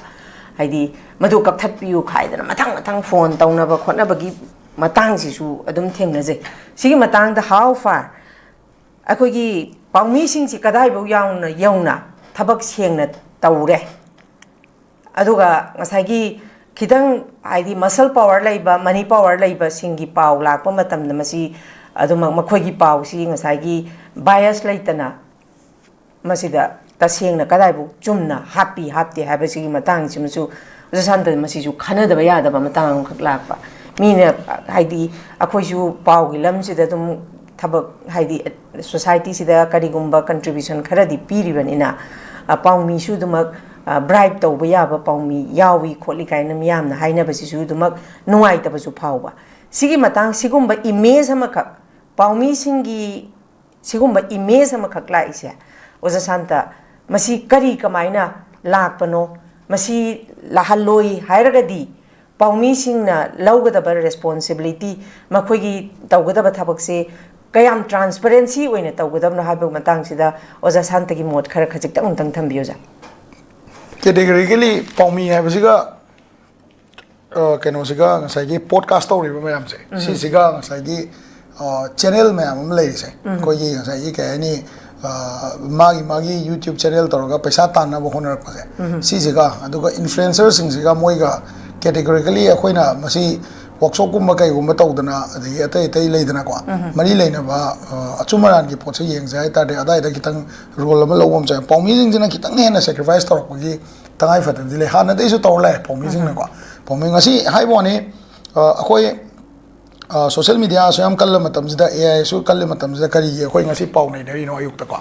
ꯍꯥꯏꯗꯤ ꯃꯗꯨ ꯀꯛꯊꯠꯄꯤꯌꯨ ꯈꯥꯏꯗꯅ ꯃꯊꯪ ꯃꯊꯪ ꯐꯣꯟ ꯇꯧꯅꯕ ꯈꯣꯠꯅꯕꯒꯤ ꯃꯇꯥꯡꯁꯤꯁꯨ ꯑꯗꯨꯝ ꯊꯦꯡꯅꯖꯩ꯫ ꯁꯤꯒꯤ ꯃꯇꯥꯡꯗ how far ꯑꯩꯈꯣꯏꯒꯤ ꯄꯥꯎꯃꯤꯁꯤꯡꯁꯤ ꯀꯗꯥꯏꯐꯥꯎ ꯌꯥꯎꯅ ꯌꯧꯅ ꯊꯕꯛ ꯁꯦꯡꯅ ꯇꯧꯔꯦ? ꯑꯗꯨꯒ ꯉꯁꯥꯏꯒꯤ ꯈꯤꯇꯪ, ꯍꯥꯏꯗꯤ, ꯃꯁꯜ ꯄꯥꯋꯔ ꯂꯩꯕ, ꯃꯅꯤ ꯄꯥꯋꯔ ꯂꯩꯕꯁꯤꯡꯒꯤ ꯄꯥꯎ ꯂꯥꯛꯄ ꯃꯇꯝꯗ ꯃꯁꯤ ꯑꯗꯨꯃꯛ ꯃꯈꯣꯏꯒꯤ ꯄꯥꯎꯁꯤ ꯉꯁꯥꯏꯒꯤ ꯕꯥꯏꯁ ꯂꯩꯇꯅ ꯃꯁꯤꯗ ꯇꯁꯦꯡꯅ ꯀꯗꯥꯏꯐꯥꯎ ꯆꯨꯝꯅ ꯍꯥꯞꯄꯤ ꯍꯥꯞꯇꯦ ꯍꯥꯏꯕꯁꯤꯒꯤ ꯃꯇꯥꯡꯁꯤꯃꯁꯨ ꯑꯣꯖꯥ ꯁꯥꯟꯇ, ꯃꯁꯤꯁꯨ ꯈꯟꯅꯗꯕ ꯌꯥꯗꯕ ꯃꯇꯥꯡ ꯑꯃꯈꯛ ꯂꯥꯛꯄ꯫ ꯃꯤꯅ, ꯍꯥꯏꯗꯤ, ꯑꯩꯈꯣꯏꯁꯨ ꯄꯥꯎꯒꯤ ꯂꯝꯁꯤꯗ ꯑꯗꯨꯝ ꯊꯕꯛ, ꯍꯥꯏꯗꯤ, ꯁꯣꯁꯥꯏꯇꯤꯁꯤꯗ ꯀꯔꯤꯒꯨꯝꯕ ꯀꯟꯇ꯭ꯔꯤꯕ꯭ꯌꯨꯁꯟ ꯈꯔꯗꯤ ꯄꯤꯔꯤꯕꯅꯤꯅ, ꯑ, ꯄꯥꯎꯃꯤꯁꯨ ꯑꯗꯨꯃꯛ, ꯑ, ꯕ꯭ꯔꯥꯏꯕ ꯇꯧꯕ ꯌꯥꯕ ꯄꯥꯎꯃꯤ ꯌꯥꯎꯏ ꯈꯣꯠꯂꯤ ꯀꯥꯏꯅ ꯃꯤꯌꯥꯝꯅ ꯍꯥꯏꯅꯕꯁꯤꯁꯨ ꯑꯗꯨꯃꯛ ꯅꯨꯡꯉꯥꯏꯇꯕꯁꯨ ꯐꯥꯎꯕ꯫ ꯁꯤꯒꯤ ꯃꯇꯥꯡ, ꯁꯤꯒꯨꯝꯕ ꯏꯃꯦꯖ ꯑꯃꯈꯛ, ꯄꯥꯎꯃꯤꯁꯤꯡꯒꯤ ꯁꯤꯒꯨꯝꯕ ꯏꯃꯦꯖ ꯑꯃꯈꯛ ꯂꯥꯛꯏꯁꯦ, ꯑꯣꯖꯥ ꯁꯥꯟꯇ, ꯃꯁꯤ ꯀꯔꯤ, ꯀꯃꯥꯏꯅ ꯂꯥꯛꯄꯅꯣ? ꯃꯁꯤ ꯂꯥꯛꯍꯜꯂꯣꯏ ꯍꯥꯏꯔꯒꯗꯤ ꯄꯥꯎꯃꯤꯁꯤꯡꯅ ꯂꯧꯒꯗꯕ ꯔꯦꯁꯄꯣꯟꯁꯤꯕꯤꯂꯤꯇꯤ, ꯃꯈꯣꯏꯒꯤ ꯇꯧꯒꯗꯕ ꯊꯕꯛꯁꯦ ꯀꯌꯥꯝ ꯇ꯭ꯔꯥꯟꯁꯄꯔꯦꯟꯁꯤ ꯑꯣꯏꯅ ꯇꯧꯒꯗꯕꯅꯣ ꯍꯥꯏꯕ ꯃꯇꯥꯡꯁꯤꯗ ꯑꯣꯖꯥ ꯁꯥꯟꯇꯒꯤ ꯃꯣꯠ ꯈꯔ ꯈꯖꯤꯛꯇꯪ ꯑꯃꯨꯛꯇꯪ ꯊꯝꯕꯤꯌꯨ, ꯑꯣꯖꯥ꯫ ꯀꯦꯇꯦꯒꯣꯔꯤꯀꯦꯂꯤ ꯄꯥꯎꯃꯤ ꯍꯥꯏꯕꯁꯤꯒ, ꯑ, ꯀꯩꯅꯣꯁꯤꯒ, ꯉꯁꯥꯏꯒꯤ ꯄꯣꯗꯀꯥꯁ ꯇꯧꯔꯤꯕ ꯃꯌꯥꯝꯁꯦ, ꯁꯤꯁꯤꯒ ꯉꯁꯥꯏꯒꯤ, ꯑ, ꯆꯦꯅꯦꯜ ꯃꯌꯥꯝ ꯑꯃ ꯂꯩꯔꯤꯁꯦ, ꯑꯩꯈꯣꯏꯒꯤ ꯉꯁꯥꯏꯒꯤ, ꯀꯩ ꯍꯥꯏꯅꯤ, ꯑ, ꯃꯥꯒꯤ ꯃꯥꯒꯤ ꯌꯨꯇ꯭ꯌꯨꯕ ꯆꯦꯅꯦꯜ ꯇꯧꯔꯒ ꯄꯩꯁꯥ ꯇꯥꯟꯅꯕ ꯍꯣꯠꯅꯔꯛꯄꯁꯦ, ꯁꯤꯁꯤꯒ, ꯑꯗꯨꯒ ꯏꯟꯐ꯭ꯂꯨꯑꯦꯟꯁꯔꯁꯤꯡꯁꯤꯒ, ꯃꯣꯏꯒ ꯀꯦꯇꯦꯒꯣꯔꯤꯀꯦꯂꯤ ꯑꯩꯈꯣꯏꯅ ꯃꯁꯤ ꯋꯥꯛꯁꯣꯞꯀꯨꯝꯕ ꯀꯩꯒꯨꯝꯕ ꯇꯧꯗꯅ, ꯑꯗꯒꯤ ꯑꯇꯩ ꯑꯇꯩ ꯂꯩꯗꯅꯀꯣ, ꯃꯔꯤ ꯂꯩꯅꯕ, ꯑ, ꯑꯆꯨꯝ ꯑꯔꯥꯟꯒꯤ ꯄꯣꯠꯁꯦ ꯌꯦꯡꯁꯦ ꯍꯥꯏ ꯇꯥꯔꯗꯤ, ꯑꯗꯥꯏꯗ ꯈꯤꯇꯪ ꯔꯣꯜ ꯑꯃ ꯂꯧꯕ ꯑꯃ ꯆꯪꯉꯦ꯫ ꯄꯥꯎꯃꯤꯁꯤꯡꯁꯤꯅ ꯈꯤꯇꯪ ꯍꯦꯟꯅ ꯁꯦꯀ꯭ꯔꯤꯐꯥꯏꯁ ꯇꯧꯔꯛꯄꯒꯤ ꯇꯉꯥꯏ ꯐꯗꯕꯗꯤ ꯂꯩ꯫ ꯍꯥꯟꯅꯗꯩꯁꯨ ꯇꯧꯔ ꯂꯩ ꯄꯥꯎꯃꯤꯁꯤꯡꯅꯀꯣ꯫ ꯄꯥꯎꯃꯤ ꯉꯁꯤ ꯍꯥꯏꯕ ꯋꯥꯅꯤ, ꯑ, ꯑꯩꯈꯣꯏ, ꯑ, ꯁꯣꯁꯤꯌꯦꯜ ꯃꯤꯗꯤꯌꯥ ꯑꯁꯨꯛ ꯌꯥꯝ ꯀꯜꯂ ꯃꯇꯝꯁꯤꯗ, ꯑꯦ ꯑꯥꯏ ꯑꯁꯨꯛ ꯀꯜꯂ ꯃꯇꯝꯁꯤꯗ ꯀꯔꯤꯒꯤ ꯑꯩꯈꯣꯏ ꯉꯁꯤ ꯄꯥꯎ ꯅꯩꯅꯔꯤꯅꯣ ꯑꯌꯨꯛꯇꯀꯣ?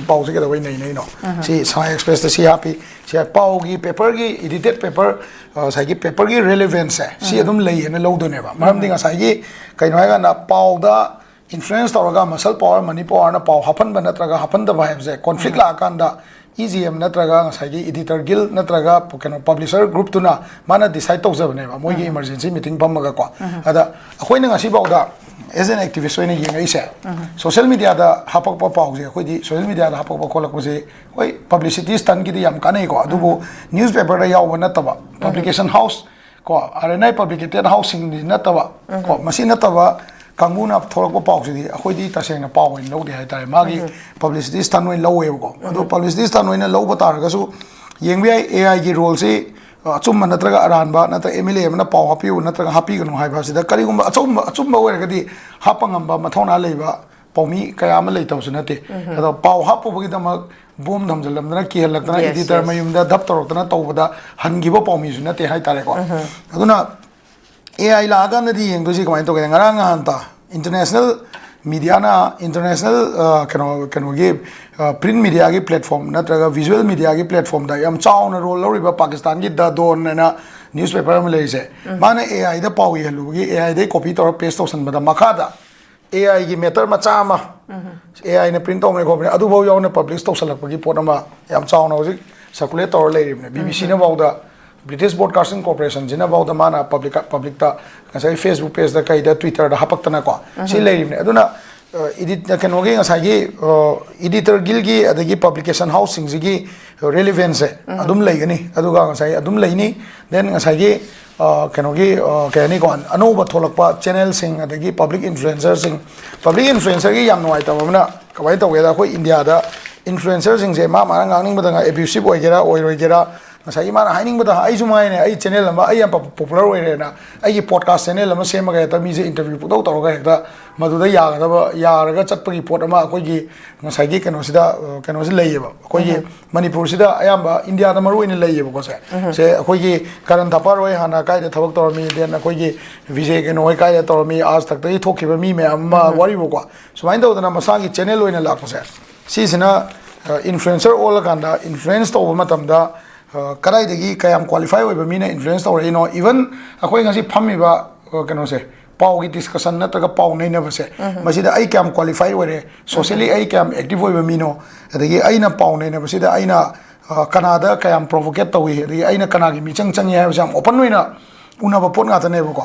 ꯄꯥꯎꯁꯦ ꯀꯩꯗꯧꯕꯩ ꯅꯩꯅꯔꯤꯅꯣ? ꯁꯤ ꯁꯉꯥꯏ ꯑꯦꯛꯁꯄ꯭ꯔꯦꯁꯇ ꯁꯤ ꯍꯥꯞꯄꯤ, ꯁꯤ ꯍꯥꯏ-, ꯄꯥꯎꯒꯤ ꯄꯦꯄꯔꯒꯤ, ꯏꯗꯤꯇꯦꯠ ꯄꯦꯄꯔ, ꯑ, ꯉꯁꯥꯏꯒꯤ ꯄꯦꯄꯔꯒꯤ ꯔꯦꯂꯦꯚꯦꯟꯁꯁꯦ ꯁꯤ ꯑꯗꯨꯝ ꯂꯩꯌꯦꯅ ꯂꯧꯗꯣꯏꯅꯦꯕ꯫ ꯃꯔꯝꯗꯤ ꯉꯁꯥꯏꯒꯤ ꯀꯩꯅꯣ ꯍꯥꯏꯀꯥꯟꯗ ꯄꯥꯎꯗ ꯏꯟꯐ꯭ꯂꯨꯌꯦꯟꯁ ꯇꯧꯔꯒ ꯃꯁꯜ ꯄꯥꯋꯔ ꯃꯅꯤ ꯄꯥꯋꯔꯅ ꯄꯥꯎ ꯍꯥꯞꯍꯟꯕ ꯅꯠꯇ꯭ꯔꯒ ꯍꯥꯞꯍꯟꯗꯕ ꯍꯥꯏꯕꯁꯦ ꯀꯣꯟꯐ꯭ꯂꯤꯛ ꯂꯥꯛꯑꯀꯥꯟꯗ ꯏ ꯖꯤ ꯑꯦꯝ ꯅꯠꯇ꯭ꯔꯒ ꯉꯁꯥꯏꯒꯤ ꯏꯗꯤꯇꯔ ꯒꯤꯜ ꯅꯠꯇ꯭ꯔꯒ ꯀꯩꯅꯣ ꯄꯕ꯭ꯂꯤꯁꯔ ꯒ꯭ꯔꯨꯞꯇꯨꯅ ꯃꯥꯅ ꯗꯤꯁꯥꯏꯠ ꯇꯧꯖꯕꯅꯦꯕ, ꯃꯣꯏꯒꯤ ꯏꯃꯔꯖꯦꯟꯁꯤ ꯃꯤꯇꯤꯡ ꯐꯝꯃꯒꯀꯣ꯫ ꯑꯗ ꯑꯩꯈꯣꯏꯅ ꯉꯁꯤꯐꯥꯎꯗ ꯑꯦꯖ ꯑꯦꯟ ꯑꯦꯛꯇꯤꯚꯤꯁ ꯑꯣꯏꯅ ꯌꯦꯡꯉꯛꯏꯁꯦ, ꯁꯣꯁꯤꯌꯦꯜ ꯃꯤꯗꯤꯌꯥꯗ ꯍꯥꯄꯛꯄ ꯄꯥꯎꯁꯦ, ꯑꯩꯈꯣꯏꯗꯤ ꯁꯣꯁꯤꯌꯦꯜ ꯃꯤꯗꯤꯌꯥꯗ ꯍꯥꯄꯛꯄ ꯈꯣꯠꯂꯛꯄꯁꯦ ꯍꯣꯏ ꯄꯕ꯭ꯂꯤꯁꯤꯇꯤ ꯁ꯭ꯇꯟꯒꯤꯗꯤ ꯌꯥꯝ ꯀꯥꯟꯅꯩꯀꯣ, ꯑꯗꯨꯕꯨ ꯅ꯭ꯌꯨꯁ ꯄꯦꯄꯔꯗ ꯌꯥꯎꯕ ꯅꯠꯇꯕ, ꯄꯕ꯭ꯂꯤꯀꯦꯁꯟ ꯍꯥꯎꯁ ꯀꯣ, ꯑꯥꯔ ꯑꯦꯟ ꯑꯥꯏ ꯄꯕ꯭ꯂꯤꯀꯦꯇꯦꯠ ꯍꯥꯎꯁꯁꯤꯡꯗꯤ ꯅꯠꯇꯕ ꯀꯣ, ꯃꯁꯤ ꯅꯠꯇꯕ ꯀꯥꯡꯕꯨꯅ ꯊꯣꯛꯂꯛꯄ ꯄꯥꯎꯁꯤꯗꯤ ꯑꯩꯈꯣꯏꯗꯤ ꯇꯁꯦꯡꯅ ꯄꯥꯎ ꯑꯣꯏꯅ ꯂꯧꯗꯦ ꯍꯥꯏꯇꯥꯔꯦ, ꯃꯥꯒꯤ ꯄꯕ꯭ꯂꯤꯁꯤꯇꯤ ꯁ꯭ꯇꯟ ꯑꯣꯏꯅ ꯂꯧꯋꯦꯕꯀꯣ꯫ ꯑꯗꯣ ꯄꯕ꯭ꯂꯤꯁꯤꯇꯤ ꯁ꯭ꯇꯟ ꯑꯣꯏꯅ ꯂꯧꯕ ꯇꯥꯔꯒꯁꯨ ꯌꯦꯡꯕ ꯌꯥꯏ, ꯑꯦ ꯑꯥꯏꯒꯤ ꯔꯣꯜꯁꯤ, ꯑ, ꯑꯆꯨꯝꯕ ꯅꯠꯇ꯭ꯔꯒ ꯑꯔꯥꯟꯕ, ꯅꯠꯇ꯭ꯔꯒ ꯑꯦꯝ ꯑꯦꯜ ꯑꯦ ꯑꯃꯅ ꯄꯥꯎ ꯍꯥꯞꯄꯤꯌꯨ ꯅꯠꯇ꯭ꯔꯒ ꯍꯥꯞꯄꯤꯒꯅꯨ ꯍꯥꯏꯕ ꯑꯁꯤꯗ ꯀꯔꯤꯒꯨꯝꯕ ꯑꯆꯨꯝꯕ, ꯑꯆꯨꯝꯕ ꯑꯣꯏꯔꯒꯗꯤ ꯍꯥꯞꯄ ꯉꯝꯕ ꯃꯊꯧꯅꯥ ꯂꯩꯕ ꯄꯥꯎꯃꯤ ꯀꯌꯥ ꯑꯃ ꯂꯩꯇꯕꯁꯨ ꯅꯠꯇꯦ꯫ ꯑꯗꯣ ꯄꯥꯎ ꯍꯥꯞꯄꯨꯕꯒꯤꯗꯃꯛ ꯕꯣꯝ ꯊꯝꯖꯤꯜꯂꯝꯗꯅ, ꯀꯤꯍꯜꯂꯛꯇꯅ, Yes, ꯏꯗꯤꯇꯔ yes. ꯃꯌꯨꯝꯗ ꯙꯞ ꯇꯧꯔꯛꯇꯅ ꯇꯧꯕꯗ ꯍꯟꯈꯤꯕ ꯄꯥꯎꯃꯤꯁꯨ ꯅꯠꯇꯦ ꯍꯥꯏꯇꯥꯔꯦꯀꯣ꯫ ꯑꯗꯨꯅ ꯑꯦ ꯑꯥꯏ ꯂꯥꯛꯑꯀꯥꯟꯗꯗꯤ ꯌꯦꯡꯗꯣꯏꯁꯤ ꯀꯃꯥꯏꯅ ꯇꯧꯒꯦ? ꯉꯔꯥꯡ ꯅꯍꯥꯟꯇ ꯏꯟꯇꯔꯅꯦꯁꯅꯦꯜ ꯃꯤꯗꯤꯌꯥꯅ, ꯏꯟꯇꯔꯅꯦꯁꯅꯦꯜ, ꯑ, ꯀꯩꯅꯣ, ꯀꯩꯅꯣꯒꯤ, ꯑ, ꯄ꯭ꯔꯤꯟ ꯃꯤꯗꯤꯌꯥꯒꯤ ꯄ꯭ꯂꯦꯠꯐꯣꯝ ꯅꯠꯇ꯭ꯔꯒ ꯚꯤꯖꯨꯋꯦꯜ ꯃꯤꯗꯤꯌꯥꯒꯤ ꯄ꯭ꯂꯦꯠꯐꯣꯝꯗ ꯌꯥꯝ ꯆꯥꯎꯅ ꯔꯣꯜ ꯂꯧꯔꯤꯕ ꯄꯥꯀꯤꯁꯇꯥꯟꯒꯤ ꯗ ꯗꯣꯟ ꯍꯥꯏꯅ ꯅ꯭ꯌꯨꯁ ꯄꯦꯄꯔ ꯑꯃ ꯂꯩꯔꯤꯁꯦ, ꯃꯥꯅ ꯑꯦ ꯑꯥꯏꯗ ꯄꯥꯎ ꯏꯍꯜꯂꯨꯕꯒꯤ, ꯑꯦ ꯑꯥꯏꯗꯩ ꯀꯣꯄꯤ ꯇꯧꯔ ꯄꯦꯁ ꯇꯧꯁꯟꯕꯗ ꯃꯈꯥꯗ ꯑꯦ ꯑꯥꯏꯒꯤ ꯃꯦꯇꯔ ꯃꯆꯥ ꯑꯃ, ꯑꯦ ꯑꯥꯏꯅ ꯄ꯭ꯔꯤꯟ ꯇꯧꯕꯅꯦ ꯈꯣꯠꯄꯅꯦ, ꯑꯗꯨꯐꯥꯎ ꯌꯥꯎꯅ ꯄꯕ꯭ꯂꯤꯁ ꯇꯧꯁꯜꯂꯛꯄꯒꯤ ꯄꯣꯠ ꯑꯃ ꯌꯥꯝ ꯆꯥꯎꯅ ꯍꯧꯖꯤꯛ ꯁꯔꯀꯨꯂꯦꯠ ꯇꯧꯔ ꯂꯩꯔꯤꯕꯅꯦ꯫ ꯕꯤ ꯕꯤ ꯁꯤꯅ ꯐꯥꯎꯗ, ꯕ꯭ꯔꯤꯇꯤꯁ ꯕ꯭ꯔꯣꯗꯀꯥꯁꯇꯤꯡ ꯀꯣꯔꯄꯣꯔꯦꯁꯟꯁꯤꯅ ꯐꯥꯎꯗ ꯃꯥꯅ ꯄꯕ꯭ꯂꯤꯛ, ꯄꯕ꯭ꯂꯤꯛꯇ ꯉꯁꯥꯏ ꯐꯦꯁꯕꯨꯛ ꯄꯦꯖꯇ ꯀꯩꯗ ꯇ꯭ꯋꯤꯇꯔꯗ ꯍꯥꯄꯛꯇꯅꯀꯣ ꯁꯤ ꯂꯩꯔꯤꯕꯅꯦ꯫ ꯑꯗꯨꯅ, ꯑ, ꯏꯗꯤꯠ, ꯀꯩꯅꯣꯒꯤ ꯉꯁꯥꯏꯒꯤ, ꯑ, ꯏꯗꯤꯇꯔ ꯒꯤꯜꯒꯤ ꯑꯗꯒꯤ ꯄꯕ꯭ꯂꯤꯀꯦꯁꯟ ꯍꯥꯎꯁꯁꯤꯡꯁꯤꯒꯤ ꯔꯦꯂꯤꯚꯦꯟꯁꯁꯦ ꯑꯗꯨꯝ ꯂꯩꯒꯅꯤ, ꯑꯗꯨꯒ ꯉꯁꯥꯏ ꯑꯗꯨꯝ ꯂꯩꯅꯤ꯫ ꯗꯦꯟ ꯉꯁꯥꯏꯒꯤ, ꯑ, ꯀꯩꯅꯣꯒꯤ, ꯑ, ꯀꯩ ꯍꯥꯏꯅꯤꯀꯣ, ꯑꯅꯧꯕ ꯊꯣꯛꯂꯛꯄ ꯆꯦꯅꯦꯜꯁꯤꯡ ꯑꯗꯒꯤ ꯄꯕ꯭ꯂꯤꯛ ꯏꯟꯐ꯭ꯂꯨꯌꯦꯟꯁꯔꯁꯤꯡ, ꯄꯕ꯭ꯂꯤꯛ ꯏꯟꯐ꯭ꯂꯨꯌꯦꯟꯁꯔꯒꯤ ꯌꯥꯝ ꯅꯨꯡꯉꯥꯏꯇꯕ ꯑꯃꯅ ꯀꯃꯥꯏꯅ ꯇꯧꯒꯦꯗ, ꯑꯩꯈꯣꯏ ꯏꯟꯗꯤꯌꯥꯗ ꯏꯟꯐ꯭ꯂꯨꯌꯦꯟꯁꯔꯁꯤꯡꯁꯦ ꯃꯥ ꯃꯥꯅ ꯉꯥꯡꯅꯤꯡꯕꯗ ꯉꯥꯡ-, ꯑꯦꯕ꯭ꯌꯨꯁꯤꯞ ꯑꯣꯏꯒꯦꯔꯥ ꯑꯣꯏꯔꯣꯏꯒꯦꯔꯥ, ꯉꯁꯥꯏꯒꯤ ꯃꯥꯅ ꯍꯥꯏꯅꯤꯡꯕꯗ, ꯑꯩꯁꯨ ꯃꯉꯥꯏꯅꯦ, ꯑꯩ ꯆꯦꯅꯦꯜ ꯑꯃ, ꯑꯩ ꯌꯥꯝ ꯄꯣꯄꯨꯂꯔ ꯑꯣꯏꯔꯦꯅ ꯑꯩꯒꯤ ꯄꯣꯗꯀꯥꯁ ꯆꯦꯅꯦꯜ ꯑꯃ ꯁꯦꯝꯃꯒ ꯍꯦꯛꯇ ꯃꯤꯁꯦ ꯏꯟꯇꯔꯚ꯭ꯌꯨ ꯄꯨꯡꯇꯧ ꯇꯧꯔꯒ ꯍꯦꯛꯇ ꯃꯗꯨꯗ ꯌꯥꯒꯗꯕ, ꯌꯥꯔꯒ ꯆꯠꯄꯒꯤ ꯄꯣꯠ ꯑꯃ ꯑꯩꯈꯣꯏꯒꯤ ꯉꯁꯥꯏꯒꯤ ꯀꯩꯅꯣꯁꯤꯗ, ꯑ, ꯀꯩꯅꯣꯁꯤ ꯂꯩꯌꯦꯕ꯫ ꯑꯩꯈꯣꯏꯒꯤ ꯃꯅꯤꯄꯨꯔꯁꯤꯗ ꯑꯌꯥꯝꯕ ꯏꯟꯗꯤꯌꯥꯗ ꯃꯔꯨ ꯑꯣꯏꯅ ꯂꯩꯌꯦꯕꯀꯣ ꯁꯦ꯫ ꯁꯦ ꯑꯩꯈꯣꯏꯒꯤ ꯀꯔꯟ ꯊꯥꯄꯥꯔ ꯍꯣꯏ ꯍꯥꯟꯅ ꯀꯥꯏꯗ ꯊꯕꯛ ꯇꯧꯔꯝꯃꯤ, then ꯑꯩꯈꯣꯏꯒꯤ ꯕꯤ ꯖꯦ ꯀꯩꯅꯣ ꯍꯣꯏ ꯀꯥꯏꯗ ꯇꯧꯔꯝꯃꯤ, ꯑꯥꯖ ꯇꯛꯇꯒꯤ ꯊꯣꯛꯈꯤꯕ ꯃꯤ ꯃꯌꯥꯝ ꯑꯃ ꯋꯥꯔꯤꯕꯀꯣ꯫ ꯁꯨꯃꯥꯏꯅ ꯇꯧꯗꯅ ꯃꯁꯥꯒꯤ ꯆꯦꯅꯦꯜ ꯑꯣꯏꯅ ꯂꯥꯛꯄꯁꯦ, ꯁꯤꯁꯤꯅ, ꯑ, ꯏꯟꯐ꯭ꯂꯨꯌꯦꯟꯁꯔ ꯑꯣꯜꯂꯀꯥꯟꯗ ꯏꯟꯐ꯭ꯂꯨꯌꯦꯟꯁ ꯇꯧꯕ ꯃꯇꯝꯗ, ꯑ, ꯀꯗꯥꯏꯗꯒꯤ ꯀꯌꯥꯝ ꯀ꯭ꯋꯥꯂꯤꯐꯥꯏ ꯑꯣꯏꯕ ꯃꯤꯅ ꯏꯟꯐ꯭ꯂꯨꯌꯦꯟꯁ ꯇꯧꯔꯛꯏꯅꯣ? Even ꯑꯩꯈꯣꯏ ꯉꯁꯤ ꯐꯝꯃꯤꯕ, ꯑ, ꯀꯩꯅꯣꯁꯦ, ꯄꯥꯎꯒꯤ ꯗꯤꯁꯀꯁꯟ ꯅꯠꯇ꯭ꯔꯒ ꯄꯥꯎ ꯅꯩꯅꯕꯁꯦ, ꯃꯁꯤꯗ ꯑꯩ ꯀꯌꯥꯝ ꯀ꯭ꯋꯥꯂꯤꯐꯥꯏ ꯑꯣꯏꯔꯦ, ꯁꯣꯁꯤꯌꯦꯜꯂꯤ ꯑꯩ ꯀꯌꯥꯝ ꯑꯦꯛꯇꯤꯚ ꯑꯣꯏꯕ ꯃꯤꯅꯣ, ꯑꯗꯒꯤ ꯑꯩꯅ ꯄꯥꯎ ꯅꯩꯅꯕꯁꯤꯗ ꯑꯩꯅ, ꯑ, ꯀꯅꯥꯗ ꯀꯌꯥꯝ ꯄ꯭ꯔꯣꯚꯣꯀꯦꯠ ꯇꯧꯏ, ꯑꯗꯒꯤ ꯑꯩꯅ ꯀꯅꯥꯒꯤ ꯃꯤꯆꯪ ꯆꯪꯉꯤ ꯍꯥꯏꯕꯁꯦ ꯌꯥꯝ ꯑꯣꯄꯟ ꯑꯣꯏꯅ ꯎꯅꯕ ꯄꯣꯠ ꯉꯥꯛꯇꯅꯦꯕꯀꯣ꯫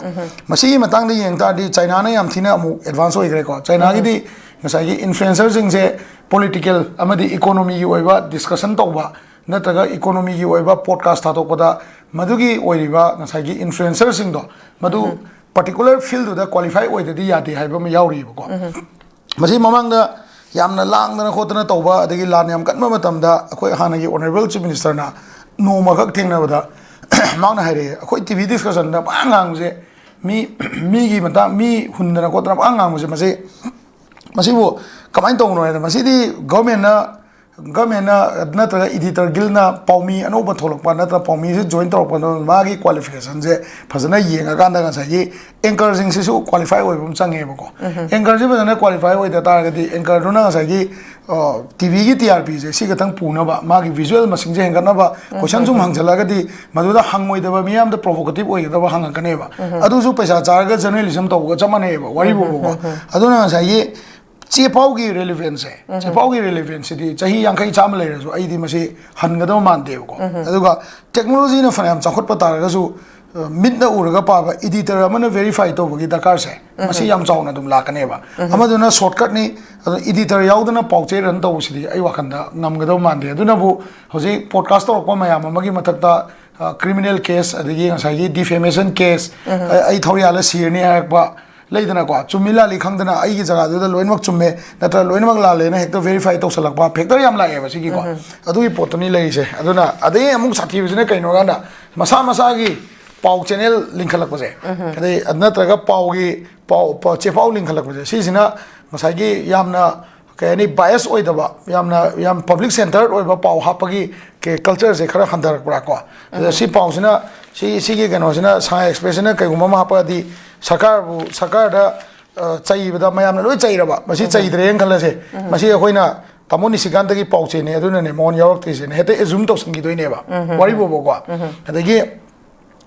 ꯃꯁꯤꯒꯤ ꯃꯇꯥꯡꯗ ꯌꯦꯡ ꯇꯥꯔꯗꯤ ꯆꯥꯏꯅꯥꯅ ꯌꯥꯝ ꯊꯤꯅ ꯑꯃꯨꯛ ꯑꯦꯗꯚꯥꯟꯁ ꯑꯣꯏꯈ꯭ꯔꯦꯀꯣ꯫ ꯆꯥꯏꯅꯥꯒꯤꯗꯤ ꯉꯁꯥꯏꯒꯤ ꯏꯟꯐ꯭ꯂꯨꯌꯦꯟꯁꯔꯁꯤꯡꯁꯦ ꯄꯣꯂꯤꯇꯤꯀꯦꯜ ꯑꯃꯗꯤ ꯏꯀꯣꯅꯣꯃꯤꯒꯤ ꯑꯣꯏꯕ ꯗꯤꯁꯀꯁꯟ ꯇꯧꯕ ꯅꯠꯇ꯭ꯔꯒ ꯏꯀꯣꯅꯣꯃꯤꯒꯤ ꯑꯣꯏꯕ ꯄꯣꯗꯀꯥꯁ ꯊꯥꯗꯣꯛꯄꯗ ꯃꯗꯨꯒꯤ ꯑꯣꯏꯔꯤꯕ ꯉꯁꯥꯏꯒꯤ ꯏꯟꯐ꯭ꯂꯨꯌꯦꯟꯁꯔꯁꯤꯡꯗꯣ ꯃꯗꯨ ꯄꯥꯔꯇꯤꯀꯨꯂꯔ ꯐꯤꯜꯗꯨꯗ ꯀ꯭ꯋꯥꯂꯤꯐꯥꯏ ꯑꯣꯏꯗꯗꯤ ꯌꯥꯗꯦ ꯍꯥꯏꯕ ꯑꯃ ꯌꯥꯎꯔꯤꯕꯀꯣ꯫ ꯃꯁꯤ ꯃꯃꯥꯡꯗ ꯌꯥꯝꯅ ꯂꯥꯡꯗꯅ ꯈꯣꯠꯇꯅ ꯇꯧꯕ, ꯑꯗꯒꯤ ꯂꯥꯟ ꯌꯥꯝ ꯀꯟꯕ ꯃꯇꯝꯗ ꯑꯩꯈꯣꯏ ꯍꯥꯟꯅꯒꯤ ꯑꯣꯅꯔꯦꯕꯜ ꯆꯤꯐ ꯃꯤꯅꯤꯁꯇꯔꯅ ꯅꯣꯡꯃꯈꯛ ꯊꯦꯡꯅꯕꯗ ꯃꯥꯅ ꯍꯥꯏꯔꯛꯑꯦ, "ꯑꯩꯈꯣꯏ ꯇꯤ ꯚꯤ ꯗꯤꯁꯀꯁꯟꯗ ꯄꯪꯉꯥꯡ ꯉꯥꯡꯕꯁꯦ, ꯃꯤ, ꯃꯤꯒꯤ ꯃꯇꯥꯡ, ꯃꯤ ꯍꯨꯟꯗꯅ ꯈꯣꯠꯇꯅ ꯄꯪꯉꯥꯡ ꯉꯥꯡꯕꯁꯦ, ꯃꯁꯤ, ꯃꯁꯤꯕꯨ ꯀꯃꯥꯏꯅ ꯇꯧꯕꯅꯣ?" ꯍꯥꯏꯗ, ꯃꯁꯤꯗꯤ ꯒꯚꯔꯟꯃꯦꯟꯅ, ꯒꯚꯔꯟꯃꯦꯟꯅ ꯅꯠꯇ꯭ꯔꯒ ꯏꯗꯤꯇꯔ ꯒꯤꯜꯅ ꯄꯥꯎꯃꯤ ꯑꯅꯧꯕ ꯊꯣꯛꯂꯛꯄ ꯅꯠꯇ꯭ꯔꯒ ꯄꯥꯎꯃꯤꯁꯦ ꯖꯣꯏꯟ ꯇꯧꯔꯛꯄꯗ ꯃꯥꯒꯤ ꯀ꯭ꯋꯥꯂꯤꯐꯤꯀꯦꯁꯟꯁꯦ ꯐꯖꯅ ꯌꯦꯡꯉꯀꯥꯟꯗ ꯉꯁꯥꯏꯒꯤ ꯑꯦꯡꯀꯔꯁꯤꯡꯁꯤꯁꯨ ꯀ꯭ꯋꯥꯂꯤꯐꯥꯏ ꯑꯣꯏꯕ ꯑꯃ ꯆꯪꯉꯦꯕꯀꯣ꯫ ꯑꯦꯡꯀꯔꯁꯤ ꯐꯖꯅ ꯀ꯭ꯋꯥꯂꯤꯐꯥꯏ ꯑꯣꯏꯗ ꯇꯥꯔꯒꯗꯤ ꯑꯦꯡꯀꯔꯗꯨꯅ ꯉꯁꯥꯏꯒꯤ, ꯑ, ꯇꯤ ꯚꯤꯒꯤ ꯇꯤ ꯑꯥꯔ ꯄꯤꯁꯦ ꯁꯤ ꯈꯛꯇꯪ ꯄꯨꯅꯕ, ꯃꯥꯒꯤ ꯚꯤꯖꯨꯋꯦꯜ ꯃꯁꯤꯡꯁꯦ ꯍꯦꯟꯒꯠꯅꯕ ꯀꯣꯏꯁꯟ ꯁꯨꯝ ꯍꯪꯖꯜꯂꯒꯗꯤ ꯃꯗꯨꯗ ꯍꯪꯉꯣꯏꯗꯕ ꯃꯤꯌꯥꯝꯗ ꯄ꯭ꯔꯣꯚꯣꯀꯦꯇꯤꯚ ꯑꯣꯏꯒꯗꯕ ꯍꯪꯉꯛꯀꯅꯦꯕ꯫ ꯑꯗꯨꯁꯨ ꯄꯩꯁꯥ ꯆꯥꯔꯒ ꯖꯔꯅꯦꯂꯤꯖꯝ ꯇꯧꯕꯒ ꯆꯞ ꯃꯥꯟꯅꯩꯑꯕ ꯋꯥꯔꯤꯕꯨꯕꯀꯣ꯫ ꯑꯗꯨꯅ ꯉꯁꯥꯏꯒꯤ ꯆꯦ ꯄꯥꯎꯒꯤ ꯔꯦꯂꯤꯚꯦꯟꯁꯁꯦ, ꯆꯦ ꯄꯥꯎꯒꯤ ꯔꯦꯂꯤꯚꯦꯟꯁꯁꯤꯗꯤ ꯆꯍꯤ ꯌꯥꯡꯈꯩ ꯆꯥꯝꯃ ꯂꯩꯔꯁꯨ ꯑꯩꯗꯤ ꯃꯁꯤ ꯍꯟꯒꯗꯕ ꯃꯥꯟꯗꯦꯕꯀꯣ꯫ ꯑꯗꯨꯒ ꯇꯦꯛꯅꯣꯂꯣꯖꯤꯅ ꯐꯅꯌꯥꯝ ꯆꯥꯎꯈꯠꯄ ꯇꯥꯔꯒꯁꯨ, ꯑ, ꯃꯤꯠꯅ ꯎꯔꯒ ꯄꯥꯕ ꯏꯗꯤꯇꯔ ꯑꯃꯅ ꯚꯦꯔꯤꯐꯥꯏ ꯇꯧꯕꯒꯤ ꯗꯔꯀꯥꯔꯁꯦ ꯃꯁꯤ ꯌꯥꯝ ꯆꯥꯎꯅ ꯑꯗꯨꯝ ꯂꯥꯛꯀꯅꯦꯕ꯫ ꯑꯃꯗꯨꯅ ꯁꯣꯔꯠꯀꯠꯅꯤ, ꯑꯗꯨ ꯏꯗꯤꯇꯔ ꯌꯥꯎꯗꯅ ꯄꯥꯎ ꯆꯦ ꯔꯟ ꯇꯧꯕꯁꯤꯗꯤ ꯑꯩ ꯋꯥꯈꯜꯗ ꯉꯝꯒꯗꯕ ꯃꯥꯟꯗꯦ꯫ ꯑꯗꯨꯅꯕꯨ ꯍꯧꯖꯤꯛ ꯄꯣꯗꯀꯥꯁ ꯇꯧꯔꯛꯄ ꯃꯌꯥꯝ ꯑꯃꯒꯤ ꯃꯊꯛꯇ, ꯑ, ꯀ꯭ꯔꯤꯃꯤꯅꯦꯜ ꯀꯦꯁ, ꯑꯗꯒꯤ ꯉꯁꯥꯏꯒꯤ ꯗꯤꯐꯦꯃꯦꯁꯟ ꯀꯦꯁ, ꯑ, ꯑꯩ ꯊꯧꯔꯤ ꯌꯥꯜꯂ ꯁꯤꯔꯅꯤ ꯍꯥꯏꯔꯛꯄ, ꯂꯩꯗꯅꯀꯣ, ꯆꯨꯝꯃꯤ ꯂꯥꯜꯂꯤ ꯈꯪꯗꯅ ꯑꯩꯒꯤ ꯖꯒꯥꯗꯨꯗ ꯂꯣꯏꯅꯃꯛ ꯆꯨꯝꯃꯦ ꯅꯠꯇ꯭ꯔꯒ ꯂꯣꯏꯅꯃꯛ ꯂꯥꯜꯂꯦꯅ ꯍꯦꯛꯇ ꯚꯦꯔꯤꯐꯥꯏ ꯇꯧꯁꯜꯂꯛꯄ ꯐꯦꯛꯇꯔ ꯌꯥꯝ ꯂꯥꯛꯑꯦꯕ ꯁꯤꯒꯤꯀꯣ꯫ ꯑꯗꯨꯒꯤ ꯄꯣꯠꯇꯨꯅꯤ ꯂꯩꯔꯤꯁꯦ꯫ ꯑꯗꯨꯅ ꯑꯗꯩ ꯑꯃꯨꯛ ꯁꯥꯊꯤꯕꯁꯤꯅ ꯀꯩꯅꯣ ꯀꯥꯟꯗ ꯃꯁꯥ ꯃꯁꯥꯒꯤ ꯄꯥꯎ ꯆꯦꯅꯦꯜ ꯂꯤꯡꯈꯠꯂꯛꯄꯁꯦ, ꯑꯗꯩ ꯅꯠꯇ꯭ꯔꯒ ꯄꯥꯎꯒꯤ ꯄꯥꯎ ꯄꯥꯎ- ꯆꯦꯐꯥꯎ ꯂꯤꯡꯈꯠꯂꯛꯄꯁꯦ, ꯁꯤꯁꯤꯅ ꯉꯁꯥꯏꯒꯤ ꯌꯥꯝꯅ, ꯀꯩ ꯍꯥꯏꯅꯤ, ꯕꯥꯏꯁ ꯑꯣꯏꯗꯕ, ꯌꯥꯝꯅ ꯌꯥꯝ ꯄꯕ꯭ꯂꯤꯛ ꯁꯦꯟꯇꯔ ꯑꯣꯏꯕ ꯄꯥꯎ ꯍꯥꯞꯄꯒꯤ ꯀꯜꯆꯔꯁꯦ ꯈꯔ ꯍꯟꯊꯔꯛꯄ꯭ꯔꯥ ꯀꯣ꯫ ꯑꯗ ꯁꯤ ꯄꯥꯎꯁꯤꯅ, ꯁꯤ ꯁꯤꯒꯤ ꯀꯩꯅꯣꯁꯤꯅ, ꯁꯉꯥꯏ ꯑꯦꯛꯁꯄ꯭ꯔꯦꯁꯁꯤꯅ ꯀꯩꯒꯨꯝꯕ ꯑꯃ ꯍꯥꯞꯄꯛꯑꯗꯤ, ꯁꯔꯀꯥꯔꯕꯨ ꯁꯔꯀꯥꯔꯗ ꯑ, ꯆꯩꯕꯗ ꯃꯌꯥꯝꯅ ꯂꯣꯏ ꯆꯩꯔꯕ, ꯃꯁꯤ ꯆꯩꯗ꯭ꯔꯦꯅ ꯈꯜꯂꯁꯦ꯫ ꯃꯁꯤ ꯑꯩꯈꯣꯏꯅ ꯇꯥꯃꯣ ꯅꯤꯁꯤꯀꯥꯟꯇꯒꯤ ꯄꯥꯎꯆꯦꯅꯤ ꯑꯗꯨꯅꯅꯦ ꯃꯉꯣꯟ ꯌꯥꯎꯔꯛꯇ꯭ꯔꯤꯁꯦꯅ ꯍꯦꯛꯇ ꯑꯦꯖꯨꯝ ꯇꯧꯁꯟꯈꯤꯗꯣꯏꯅꯦꯕ, ꯋꯥꯔꯤꯕꯨꯕꯀꯣ꯫ ꯑꯗꯒꯤ,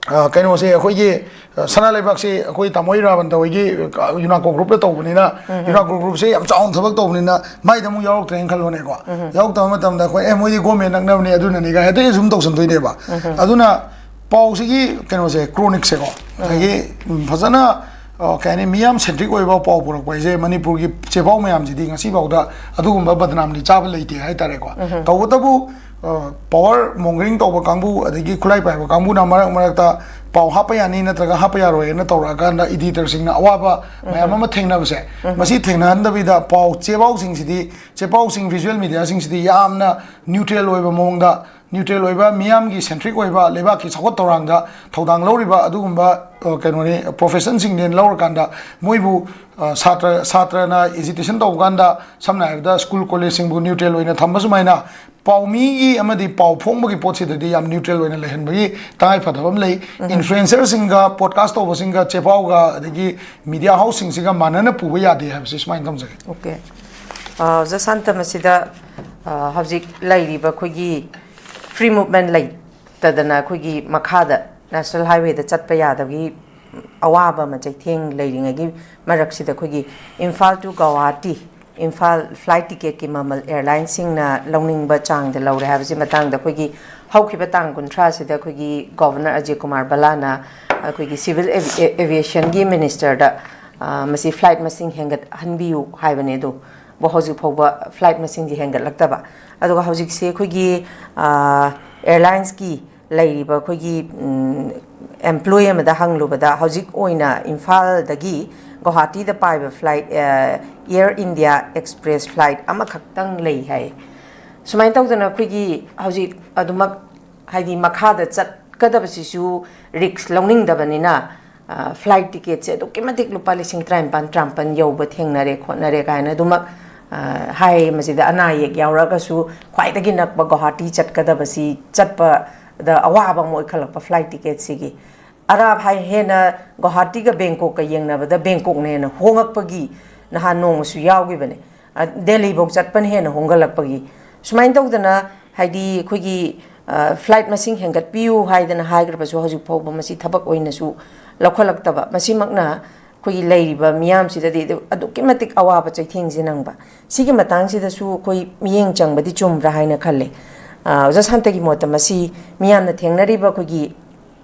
ꯑ, ꯀꯩꯅꯣꯁꯦ, ꯑꯩꯈꯣꯏꯒꯤ, ꯑ, ꯁꯅꯥ ꯂꯩꯕꯥꯛꯁꯦ ꯑꯩꯈꯣꯏ ꯇꯥꯃꯣ ꯏꯔꯥꯕꯟꯇ ꯍꯣꯏꯒꯤ, ꯑ, ꯌꯨꯅꯥꯀꯣ ꯒ꯭ꯔꯨꯞꯇ ꯇꯧꯕꯅꯤꯅ, ꯌꯨꯅꯥꯀꯣ ꯒ꯭ꯔꯨꯞꯁꯦ ꯌꯥꯝ ꯆꯥꯎꯅ ꯊꯕꯛ ꯇꯧꯕꯅꯤꯅ ꯃꯥꯏꯗ ꯑꯃꯨꯛ ꯌꯥꯎꯔꯛꯇ꯭ꯔꯦꯅ ꯈꯜꯂꯣꯅꯦꯀꯣ꯫ ꯌꯥꯎꯔꯛꯇꯕ ꯃꯇꯝꯗ ꯑꯩꯈꯣꯏ, "ꯑꯦ, ꯃꯣꯏꯗꯤ ꯒꯣꯔꯃꯦꯟ ꯅꯛꯅꯕꯅꯦ, ꯑꯗꯨꯅꯅꯤꯒ" ꯍꯦꯛꯇ ꯑꯦꯖꯨꯝ ꯇꯧꯁꯟꯗꯣꯏꯅꯦꯕ꯫ ꯑꯗꯨꯅ ꯄꯥꯎꯁꯤꯒꯤ ꯀꯩꯅꯣꯁꯦ, ꯀ꯭ꯔꯣꯅꯤꯛꯁꯦꯀꯣ, ꯉꯁꯥꯏꯒꯤ, ꯎꯝ, ꯐꯖꯅ, ꯑ, ꯀꯩ ꯍꯥꯏꯅꯤ, ꯃꯤꯌꯥꯝ ꯁꯦꯟꯇ꯭ꯔꯤꯛ ꯑꯣꯏꯕ ꯄꯥꯎ ꯄꯨꯔꯛꯄ ꯍꯥꯏꯁꯦ, ꯃꯅꯤꯄꯨꯔꯒꯤ ꯆꯦꯐꯥꯎ ꯃꯌꯥꯝꯁꯤꯗꯤ ꯉꯁꯤꯐꯥꯎꯗ ꯑꯗꯨꯒꯨꯝꯕ ꯕꯗꯅꯥꯝꯗꯤ ꯆꯥꯕ ꯂꯩꯇꯦ ꯍꯥꯏꯇꯥꯔꯦꯀꯣ꯫ ꯇꯧꯕꯇꯕꯨ, ꯑ, ꯄꯋꯥꯔ ꯃꯣꯡꯒꯔꯤꯡ ꯇꯧꯕ ꯀꯥꯡꯕꯨ, ꯑꯗꯒꯤ ꯈꯨꯠꯂꯥꯏ ꯄꯥꯏꯕ ꯀꯥꯡꯕꯨꯅ ꯃꯔꯛ ꯃꯔꯛꯇ ꯄꯥꯎ ꯍꯥꯞꯄ ꯌꯥꯅꯤ ꯅꯠꯇ꯭ꯔꯒ ꯍꯥꯞꯄ ꯌꯥꯔꯣꯏꯅ ꯇꯧꯔꯛꯑꯀꯥꯟꯗ, ꯏꯗꯤꯇꯔꯁꯤꯡꯅ ꯑꯋꯥꯕ ꯃꯌꯥꯝ ꯑꯃ ꯊꯦꯡꯅꯕꯁꯦ, ꯃꯁꯤ ꯊꯦꯡꯅꯍꯟꯗꯕꯤꯗ, ꯄꯥꯎ ꯆꯦꯐꯥꯎꯁꯤꯡꯁꯤꯗꯤ, ꯆꯦꯐꯥꯎꯁꯤꯡ, ꯚꯤꯖꯨꯋꯦꯜ ꯃꯤꯗꯤꯌꯥꯁꯤꯡꯁꯤꯗꯤ ꯌꯥꯝꯅ ꯅ꯭ꯌꯨꯇ꯭ꯔꯦꯜ ꯑꯣꯏꯕ ꯃꯑꯣꯡꯗ, ꯅ꯭ꯌꯨꯇ꯭ꯔꯦꯜ ꯑꯣꯏꯕ, ꯃꯤꯌꯥꯝꯒꯤ ꯁꯦꯟꯇ꯭ꯔꯤꯛ ꯑꯣꯏꯕ, ꯂꯩꯕꯥꯛꯀꯤ ꯆꯥꯎꯈꯠ ꯊꯧꯔꯥꯡꯗ ꯊꯧꯗꯥꯡ ꯂꯧꯔꯤꯕ ꯑꯗꯨꯒꯨꯝꯕ, ꯑ, ꯀꯩꯅꯣꯅꯤ, ꯄ꯭ꯔꯣꯐꯦꯁꯟꯁꯤꯡꯅꯦꯅ ꯂꯧꯔꯀꯥꯟꯗ, ꯃꯣꯏꯕꯨ, ꯑ, ꯁꯥꯇ꯭ꯔ, ꯁꯥꯇ꯭ꯔꯅ ꯑꯦꯖꯤꯇꯦꯁꯟ ꯇꯧꯕ ꯀꯥꯟꯗ, ꯁꯝꯅ ꯍꯥꯏꯔꯕꯗ, ꯁ꯭ꯀꯨꯜ ꯀꯣꯂꯦꯖꯁꯤꯡꯕꯨ ꯅ꯭ꯌꯨꯇ꯭ꯔꯦꯜ ꯑꯣꯏꯅ ꯊꯝꯕ ꯁꯨꯃꯥꯏꯅ, ꯄꯥꯎꯃꯤꯒꯤ ꯑꯃꯗꯤ ꯄꯥꯎ ꯐꯣꯡꯕꯒꯤ ꯄꯣꯠꯁꯤꯗꯗꯤ ꯌꯥꯝ ꯅ꯭ꯌꯨꯇ꯭ꯔꯦꯜ ꯑꯣꯏꯅ ꯂꯩꯍꯟꯕꯒꯤ ꯇꯉꯥꯏ ꯐꯗꯕ ꯑꯃ ꯂꯩ꯫ ꯏꯟꯐ꯭ꯂꯨꯌꯦꯟꯁꯔꯁꯤꯡꯒ, ꯄꯣꯗꯀꯥꯁ ꯇꯧꯕꯁꯤꯡꯒ, ꯆꯦꯐꯥꯎꯒ, ꯑꯗꯒꯤ ꯃꯤꯗꯤꯌꯥ ꯍꯥꯎꯁꯁꯤꯡꯁꯤꯒ ꯃꯥꯟꯅꯅ ꯄꯨꯕ ꯌꯥꯗꯦ ꯍꯥꯏꯕꯁꯤ ꯁꯨꯃꯥꯏꯅ ꯊꯝꯖꯒꯦ꯫ ꯑꯣꯀꯦ꯫ ꯑ, ꯑꯣꯖꯥ ꯁꯥꯟꯇ, ꯃꯁꯤꯗ, ꯑ, ꯍꯧꯖꯤꯛ ꯂꯩꯔꯤꯕ ꯑꯩꯈꯣꯏꯒꯤ ꯐ꯭ꯔꯤ ꯃꯨꯚꯃꯦꯟ ꯂꯩꯇꯗꯅ ꯑꯩꯈꯣꯏꯒꯤ ꯃꯈꯥꯗ ꯅꯦꯁꯅꯦꯜ ꯍꯥꯏꯋꯦꯗ ꯆꯠꯄ ꯌꯥꯗꯕꯒꯤ ꯑꯋꯥꯕ ꯑꯃ, ꯆꯩꯊꯦꯡ ꯂꯩꯔꯤꯉꯩꯒꯤ ꯃꯔꯛꯁꯤꯗ ꯑꯩꯈꯣꯏꯒꯤ ꯏꯝꯐꯥꯜ to ꯒꯧꯍꯥꯇꯤ, ꯏꯝꯐꯥꯜ ꯐ꯭ꯂꯥꯏꯠ ꯇꯤꯀꯦꯠꯀꯤ ꯃꯃꯜ ꯑꯦꯌꯔꯂꯥꯏꯟꯁꯤꯡꯅ ꯂꯧꯅꯤꯡꯕ ꯆꯥꯡꯗ ꯂꯧꯔꯦ ꯍꯥꯏꯕꯁꯤ ꯃꯇꯥꯡꯗ ꯑꯩꯈꯣꯏꯒꯤ ꯍꯧꯈꯤꯕ ꯇꯥꯡ ꯀꯨꯟꯊ꯭ꯔꯥꯁꯤꯗ ꯑꯩꯈꯣꯏꯒꯤ ꯒꯣꯚꯔꯅꯔ ꯑꯖꯌ ꯀꯨꯃꯥꯔ ꯕꯂꯥꯅ ꯑꯩꯈꯣꯏꯒꯤ ꯁꯤꯚꯤꯜ ꯑꯦꯚꯤ-, ꯑꯦ-, ꯑꯦꯚꯤꯌꯦꯁꯟꯒꯤ ꯃꯤꯅꯤꯁꯇꯔꯗ, ꯑ, ꯃꯁꯤ ꯐ꯭ꯂꯥꯏꯠ ꯃꯁꯤꯡ ꯍꯦꯟꯒꯠꯍꯟꯕꯤꯌꯨ ꯍꯥꯏꯕꯅꯦ꯫ ꯑꯗꯨꯕꯨ ꯍꯧꯖꯤꯛ ꯐꯥꯎꯕ ꯐ꯭ꯂꯥꯏꯠ ꯃꯁꯤꯡꯗꯤ ꯍꯦꯟꯒꯠꯂꯛꯇꯕ꯫ ꯑꯗꯨꯒ ꯍꯧꯖꯤꯛꯁꯦ ꯑꯩꯈꯣꯏꯒꯤ, ꯑ, ꯑꯦꯌꯔꯂꯥꯏꯟꯁꯀꯤ ꯂꯩꯔꯤꯕ ꯑꯩꯈꯣꯏꯒꯤ, ꯎꯝ, ꯑꯦꯝꯄ꯭ꯂꯣꯌꯤ ꯑꯃꯗ ꯍꯪꯂꯨꯕꯗ, ꯍꯧꯖꯤꯛ ꯑꯣꯏꯅ ꯏꯝꯐꯥꯜꯗꯒꯤ ꯒꯧꯍꯥꯇꯤꯗ ꯄꯥꯏꯕ ꯐ꯭ꯂꯥꯏꯠ, ꯑ, ꯑꯦꯌꯔ ꯏꯟꯗꯤꯌꯥ ꯑꯦꯛꯁꯄ꯭ꯔꯦꯁ ꯐ꯭ꯂꯥꯏꯠ ꯑꯃꯈꯛꯇꯪ ꯂꯩ ꯍꯥꯏ꯫ ꯁꯨꯃꯥꯏꯅ ꯇꯧꯗꯅ ꯑꯩꯈꯣꯏꯒꯤ ꯍꯧꯖꯤꯛ ꯑꯗꯨꯃꯛ, ꯍꯥꯏꯗꯤ, ꯃꯈꯥꯗ ꯆꯠ-, ꯆꯠꯀꯗꯕꯁꯤꯁꯨ ꯔꯤꯛꯁ ꯂꯧꯅꯤꯡꯗꯕꯅꯤꯅ, ꯐ꯭ꯂꯥꯏꯠ ꯇꯤꯀꯦꯠꯁꯦ ꯑꯗꯨꯛꯀꯤ ꯃꯇꯤꯛ ꯂꯨꯄꯥ ꯂꯤꯁꯤꯡ ꯇꯔꯥꯅꯤꯄꯥꯟ ꯇꯔꯥꯃꯥꯄꯟ ꯌꯧꯕ ꯊꯦꯡꯅꯔꯦ ꯈꯣꯠꯅꯔꯦ ꯀꯥꯏꯅ ꯑꯗꯨꯃꯛ ꯍꯥꯏ꯫ ꯃꯁꯤꯗ ꯑꯅꯥ ꯑꯌꯦꯛ ꯌꯥꯎꯔꯛꯑꯒꯁꯨ ꯈ꯭ꯋꯥꯏꯗꯒꯤ ꯅꯛꯄ ꯒꯨꯋꯥꯍꯥꯇꯤ ꯆꯠꯀꯗꯕꯁꯤ ꯆꯠꯄꯗ ꯑꯋꯥꯕ ꯑꯃ ꯑꯣꯏꯈꯠꯂꯛꯄ ꯐ꯭ꯂꯥꯏꯠ ꯇꯤꯀꯦꯠꯁꯤꯒꯤ꯫ ꯑꯔꯥꯞ ꯍꯥꯏ ꯍꯦꯟꯅ ꯒꯨꯋꯥꯍꯥꯇꯤꯒ ꯕꯦꯡꯀꯣꯛꯀ ꯌꯦꯡꯅꯕꯗ ꯕꯦꯡꯀꯣꯛꯅ ꯍꯦꯟꯅ ꯍꯣꯡꯉꯛꯄꯒꯤ ꯅꯍꯥꯟ ꯅꯣꯡꯃꯁꯨ ꯌꯥꯎꯈꯤꯕꯅꯦ꯫ ꯗꯦꯜꯂꯤꯐꯧ ꯆꯠꯄꯅ ꯍꯦꯟꯅ ꯍꯣꯡꯒꯠꯂꯛꯄꯒꯤ꯫ ꯁꯨꯃꯥꯏꯅ ꯇꯧꯗꯅ ꯍꯥꯏꯗꯤ ꯑꯩꯈꯣꯏꯒꯤ ꯐ꯭ꯂꯥꯏꯠ ꯃꯁꯤꯡ ꯍꯦꯟꯒꯠꯄꯤꯌꯨ ꯍꯥꯏꯗꯅ ꯍꯥꯏꯈ꯭ꯔꯕꯁꯨ ꯍꯧꯖꯤꯛ ꯐꯥꯎꯕ ꯃꯁꯤ ꯊꯕꯛ ꯑꯣꯏꯅꯁꯨ ꯂꯧꯈꯠꯂꯛꯇꯕ꯫ ꯃꯁꯤꯃꯛꯅ ꯑꯩꯈꯣꯏꯒꯤ ꯂꯩꯔꯤꯕ ꯃꯤꯌꯥꯝꯁꯤꯗꯗꯤ ꯑꯗꯨꯛꯀꯤ ꯃꯇꯤꯛ ꯑꯋꯥꯕ ꯆꯩꯊꯦꯡꯁꯦ ꯅꯪꯕ꯫ ꯁꯤꯒꯤ ꯃꯇꯥꯡꯁꯤꯗꯁꯨ ꯑꯩꯈꯣꯏ ꯃꯤꯠꯌꯦꯡ ꯆꯪꯕꯗꯤ ꯆꯨꯝꯕ꯭ꯔꯥ ꯍꯥꯏꯅ ꯈꯜꯂꯦ꯫ ꯑꯣꯖꯥ ꯁꯥꯟꯇꯒꯤ ꯃꯣꯠꯇ ꯃꯁꯤ ꯃꯤꯌꯥꯝꯅ ꯊꯦꯡꯅꯔꯤꯕ ꯑꯩꯈꯣꯏꯒꯤ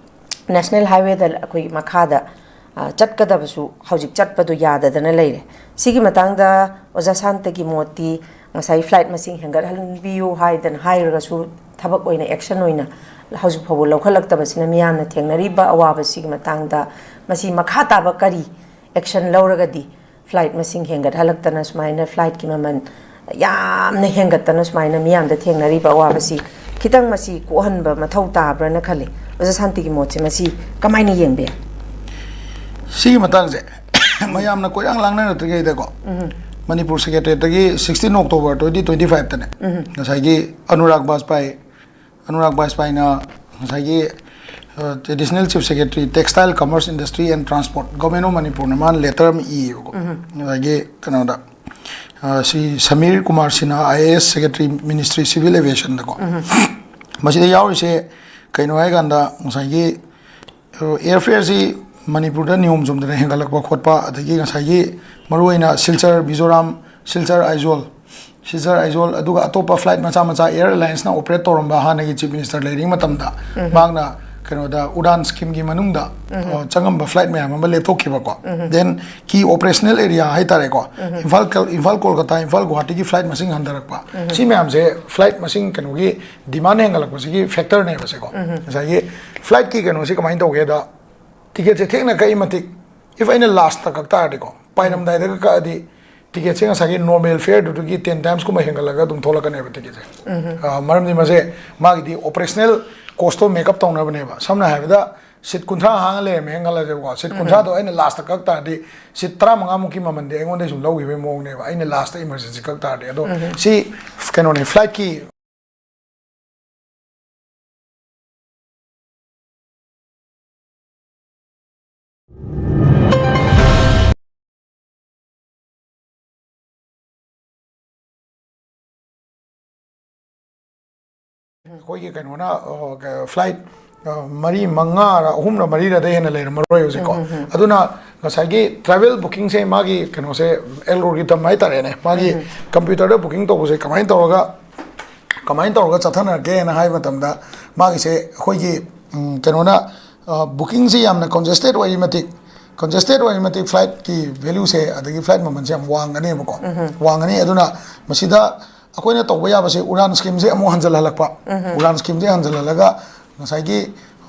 ꯅꯦꯁꯅꯦꯜ ꯍꯥꯏꯋꯦꯗ ꯑꯩꯈꯣꯏꯒꯤ ꯃꯈꯥꯗ ꯆꯠꯀꯗꯕꯁꯨ ꯍꯧꯖꯤꯛ ꯆꯠꯄꯗꯣ ꯌꯥꯗꯗꯅ ꯂꯩꯔꯦ꯫ ꯁꯤꯒꯤ ꯃꯇꯥꯡꯗ ꯑꯣꯖꯥ ꯁꯥꯟꯇꯒꯤ ꯃꯣꯠꯇꯤ ꯉꯁꯥꯏ ꯐ꯭ꯂꯥꯏꯠ ꯃꯁꯤꯡ ꯍꯦꯟꯒꯠꯍꯟꯕꯤꯌꯨ ꯍꯥꯏꯗꯅ ꯍꯥꯏꯔꯒꯁꯨ ꯊꯕꯛ ꯑꯣꯏꯅ, ꯑꯦꯛꯁꯟ ꯑꯣꯏꯅ ꯍꯧꯖꯤꯛ ꯐꯥꯎꯕ ꯂꯧꯈꯠꯂꯛꯇꯕꯁꯤꯅ ꯃꯤꯌꯥꯝꯅ ꯊꯦꯡꯅꯔꯤꯕ ꯑꯋꯥꯕꯁꯤꯒꯤ ꯃꯇꯥꯡꯗ ꯃꯁꯤ ꯃꯈꯥ ꯇꯥꯕ ꯀꯔꯤ ꯑꯦꯛꯁꯟ ꯂꯧꯔꯒꯗꯤ ꯐ꯭ꯂꯥꯏꯠ ꯃꯁꯤꯡ ꯍꯦꯟꯒꯠꯍꯜꯂꯛꯇꯅ ꯁꯨꯃꯥꯏꯅ ꯐ꯭ꯂꯥꯏꯠꯀꯤ ꯃꯃꯜ ꯌꯥꯝꯅ ꯍꯦꯟꯒꯠꯇꯅ ꯁꯨꯃꯥꯏꯅ ꯃꯤꯌꯥꯝꯗ ꯊꯦꯡꯅꯔꯤꯕ ꯑꯋꯥꯕꯁꯤ ꯈꯤꯇꯪ ꯃꯁꯤ ꯀꯣꯛꯍꯟꯕ ꯃꯊꯧ ꯇꯥꯕ꯭ꯔꯅ ꯈꯜꯂꯤ꯫ ꯑꯣꯖꯥ ꯁꯥꯟꯇꯤꯒꯤ ꯃꯣꯠꯁꯦ ꯃꯁꯤ ꯀꯃꯥꯏꯅ ꯌꯦꯡꯕ ꯌꯥꯏ? ꯁꯤꯒꯤ ꯃꯇꯥꯡꯁꯦ ꯃꯌꯥꯝꯅ ꯀꯣꯏꯔꯥꯡ ꯂꯥꯡꯅꯔꯛꯇ꯭ꯔꯤꯉꯩꯗꯀꯣ, ꯃꯅꯤꯄꯨꯔ ꯁꯦꯀ꯭ꯔꯦꯇꯦꯔꯤꯌꯦꯠꯇꯒꯤ ꯁꯤꯛꯁꯇꯤꯟ ꯑꯣꯛꯇꯣꯕꯔ ꯇ꯭ꯋꯦꯟꯇꯤ ꯇ꯭ꯋꯦꯟꯇꯤ ꯐꯥꯏꯚꯇꯅꯦ ꯉꯁꯥꯏꯒꯤ ꯑꯅꯨꯔꯥꯒ ꯕꯥꯖꯄꯥꯏ ꯑꯅꯨꯔꯥꯒ ꯕꯥꯖꯄꯥꯏꯅ ꯉꯁꯥꯏꯒꯤ additional chief secretary, textile, commerce, industry and transport, government of ꯃꯅꯤꯄꯨꯔꯅ ꯃꯥꯅ ꯂꯦꯇꯔ ꯑꯃ ꯏꯌꯦꯕꯀꯣ꯫ ꯉꯁꯥꯏꯒꯤ ꯀꯩꯅꯣꯗ, ꯑ, ꯁꯤ Samir Kumar Sinha, I A S secretary, ministry civil ꯑꯦꯚꯤꯌꯦꯁꯟꯗꯀꯣ꯫ ꯃꯁꯤꯗ ꯌꯥꯎꯔꯤꯁꯦ ꯀꯩꯅꯣ ꯍꯥꯏꯀꯥꯟꯗ, ꯉꯁꯥꯏꯒꯤ ꯑꯦꯌꯔ ꯐꯤꯌꯔꯁꯤ ꯃꯅꯤꯄꯨꯔꯗ ꯅꯤꯌꯣꯝ ꯆꯨꯝꯗꯅ ꯍꯦꯟꯒꯠꯂꯛꯄ ꯈꯣꯠꯄ, ꯑꯗꯒꯤ ꯉꯁꯥꯏꯒꯤ ꯃꯔꯨꯑꯣꯏꯅ ꯁꯤꯜꯆꯔ, ꯃꯤꯖꯣꯔꯥꯝ, ꯁꯤꯜꯆꯔ ꯑꯥꯏꯖꯣꯜ, ꯁꯤꯜꯆꯔ ꯑꯥꯏꯖꯣꯜ, ꯑꯗꯨꯒ ꯑꯇꯣꯞꯄ ꯐ꯭ꯂꯥꯏꯠ ꯃꯆꯥ ꯃꯆꯥ ꯑꯦꯌꯔ ꯑꯦꯂꯥꯏꯟꯁꯅ ꯑꯣꯄꯔꯦꯠ ꯇꯧꯔꯝꯕ ꯍꯥꯟꯅꯒꯤ ꯆꯤꯐ ꯃꯤꯅꯤꯁꯇꯔ ꯂꯩꯔꯤꯉꯩ ꯃꯇꯝꯗ ꯃꯍꯥꯛꯅ ꯀꯩꯅꯣꯗ ꯎꯗꯥꯟ ꯁ꯭ꯀꯤꯝꯒꯤ ꯃꯅꯨꯡꯗ, ꯑ, ꯆꯪꯉꯝꯕ ꯐ꯭ꯂꯥꯏꯠ ꯃꯌꯥꯝ ꯑꯃ ꯂꯦꯞꯊꯣꯛꯈꯤꯕꯀꯣ꯫ ꯗꯦꯟ ꯀꯤ ꯑꯣꯄꯔꯦꯁꯅꯦꯜ ꯑꯦꯔꯤꯌꯥ ꯍꯥꯏꯇꯥꯔꯦꯀꯣ, ꯏꯝꯐꯥꯜ ꯀ-, ꯏꯝꯐꯥꯜ ꯀꯣꯜꯀꯇꯥ, ꯏꯝꯐꯥꯜ ꯒꯨꯋꯥꯍꯥꯇꯤꯒꯤ ꯐ꯭ꯂꯥꯏꯠ ꯃꯁꯤꯡ ꯍꯟꯊꯔꯛꯄ, ꯁꯤ ꯃꯌꯥꯝꯁꯦ ꯐ꯭ꯂꯥꯏꯠ ꯃꯁꯤꯡ ꯀꯩꯅꯣꯒꯤ ꯗꯤꯃꯥꯟ ꯍꯦꯟꯒꯠꯂꯛꯄꯁꯤꯒꯤ ꯐꯦꯛꯇꯔꯅꯦꯕ ꯁꯦꯀꯣ꯫ ꯉꯁꯥꯏꯒꯤ ꯐ꯭ꯂꯥꯏꯠꯀꯤ ꯀꯩꯅꯣꯁꯤ ꯀꯃꯥꯏꯅ ꯇꯧꯒꯦꯗ, ꯇꯤꯀꯦꯠꯁꯦ ꯊꯦꯡꯅ ꯀꯛꯏ ꯃꯇꯤꯛ, ꯏꯐ ꯑꯩꯅ ꯂꯥꯁꯇ ꯀꯛ ꯇꯥꯔꯗꯤꯀꯣ, ꯄꯥꯏꯔꯝꯗꯥꯏꯗꯒ ꯀꯛꯑꯗꯤ ꯇꯤꯀꯦꯠꯁꯦ ꯉꯁꯥꯏꯒꯤ ꯅꯣꯔꯃꯦꯜ ꯐꯤꯌꯔꯗꯨꯗꯒꯤ ꯇꯦꯟ ꯇꯥꯏꯝꯁꯀꯨꯝꯕ ꯍꯦꯟꯒꯠꯂꯒ ꯑꯗꯨꯝ ꯊꯣꯛꯂꯛꯀꯅꯦꯕ ꯇꯤꯀꯦꯠꯁꯦ꯫ ꯎꯝ꯫ ꯑ, ꯃꯔꯝꯗꯤ ꯃꯁꯦ ꯃꯥꯒꯤꯗꯤ ꯑꯣꯄꯔꯦꯁꯅꯦꯜ ꯀꯣꯁꯇꯣ ꯃꯦꯛꯑꯞ ꯇꯧꯅꯕꯅꯦꯕ꯫ ꯁꯝꯅ ꯍꯥꯏꯔꯕꯗ, ꯁꯤꯠ ꯀꯨꯟꯊ꯭ꯔꯥ ꯍꯥꯡꯉ ꯂꯩꯔꯝꯃꯦ ꯈꯜꯂꯁꯦꯕꯀꯣ, ꯁꯤꯠ ꯎꯝ꯫ ꯀꯨꯟꯊ꯭ꯔꯥꯗꯣ ꯑꯩꯅ ꯂꯥꯁꯇ ꯀꯛ ꯇꯥꯔꯗꯤ, ꯁꯤꯠ ꯇꯔꯥꯃꯉꯥꯃꯨꯛꯀꯤ ꯃꯃꯜꯗꯤ ꯑꯩꯉꯣꯟꯗꯒꯤ ꯁꯨꯝ ꯂꯧꯈꯤꯕꯒꯤ ꯃꯑꯣꯡꯅꯦꯕ, ꯑꯩꯅ ꯂꯥꯁꯇ ꯏꯃꯔꯖꯦꯟꯁꯤ ꯀꯛ ꯇꯥꯔꯗꯤ꯫ ꯑꯗꯣ ꯎꯝ꯫ ꯁꯤ ꯀꯩꯅꯣꯅꯦ, ꯐ꯭ꯂꯥꯏꯠꯀꯤ ꯑꯩꯈꯣꯏꯒꯤ ꯀꯩꯅꯣꯅ, ꯑ, ꯀ-, ꯐ꯭ꯂꯥꯏꯠ, ꯑ, ꯃꯔꯤ ꯃꯉꯥꯔ ꯑꯍꯨꯝꯔ ꯃꯔꯤꯔꯗꯩ ꯍꯦꯟꯅ ꯂꯩꯔꯝꯃꯔꯣꯏ ꯍꯧꯖꯤꯛꯀꯣ꯫ ꯎꯝ, ꯎꯝ, ꯎꯝ꯫ ꯑꯗꯨꯅ ꯉꯁꯥꯏꯒꯤ ꯇ꯭ꯔꯥꯚꯦꯜ ꯕꯨꯀꯤꯡꯁꯦ, ꯃꯥꯒꯤ ꯀꯩꯅꯣꯁꯦ, ꯑꯦꯜꯒꯣꯔꯤꯊꯝ ꯍꯥꯏꯇꯥꯔꯦꯅꯦ, ꯃꯥꯒꯤ ꯎꯝ, ꯎꯝ꯫ ꯀꯝꯄ꯭ꯌꯨꯇꯔꯗ ꯕꯨꯀꯤꯡ ꯇꯧꯕꯁꯦ ꯀꯃꯥꯏꯅ ꯇꯧꯔꯒ, ꯀꯃꯥꯏꯅ ꯇꯧꯔꯒ ꯆꯠꯊꯅꯔꯛꯀꯦꯅ ꯍꯥꯏꯕ ꯃꯇꯝꯗ, ꯃꯥꯒꯤꯁꯦ ꯑꯩꯈꯣꯏꯒꯤ, ꯎꯝ, ꯀꯩꯅꯣꯅ, ꯑ, ꯕꯨꯀꯤꯡꯁꯦ ꯌꯥꯝꯅ ꯀꯟꯖꯦꯁꯇꯦꯠ ꯑꯣꯏꯔꯤ ꯃꯇꯤꯛ, ꯀꯟꯖꯦꯁꯇꯦꯠ ꯑꯣꯏꯔꯤ ꯃꯇꯤꯛ ꯐ꯭ꯂꯥꯏꯠꯀꯤ ꯚꯦꯂꯨꯁꯦ, ꯑꯗꯒꯤ ꯐ꯭ꯂꯥꯏꯠ ꯃꯃꯜꯁꯦ ꯌꯥꯝ ꯋꯥꯡꯒꯅꯦꯕꯀꯣ꯫ ꯎꯝ, ꯎꯝ꯫ ꯋꯥꯡꯒꯅꯤ꯫ ꯑꯗꯨꯅ ꯃꯁꯤꯗ ꯑꯩꯈꯣꯏꯅ ꯇꯧꯕ ꯌꯥꯕꯁꯦ ꯎꯔꯥꯟ ꯁ꯭ꯀꯤꯝꯁꯦ ꯑꯃꯨꯛ ꯍꯟꯖꯜꯍꯜꯂꯛꯄ꯫ ꯎꯝ, ꯎꯝ꯫ ꯎꯔꯥꯟ ꯁ꯭ꯀꯤꯝꯁꯦ ꯍꯟꯖꯜꯍꯜꯂꯒ ꯉꯁꯥꯏꯒꯤ,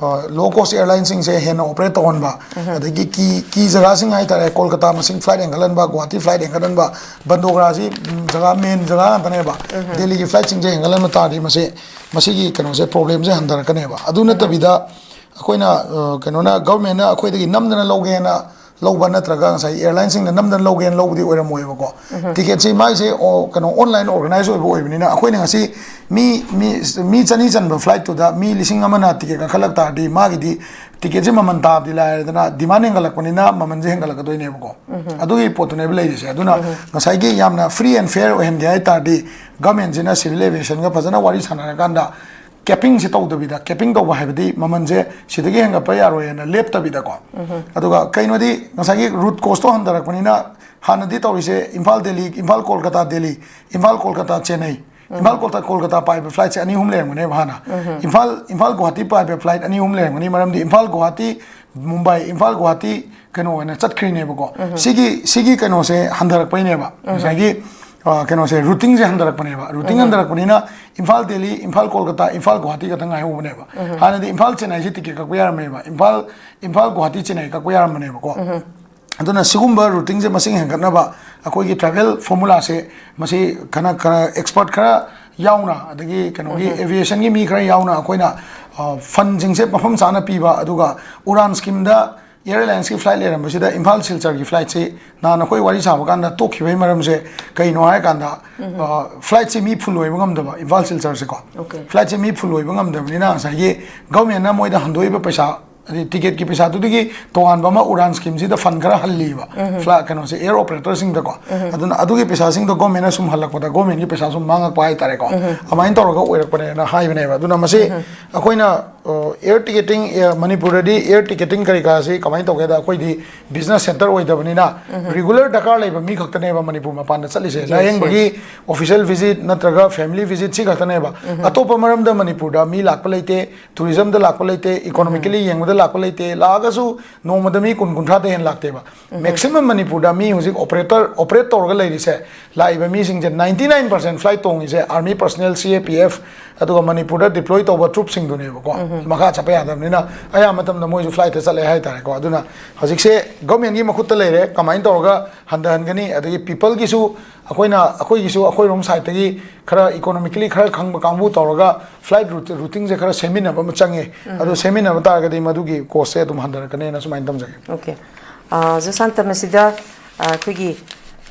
ꯑ, ꯂꯣ ꯀꯣꯁ ꯑꯦꯌꯔꯂꯥꯏꯟꯁꯤꯡꯁꯦ ꯍꯦꯟꯅ ꯑꯣꯄꯔꯦꯠ ꯇꯧꯍꯟꯕ, ꯎꯝ, ꯎꯝ꯫ ꯑꯗꯒꯤ ꯀꯤ, ꯀꯤ ꯖꯒꯥꯁꯤꯡ ꯍꯥꯏꯇꯥꯔꯦ, ꯀꯣꯜꯀꯇꯥ ꯃꯁꯤꯡ ꯐ꯭ꯂꯥꯏꯠ ꯍꯦꯟꯒꯠꯍꯟꯕ, ꯒꯨꯋꯥꯍꯥꯇꯤ ꯐ꯭ꯂꯥꯏꯠ ꯍꯦꯟꯒꯠꯍꯟꯕ, ꯕꯟꯗꯣꯒ꯭ꯔꯥꯁꯤ, ꯎꯝ, ꯖꯒꯥ, ꯃꯦꯟ ꯖꯒꯥ ꯉꯥꯛꯇꯅꯦꯕ꯫ ꯎꯝ, ꯎꯝ꯫ ꯗꯦꯜꯂꯤꯒꯤ ꯐ꯭ꯂꯥꯏꯠꯁꯤꯡꯁꯦ ꯍꯦꯟꯒꯠꯍꯟꯕ ꯇꯥꯔꯗꯤ ꯃꯁꯤ, ꯃꯁꯤꯒꯤ ꯀꯩꯅꯣꯁꯦ, ꯄ꯭ꯔꯣꯕ꯭ꯂꯦꯝꯁꯦ ꯍꯟꯊꯔꯛꯀꯅꯦꯕ꯫ ꯑꯗꯨ ꯎꯝ, ꯎꯝ꯫ ꯅꯠꯇꯕꯤꯗ ꯑꯩꯈꯣꯏꯅ, ꯑ, ꯀꯩꯅꯣꯅ, ꯒꯚꯔꯟꯃꯦꯟꯠꯅ ꯑꯩꯈꯣꯏꯗꯒꯤ ꯅꯝꯗꯅ ꯂꯧꯒꯦꯅ ꯂꯧꯕ ꯅꯠꯇ꯭ꯔꯒ ꯉꯁꯥꯏ ꯑꯦꯌꯔꯂꯥꯏꯟꯁꯤꯡꯅ ꯅꯝꯗꯅ ꯂꯧꯒꯦꯅ ꯂꯧꯕꯗꯤ ꯑꯣꯏꯔꯝꯃꯣꯏꯕꯀꯣ꯫ ꯎꯝ꯫ ꯇꯤꯀꯦꯠꯁꯤ ꯃꯥꯏꯁꯦ ꯑꯣ-, ꯀꯩꯅꯣ, ꯑꯣꯟꯂꯥꯏꯟ ꯑꯣꯔꯒꯅꯥꯏꯖ ꯑꯣꯏꯕ ꯑꯣꯏꯕꯅꯤꯅ, ꯑꯩꯈꯣꯏꯅ ꯉꯁꯤ ꯃꯤ, ꯃꯤ, ꯃꯤ ꯆꯅꯤ ꯆꯟꯕ ꯐ꯭ꯂꯥꯏꯠꯇꯨꯗ ꯃꯤ ꯂꯤꯁꯤꯡ ꯑꯃꯅ ꯇꯤꯀꯦꯠ ꯀꯛꯈꯠꯂꯛ ꯇꯥꯔꯗꯤ, ꯃꯥꯒꯤꯗꯤ ꯇꯤꯀꯦꯠꯁꯦ ꯃꯃꯜ ꯇꯥꯕꯗꯤ ꯂꯥꯏꯔꯗꯅ, ꯗꯤꯃꯥꯟ ꯍꯦꯟꯒꯠꯂꯛꯄꯅꯤꯅ ꯃꯃꯜꯁꯦ ꯍꯦꯟꯒꯠꯂꯛꯀꯗꯣꯏꯅꯦꯕꯀꯣ꯫ ꯎꯝ꯫ ꯑꯗꯨꯒꯤ ꯄꯣꯠꯇꯨꯅꯦꯕ ꯂꯩꯔꯤꯁꯦ꯫ ꯑꯗꯨꯅ ꯎꯝ꯫ ꯉꯁꯥꯏꯒꯤ ꯌꯥꯝꯅ ꯐ꯭ꯔꯤ ꯑꯦꯟ ꯐꯤꯌꯔ ꯑꯣꯏꯍꯟꯒꯦ ꯍꯥꯏ ꯇꯥꯔꯗꯤ, ꯒꯚꯔꯟꯃꯦꯟꯠꯁꯤꯅ ꯁꯤꯚꯤꯜ ꯑꯦꯚꯤꯌꯦꯁꯟꯒ ꯐꯖꯅ ꯋꯥꯔꯤ ꯁꯥꯟꯅꯔꯀꯥꯟꯗ, ꯀꯦꯄꯤꯡꯁꯦ ꯇꯧꯗꯕꯤꯗ, ꯀꯦꯄꯤꯡ ꯇꯧꯕ ꯍꯥꯏꯕꯗꯤ ꯃꯃꯜꯁꯦ ꯁꯤꯗꯒꯤ ꯍꯦꯟꯒꯠꯄ ꯌꯥꯔꯣꯏꯅ ꯂꯦꯞꯇꯕꯤꯗꯀꯣ꯫ ꯎꯝ꯫ ꯑꯗꯨꯒ ꯀꯩꯅꯣꯗꯤ, ꯉꯁꯥꯏꯒꯤ ꯔꯨꯠ ꯀꯣꯁꯇꯣ ꯍꯟꯊꯔꯛꯄꯅꯤꯅ, ꯍꯥꯟꯅꯗꯤ ꯇꯧꯔꯤꯁꯦ ꯏꯝꯐꯥꯜ ꯗꯦꯜꯂꯤ, ꯏꯝꯐꯥꯜ ꯀꯣꯜꯀꯇꯥ ꯗꯦꯜꯂꯤ, ꯏꯝꯐꯥꯜ ꯀꯣꯜꯀꯇꯥ ꯆꯦꯟꯅꯩ, ꯎꯝ꯫ ꯏꯝꯐꯥꯜ ꯀꯣꯜꯀꯇꯥ ꯀꯣꯜꯀꯇꯥ ꯄꯥꯏꯕ ꯐ꯭ꯂꯥꯏꯠꯁꯦ ꯑꯅꯤ ꯑꯍꯨꯝ ꯂꯩꯔꯝꯒꯅꯦꯕ ꯍꯥꯟꯅ꯫ ꯎꯝ꯫ ꯏꯝꯐꯥꯜ, ꯏꯝꯐꯥꯜ ꯒꯨꯋꯥꯍꯥꯇꯤ ꯄꯥꯏꯕ ꯐ꯭ꯂꯥꯏꯠ ꯑꯅꯤ ꯑꯍꯨꯝ ꯂꯩꯔꯝꯒꯅꯤ, ꯃꯔꯝꯗꯤ ꯏꯝꯐꯥꯜ ꯒꯨꯋꯥꯍꯥꯇꯤ, ꯃꯨꯝꯕꯥꯏ, ꯏꯝꯐꯥꯜ ꯒꯨꯋꯥꯍꯥꯇꯤ ꯀꯩꯅꯣ ꯑꯣꯏꯅ ꯆꯠꯈ꯭ꯔꯤꯅꯦꯕꯀꯣ꯫ ꯎꯝ꯫ ꯁꯤꯒꯤ, ꯁꯤꯒꯤ ꯀꯩꯅꯣꯁꯦ ꯍꯟꯊꯔꯛꯄꯩꯅꯦꯕ, ꯎꯝ꯫ ꯉꯁꯥꯏꯒꯤ, ꯑ, ꯀꯩꯅꯣꯁꯦ, ꯔꯨꯇꯤꯡꯁꯦ ꯍꯟꯊꯔꯛꯄꯅꯦꯕ꯫ ꯔꯨꯇꯤꯡ ꯎꯝ꯫ ꯍꯟꯊꯔꯛꯄꯅꯤꯅ ꯏꯝꯐꯥꯜ ꯗꯦꯜꯂꯤ, ꯏꯝꯐꯥꯜ ꯀꯣꯜꯀꯇꯥ, ꯏꯝꯐꯥꯜ ꯒꯨꯋꯥꯍꯥꯇꯤ ꯈꯛꯇꯪ ꯉꯥꯏꯍꯧꯕꯅꯦꯕ꯫ ꯎꯝ꯫ ꯍꯥꯟꯅꯗꯤ ꯏꯝꯐꯥꯜ ꯆꯦꯟꯅꯥꯏꯁꯦ ꯇꯤꯀꯦꯠ ꯀꯛꯄ ꯌꯥꯔꯝꯃꯦꯕ, ꯏꯝꯐꯥꯜ, ꯏꯝꯐꯥꯜ ꯒꯨꯋꯥꯍꯥꯇꯤ ꯆꯦꯟꯅꯥꯏ ꯀꯛꯄ ꯌꯥꯔꯝꯕꯅꯦꯕꯀꯣ꯫ ꯎꯝ꯫ ꯑꯗꯨꯅ ꯁꯤꯒꯨꯝꯕ ꯔꯨꯇꯤꯡꯁꯦ ꯃꯁꯤꯡ ꯍꯦꯟꯒꯠꯅꯕ ꯑꯩꯈꯣꯏꯒꯤ ꯇ꯭ꯔꯥꯚꯦꯜ ꯐꯣꯔꯃꯨꯂꯥꯁꯦ ꯃꯁꯤ ꯈꯔ ꯈꯔ ꯑꯦꯛꯁꯄꯔꯠ ꯈꯔ ꯌꯥꯎꯅ, ꯑꯗꯒꯤ ꯀꯩꯅꯣꯒꯤ ꯑꯦꯚꯤꯌꯦꯁꯟꯒꯤ ꯃꯤ ꯈꯔ ꯌꯥꯎꯅ ꯑꯩꯈꯣꯏꯅ ꯐꯟꯁꯤꯡꯁꯦ ꯃꯐꯝ ꯆꯥꯅ ꯄꯤꯕ, ꯑꯗꯨꯒ ꯎꯔꯥꯟ ꯁ꯭ꯀꯤꯝꯗ ꯑꯦꯌꯔ ꯑꯦꯂꯥꯏꯟꯁꯀꯤ ꯐ꯭ꯂꯥꯏꯠ ꯂꯩꯔꯝꯕꯁꯤꯗ ꯏꯝꯐꯥꯜ ꯁꯤꯜꯆꯔꯒꯤ ꯐ꯭ꯂꯥꯏꯠꯁꯤ ꯅꯍꯥꯟ ꯑꯩꯈꯣꯏ ꯋꯥꯔꯤ ꯁꯥꯕ ꯀꯥꯟꯗ ꯇꯣꯛꯈꯤꯕꯒꯤ ꯃꯔꯝꯁꯦ ꯀꯩꯅꯣ ꯍꯥꯏꯔꯀꯥꯟꯗ, ꯐ꯭ꯂꯥꯏꯠꯁꯦ ꯃꯤ ꯐꯨꯜ ꯑꯣꯏꯕ ꯉꯝꯗꯕ, ꯏꯝꯐꯥꯜ ꯁꯤꯜꯆꯔꯁꯦꯀꯣ꯫ ꯐ꯭ꯂꯥꯏꯠꯁꯦ ꯃꯤ ꯐꯨꯜ ꯑꯣꯏꯕ ꯉꯝꯗꯕꯅꯤꯅ ꯉꯁꯥꯏꯒꯤ ꯒꯚꯔꯟꯃꯦꯟꯠꯅ ꯃꯣꯏꯗ ꯍꯟꯗꯣꯛꯏꯕ ꯄꯩꯁꯥ, ꯍꯥꯏꯗꯤ ꯇꯤꯀꯦꯠꯀꯤ ꯄꯩꯁꯥꯗꯨꯗꯒꯤ ꯇꯣꯉꯥꯟꯕ ꯑꯃ ꯎꯔꯥꯟ ꯁ꯭ꯀꯤꯝꯁꯤꯗ ꯐꯟ ꯈꯔ ꯍꯜꯂꯤꯕ ꯐ꯭ꯂꯥꯏꯠ ꯀꯩꯅꯣꯁꯦ, ꯑꯦꯌꯔ ꯑꯣꯄꯔꯦꯇꯔꯁꯤꯡꯗꯀꯣ꯫ ꯑꯗꯨꯅ ꯑꯗꯨꯒꯤ ꯄꯩꯁꯥꯁꯤꯡꯗꯣ ꯒꯚꯔꯟꯃꯦꯟꯠꯅ ꯁꯨꯝ ꯍꯜꯂꯛꯄꯗ ꯒꯚꯔꯟꯃꯦꯟꯠꯀꯤ ꯄꯩꯁꯥ ꯁꯨꯝ ꯃꯥꯡꯉꯛꯄ ꯍꯥꯏꯇꯥꯔꯦꯀꯣ꯫ ꯑꯗꯨꯃꯥꯏꯅ ꯇꯧꯔꯒ ꯑꯣꯏꯔꯛꯄꯅꯦꯅ ꯍꯥꯏꯕꯅꯦꯕ꯫ ꯑꯗꯨꯅ ꯃꯁꯤ ꯑꯩꯈꯣꯏꯅ ꯑꯦꯌꯔ ꯇꯤꯀꯦꯇꯤꯡ, ꯃꯅꯤꯄꯨꯔꯗꯗꯤ ꯑꯦꯌꯔ ꯇꯤꯀꯦꯇꯤꯡ ꯀꯔꯤ ꯀꯔꯥꯁꯤ ꯀꯃꯥꯏꯅ ꯇꯧꯒꯦꯗ, ꯑꯩꯈꯣꯏꯗꯤ ꯕꯤꯖꯤꯅꯦꯁ ꯁꯦꯟꯇꯔ ꯑꯣꯏꯗꯕꯅꯤꯅ ꯔꯤꯒꯨꯂꯔ ꯗꯔꯀꯥꯔ ꯂꯩꯕ ꯃꯤ ꯈꯛꯇꯅꯦꯕ ꯃꯅꯤꯄꯨꯔ ꯃꯄꯥꯟꯗ ꯆꯠꯂꯤꯁꯦ꯫ ꯂꯥꯏꯌꯦꯡꯕꯒꯤ ꯑꯣꯐꯤꯁꯤꯌꯦꯜ ꯚꯤꯖꯤꯠ ꯅꯠꯇ꯭ꯔꯒ ꯐꯦꯃꯤꯂꯤ ꯚꯤꯖꯤꯠ ꯁꯤ ꯈꯛꯇꯅꯦꯕ꯫ ꯑꯇꯣꯞꯄ ꯃꯔꯝꯗ ꯃꯅꯤꯄꯨꯔꯗ ꯃꯤ ꯂꯥꯛꯄ ꯂꯩꯇꯦ, ꯇꯨꯔꯤꯖꯝꯗ ꯂꯥꯛꯄ ꯂꯩꯇꯦ, ꯏꯀꯣꯅꯣꯃꯤꯀꯦꯂꯤ ꯌꯦꯡꯕꯗ ꯂꯥꯛꯄ ꯂꯩꯇꯦ꯫ ꯂꯥꯛꯑꯒꯁꯨ ꯅꯣꯡꯃꯗ ꯃꯤ ꯀꯨꯟ ꯀꯨꯟꯊ꯭ꯔꯥꯗ ꯍꯦꯟꯅ ꯂꯥꯛꯇꯦꯕ꯫ ꯃꯦꯛꯁꯤꯃꯝ ꯃꯅꯤꯄꯨꯔꯗ ꯃꯤ ꯍꯧꯖꯤꯛ ꯑꯣꯄꯔꯦꯇꯔ, ꯑꯣꯄꯔꯦꯠ ꯇꯧꯔꯒ ꯂꯩꯔꯤꯁꯦ, ꯂꯥꯛꯏꯕ ꯃꯤꯁꯤꯡꯁꯦ ꯅꯥꯏꯟꯇꯤ ꯅꯥꯏꯟ ꯄꯥꯔꯁꯦꯟ ꯐ꯭ꯂꯥꯏꯠ ꯇꯣꯡꯉꯤꯁꯦ army personnel, C A P F, ꯑꯗꯨꯒ ꯃꯅꯤꯄꯨꯔꯗ ꯗꯤꯄ꯭ꯂꯣꯏ ꯇꯧꯕ ꯇ꯭ꯔꯨꯞꯁꯤꯡꯗꯨꯅꯦꯕꯀꯣ꯫ ꯃꯈꯥ ꯆꯠꯄ ꯌꯥꯗꯕꯅꯤꯅ ꯑꯌꯥꯝꯕ ꯃꯇꯝꯗ ꯃꯣꯏꯁꯨ ꯐ꯭ꯂꯥꯏꯠꯇ ꯆꯠꯂꯦ ꯍꯥꯏꯇꯥꯔꯦꯀꯣ꯫ ꯑꯗꯨꯅ ꯍꯧꯖꯤꯛꯁꯦ ꯒꯚꯔꯟꯃꯦꯟꯠꯀꯤ ꯃꯈꯨꯠꯇ ꯂꯩꯔꯦ ꯀꯃꯥꯏꯅ ꯇꯧꯔꯒ ꯍꯟꯊꯍꯟꯒꯅꯤ, ꯑꯗꯒꯤ ꯄꯤꯄꯜꯒꯤꯁꯨ ꯑꯩꯈꯣꯏꯅ, ꯑꯩꯈꯣꯏꯒꯤꯁꯨ ꯑꯩꯈꯣꯏꯔꯣꯝ ꯁꯥꯏꯠꯇꯒꯤ ꯈꯔ ꯏꯀꯣꯅꯣꯃꯤꯀꯦꯂꯤ ꯈꯔ ꯈꯪꯕ ꯀꯥꯡꯕꯨ ꯇꯧꯔꯒ ꯐ꯭ꯂꯥꯏꯠ ꯔꯨꯠ-, ꯔꯨꯇꯤꯡꯁꯦ ꯈꯔ ꯁꯦꯝꯃꯤꯟꯅꯕ ꯑꯃ ꯆꯪꯉꯦ꯫ ꯑꯗꯨ ꯁꯦꯝꯃꯤꯟꯅꯕ ꯇꯥꯔꯒꯗꯤ ꯃꯗꯨꯒꯤ ꯀꯣꯁꯁꯦ ꯑꯗꯨꯝ ꯍꯟꯊꯔꯛꯀꯅꯦꯅ ꯁꯨꯃꯥꯏꯅ ꯊꯝꯖꯒꯦ꯫ ꯑꯣꯀꯦ꯫ ꯑ, ꯑꯣꯖꯥ ꯁꯥꯟꯇ, ꯃꯁꯤꯗ, ꯑ, ꯑꯩꯈꯣꯏꯒꯤ,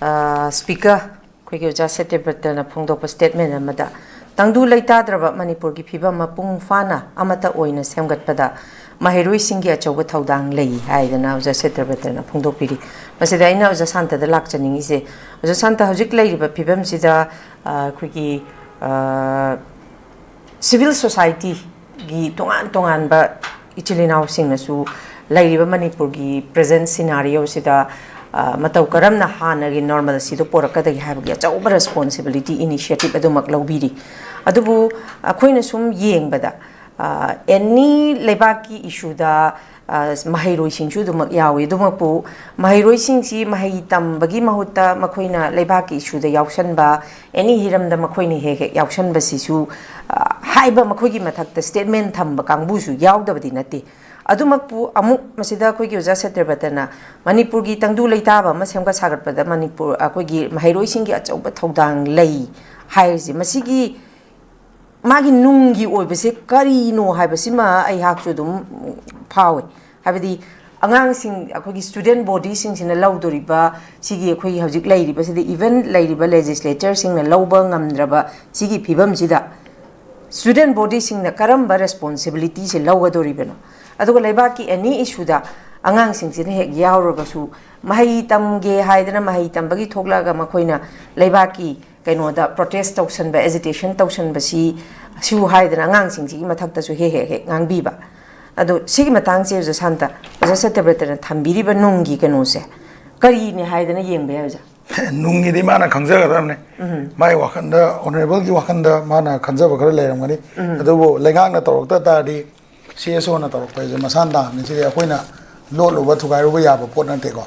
ꯑ, ꯁ꯭ꯄꯤꯀꯔ, ꯑꯩꯈꯣꯏꯒꯤ ꯑꯣꯖꯥ ꯁꯇ꯭ꯌꯕ꯭ꯔꯇꯅ ꯐꯣꯡꯗꯣꯛꯄ ꯁ꯭ꯇꯦꯠꯃꯦꯟꯠ ꯑꯃꯗ, ꯇꯪꯗꯨ ꯂꯩꯇꯥꯗ꯭ꯔꯕ ꯃꯅꯤꯄꯨꯔꯒꯤ ꯐꯤꯕꯝ ꯃꯄꯨꯡ ꯐꯥꯅ ꯑꯃꯠꯇ ꯑꯣꯏꯅ ꯁꯦꯝꯒꯠꯄꯗ ꯃꯍꯩꯔꯣꯏꯁꯤꯡꯒꯤ ꯑꯆꯧꯕ ꯊꯧꯗꯥꯡ ꯂꯩ ꯍꯥꯏꯗꯅ ꯑꯣꯖꯥ ꯁꯇ꯭ꯌꯕ꯭ꯔꯇꯅ ꯐꯣꯡꯗꯣꯛꯄꯤꯔꯤ꯫ ꯃꯁꯤꯗ ꯑꯩꯅ ꯑꯣꯖꯥ ꯁꯥꯟꯇꯗ ꯂꯥꯛꯆꯅꯤꯡꯉꯤꯁꯦ, ꯑꯣꯖꯥ ꯁꯥꯟꯇ, ꯍꯧꯖꯤꯛ ꯂꯩꯔꯤꯕ ꯐꯤꯕꯝꯁꯤꯗ, ꯑ, ꯑꯩꯈꯣꯏꯒꯤ, ꯑ, ꯁꯤꯚꯤꯜ ꯁꯣꯁꯥꯏꯇꯤꯒꯤ ꯇꯣꯉꯥꯟ ꯇꯣꯉꯥꯟꯕ ꯏꯆꯤꯜ ꯏꯅꯥꯎꯁꯤꯡꯅꯁꯨ ꯂꯩꯔꯤꯕ ꯃꯅꯤꯄꯨꯔꯒꯤ ꯄ꯭ꯔꯦꯖꯦꯟꯠ ꯁꯤꯅꯥꯔꯤꯑꯣꯁꯤꯗ, ꯑ, ꯃꯇꯧ ꯀꯔꯝꯅ ꯍꯥꯟꯅꯒꯤ ꯅꯣꯔꯃꯦꯜꯁꯤꯗ ꯄꯣꯔꯛꯀꯗꯒꯦ ꯍꯥꯏꯕꯒꯤ ꯑꯆꯧꯕ ꯔꯦꯁꯄꯣꯟꯁꯤꯕꯤꯂꯤꯇꯤ, ꯏꯅꯤꯁꯤꯌꯦꯇꯤꯚ ꯑꯗꯨꯃꯛ ꯂꯧꯕꯤꯔꯤ꯫ ꯑꯗꯨꯕꯨ ꯑꯩꯈꯣꯏꯅ ꯁꯨꯝ ꯌꯦꯡꯕꯗ, ꯑ, ꯑꯦꯅꯤ ꯂꯩꯕꯥꯛꯀꯤ ꯏꯁꯨꯗ, ꯑ, ꯃꯍꯩꯔꯣꯏꯁꯤꯡꯁꯨ ꯑꯗꯨꯃꯛ ꯌꯥꯎꯏ꯫ ꯑꯗꯨꯃꯛꯄꯨ ꯃꯍꯩꯔꯣꯏꯁꯤꯡꯁꯤ ꯃꯍꯩ ꯇꯝꯕꯒꯤ ꯃꯍꯨꯠꯇ ꯃꯈꯣꯏꯅ ꯂꯩꯕꯥꯛꯀꯤ ꯏꯁꯨꯗ ꯌꯥꯎꯁꯟꯕ, ꯑꯦꯅꯤ ꯍꯤꯔꯝꯗ ꯃꯈꯣꯏꯅ ꯍꯦꯛ ꯍꯦꯛ ꯌꯥꯎꯁꯟꯕꯁꯤꯁꯨ, ꯑ, ꯍꯥꯏꯕ ꯃꯈꯣꯏꯒꯤ ꯃꯊꯛꯇ ꯁ꯭ꯇꯦꯠꯃꯦꯟꯠ ꯊꯝꯕ ꯀꯥꯡꯕꯨꯁꯨ ꯌꯥꯎꯗꯕꯗꯤ ꯅꯠꯇꯦ꯫ ꯑꯗꯨꯃꯛꯄꯨ ꯑꯃꯨꯛ ꯃꯁꯤꯗ ꯑꯩꯈꯣꯏꯒꯤ ꯑꯣꯖꯥ ꯁꯇ꯭ꯌꯕ꯭ꯔꯇꯅ ꯃꯅꯤꯄꯨꯔꯒꯤ ꯇꯪꯗꯨ ꯂꯩꯇꯥꯕ ꯑꯃ ꯁꯦꯝꯒꯠ ꯁꯥꯒꯠꯄꯗ ꯃꯅꯤꯄꯨꯔ, ꯑꯩꯈꯣꯏꯒꯤ ꯃꯍꯩꯔꯣꯏꯁꯤꯡꯒꯤ ꯑꯆꯧꯕ ꯊꯧꯗꯥꯡ ꯂꯩ ꯍꯥꯏꯔꯤꯁꯦ, ꯃꯁꯤꯒꯤ ꯃꯥꯒꯤ ꯅꯨꯡꯒꯤ ꯑꯣꯏꯕꯁꯦ ꯀꯔꯤꯅꯣ ꯍꯥꯏꯕꯁꯤꯃ ꯑꯩꯍꯥꯛꯁꯨ ꯑꯗꯨꯝ ꯐꯥꯎꯋꯦ꯫ ꯍꯥꯏꯕꯗꯤ ꯑꯉꯥꯡꯁꯤꯡ, ꯑꯩꯈꯣꯏꯒꯤ student bodyꯁꯤꯡꯁꯤꯅ ꯂꯧꯗꯣꯔꯤꯕ ꯁꯤꯒꯤ, ꯑꯩꯈꯣꯏꯒꯤ ꯍꯧꯖꯤꯛ ꯂꯩꯔꯤꯕꯁꯤꯗ, even ꯂꯩꯔꯤꯕ legislatorꯁꯤꯡꯅ ꯂꯧꯕ ꯉꯝꯗ꯭ꯔꯕ ꯁꯤꯒꯤ ꯐꯤꯕꯝꯁꯤꯗ student bodyꯁꯤꯡꯅ ꯀꯔꯝꯕ responsibilityꯁꯦ ꯂꯧꯒꯗꯣꯔꯤꯕꯅꯣ? ꯑꯗꯨꯒ ꯂꯩꯕꯥꯛꯀꯤ any issueꯗ ꯑꯉꯥꯡꯁꯤꯡꯁꯤꯅ ꯍꯦꯛ ꯌꯥꯎꯔꯒꯁꯨ, ꯃꯍꯩ ꯇꯝꯒꯦ ꯍꯥꯏꯗꯅ ꯃꯍꯩ ꯇꯝꯕꯒꯤ ꯊꯣꯛꯂꯛꯑꯒ ꯃꯈꯣꯏꯅ ꯂꯩꯕꯥꯛꯀꯤ ꯀꯩꯅꯣꯗ protest ꯇꯧꯁꯟꯕ, agitation ꯇꯧꯁꯟꯕꯁꯤ ꯁꯨ ꯍꯥꯏꯗꯅ ꯑꯉꯥꯡꯁꯤꯡꯁꯤꯒꯤ ꯃꯊꯛꯇꯁꯨ ꯍꯦꯛ ꯍꯦꯛ ꯍꯦꯛ ꯉꯥꯡꯕꯤꯕ꯫ ꯑꯗꯣ ꯁꯤꯒꯤ ꯃꯇꯥꯡꯁꯦ ꯑꯣꯖꯥ ꯁꯥꯟꯇ, ꯑꯣꯖꯥ ꯁꯇ꯭ꯌꯕ꯭ꯔꯇꯅ ꯊꯝꯕꯤꯔꯤꯕ ꯅꯨꯡꯒꯤ ꯀꯩꯅꯣꯁꯦ ꯀꯔꯤꯅꯦ ꯍꯥꯏꯗꯅ ꯌꯦꯡꯕ ꯌꯥꯏ ꯑꯣꯖꯥ? ꯅꯨꯡꯒꯤꯗꯤ ꯃꯥꯅ ꯈꯪꯖꯒꯗꯕꯅꯦ꯫ ꯃꯥꯏ ꯋꯥꯈꯜꯗ, honourableꯒꯤ ꯋꯥꯈꯜꯗ ꯃꯥꯅ ꯈꯟꯖꯕ ꯈꯔ ꯂꯩꯔꯝꯒꯅꯤ꯫ ꯑꯗꯨꯕꯨ ꯂꯩꯉꯥꯛꯅ ꯇꯧꯔꯛꯇ ꯇꯥꯔꯗꯤ, CSOꯅ ꯇꯧꯔꯛꯄ ꯍꯥꯏꯁꯦ ꯃꯁꯥꯅ ꯇꯥꯕꯅꯤ꯫ ꯁꯤꯗꯤ ꯑꯩꯈꯣꯏꯅ ꯂꯣꯠꯂꯨꯕ ꯊꯨꯒꯥꯏꯔꯨꯕ ꯌꯥꯕ ꯄꯣꯠ ꯅꯠꯇꯦꯀꯣ꯫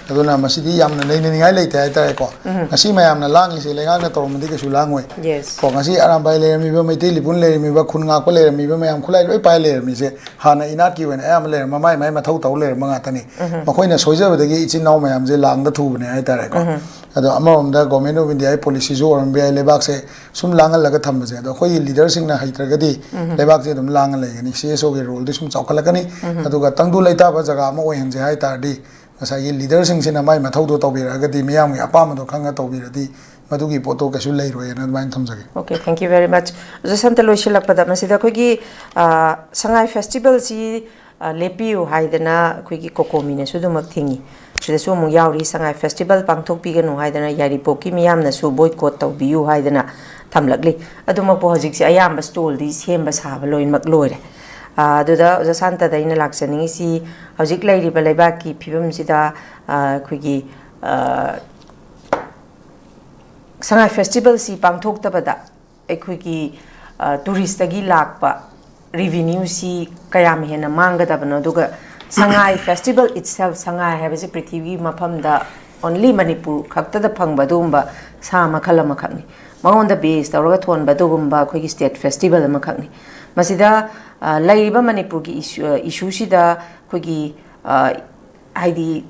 ꯑꯗꯨꯅ ꯃꯁꯤꯗꯤ ꯌꯥꯝꯅ ꯅꯩꯅꯅꯤꯡꯉꯥꯏ ꯂꯩꯇꯦ ꯍꯥꯏꯇꯥꯔꯦꯀꯣ꯫ ꯉꯁꯤ ꯃꯌꯥꯝꯅ ꯂꯥꯡꯉꯤꯁꯦ ꯂꯩꯉꯥꯛꯅ ꯇꯧꯔꯝꯃꯗꯤ ꯀꯩꯁꯨ ꯂꯥꯡꯉꯣꯏ꯫ Yes. ꯀꯣ, ꯉꯁꯤ ꯑꯔꯥꯝꯕꯥꯏ ꯂꯩꯔꯝꯃꯤꯕ, ꯃꯩꯇꯩ ꯂꯤꯄꯨꯟ ꯂꯩꯔꯝꯃꯤꯕ, ꯈꯨꯟ ꯉꯥꯛꯄ ꯂꯩꯔꯝꯃꯤꯕ ꯃꯌꯥꯝ, ꯈꯨꯠꯂꯥꯏ ꯂꯣꯏ ꯄꯥꯏ ꯂꯩꯔꯝꯃꯤꯁꯦ ꯍꯥꯟꯅ ꯏꯅꯥꯠꯀꯤ ꯑꯣꯏꯅ ꯑꯌꯥꯝꯕ ꯂꯩꯔꯝꯕ, ꯃꯥꯏ ꯃꯥꯏ ꯃꯊꯧ ꯇꯧ ꯂꯩꯔꯝꯕ ꯉꯥꯛꯇꯅꯤ꯫ ꯃꯈꯣꯏꯅ ꯁꯣꯏꯖꯕꯗꯒꯤ ꯏꯆꯤꯟ ꯏꯅꯥꯎ ꯃꯌꯥꯝꯁꯦ ꯂꯥꯡꯗ ꯊꯨꯕꯅꯦ ꯍꯥꯏꯇꯥꯔꯦꯀꯣ꯫ ꯑꯗꯣ ꯑꯃꯔꯣꯝꯗ Government of Indiaꯒꯤ policyꯁꯨ ꯑꯣꯏꯔꯝꯕ ꯌꯥꯏ ꯂꯩꯕꯥꯛꯁꯦ ꯁꯨꯝ ꯂꯥꯡꯍꯜꯂꯒ ꯊꯝꯕꯁꯦ꯫ ꯑꯗꯣ ꯑꯩꯈꯣꯏꯒꯤ leaderꯁꯤꯡꯅ ꯍꯩꯇ꯭ꯔꯒꯗꯤ ꯂꯩꯕꯥꯛꯁꯦ ꯑꯗꯨꯝ ꯂꯥꯡꯉ ꯂꯩꯒꯅꯤ꯫ CSOꯒꯤ roleꯗꯤ ꯁꯨꯝ ꯆꯥꯎꯈꯠꯂꯛꯀꯅꯤ꯫ ꯑꯗꯨꯒ ꯇꯪꯗꯨ ꯂꯩꯇꯥꯕ ꯖꯒꯥ ꯑꯃ ꯑꯣꯏꯍꯟꯁꯦ ꯍꯥꯏ ꯇꯥꯔꯗꯤ, ꯉꯁꯥꯏꯒꯤ leaderꯁꯤꯡꯁꯤꯅ ꯃꯥꯏ ꯃꯊꯧꯗꯣ ꯇꯧꯕꯤꯔꯛꯑꯒꯗꯤ, ꯃꯤꯌꯥꯝꯒꯤ ꯑꯄꯥꯝꯕꯗꯣ ꯈꯪꯉ ꯇꯧꯕꯤꯔꯗꯤ, ꯃꯗꯨꯒꯤ ꯄꯣꯠꯇꯣ ꯀꯩꯁꯨ ꯂꯩꯔꯣꯏꯅ ꯑꯗꯨꯃꯥꯏꯅ ꯊꯝꯖꯒꯦ꯫ Okay, thank you very much. ꯑꯣꯖꯥ ꯁꯥꯟꯇ, ꯂꯣꯏꯁꯤꯜꯂꯛꯄꯗ ꯃꯁꯤꯗ ꯑꯩꯈꯣꯏꯒꯤ, ꯑ, ꯁꯉꯥꯏ festivalꯁꯤ, ꯑ, ꯂꯦꯞꯄꯤꯌꯨ ꯍꯥꯏꯗꯅ ꯑꯩꯈꯣꯏꯒꯤ COCOMIꯅꯁꯨ ꯑꯗꯨꯃꯛ ꯊꯤꯡꯉꯤ꯫ ꯁꯤꯗꯁꯨ ꯑꯃꯨꯛ ꯌꯥꯎꯔꯤ, ꯁꯉꯥꯏ festival ꯄꯥꯡꯊꯣꯛꯄꯤꯒꯅꯨ ꯍꯥꯏꯗꯅ ꯌꯥꯏꯔꯤꯄꯣꯛꯀꯤ ꯃꯤꯌꯥꯝꯅꯁꯨ boycott ꯇꯧꯕꯤꯌꯨ ꯍꯥꯏꯗꯅ ꯊꯝꯂꯛꯂꯤ꯫ ꯑꯗꯨꯃꯛꯄꯨ ꯍꯧꯖꯤꯛꯁꯦ ꯑꯌꯥꯝꯕ stallꯗꯤ ꯁꯦꯝꯕ ꯁꯥꯕ ꯂꯣꯏꯅꯃꯛ ꯂꯣꯏꯔꯦ꯫ ꯑ, ꯑꯗꯨꯗ ꯑꯣꯖꯥ ꯁꯥꯟꯇꯗ ꯑꯩꯅ ꯂꯥꯛꯆꯅꯤꯡꯉꯤꯁꯤ, ꯍꯧꯖꯤꯛ ꯂꯩꯔꯤꯕ ꯂꯩꯕꯥꯛꯀꯤ ꯐꯤꯕꯝꯁꯤꯗ, ꯑ, ꯑꯩꯈꯣꯏꯒꯤ, ꯑ, ꯁꯉꯥꯏ festivalꯁꯤ ꯄꯥꯡꯊꯣꯛꯇꯕꯗ ꯑꯩꯈꯣꯏꯒꯤ, ꯑ, touristꯇꯒꯤ ꯂꯥꯛꯄ revenueꯁꯤ ꯀꯌꯥꯝ ꯍꯦꯟꯅ ꯃꯥꯡꯒꯗꯕꯅꯣ? ꯑꯗꯨꯒ ꯁꯉꯥꯏ festival itself, ꯁꯉꯥꯏ ꯍꯥꯏꯕꯁꯤ ꯄ꯭ꯔꯤꯊꯤꯕꯤꯒꯤ ꯃꯐꯝꯗ only ꯃꯅꯤꯄꯨꯔ ꯈꯛꯇꯗ ꯐꯪꯕ ꯑꯗꯨꯒꯨꯝꯕ ꯁꯥ ꯃꯈꯜ ꯑꯃꯈꯛꯅꯤ꯫ ꯃꯉꯣꯟꯗ base ꯇꯧꯔꯒ ꯊꯣꯟꯕ ꯑꯗꯨꯒꯨꯝꯕ ꯑꯩꯈꯣꯏꯒꯤ state festival ꯑꯃꯈꯛꯅꯤ꯫ ꯃꯁꯤꯗ ꯑ, ꯂꯩꯔꯤꯕ ꯃꯅꯤꯄꯨꯔꯒꯤ issue, ꯑ, issueꯁꯤꯗ ꯑꯩꯈꯣꯏꯒꯤ, ꯑ, ꯍꯥꯏꯗꯤ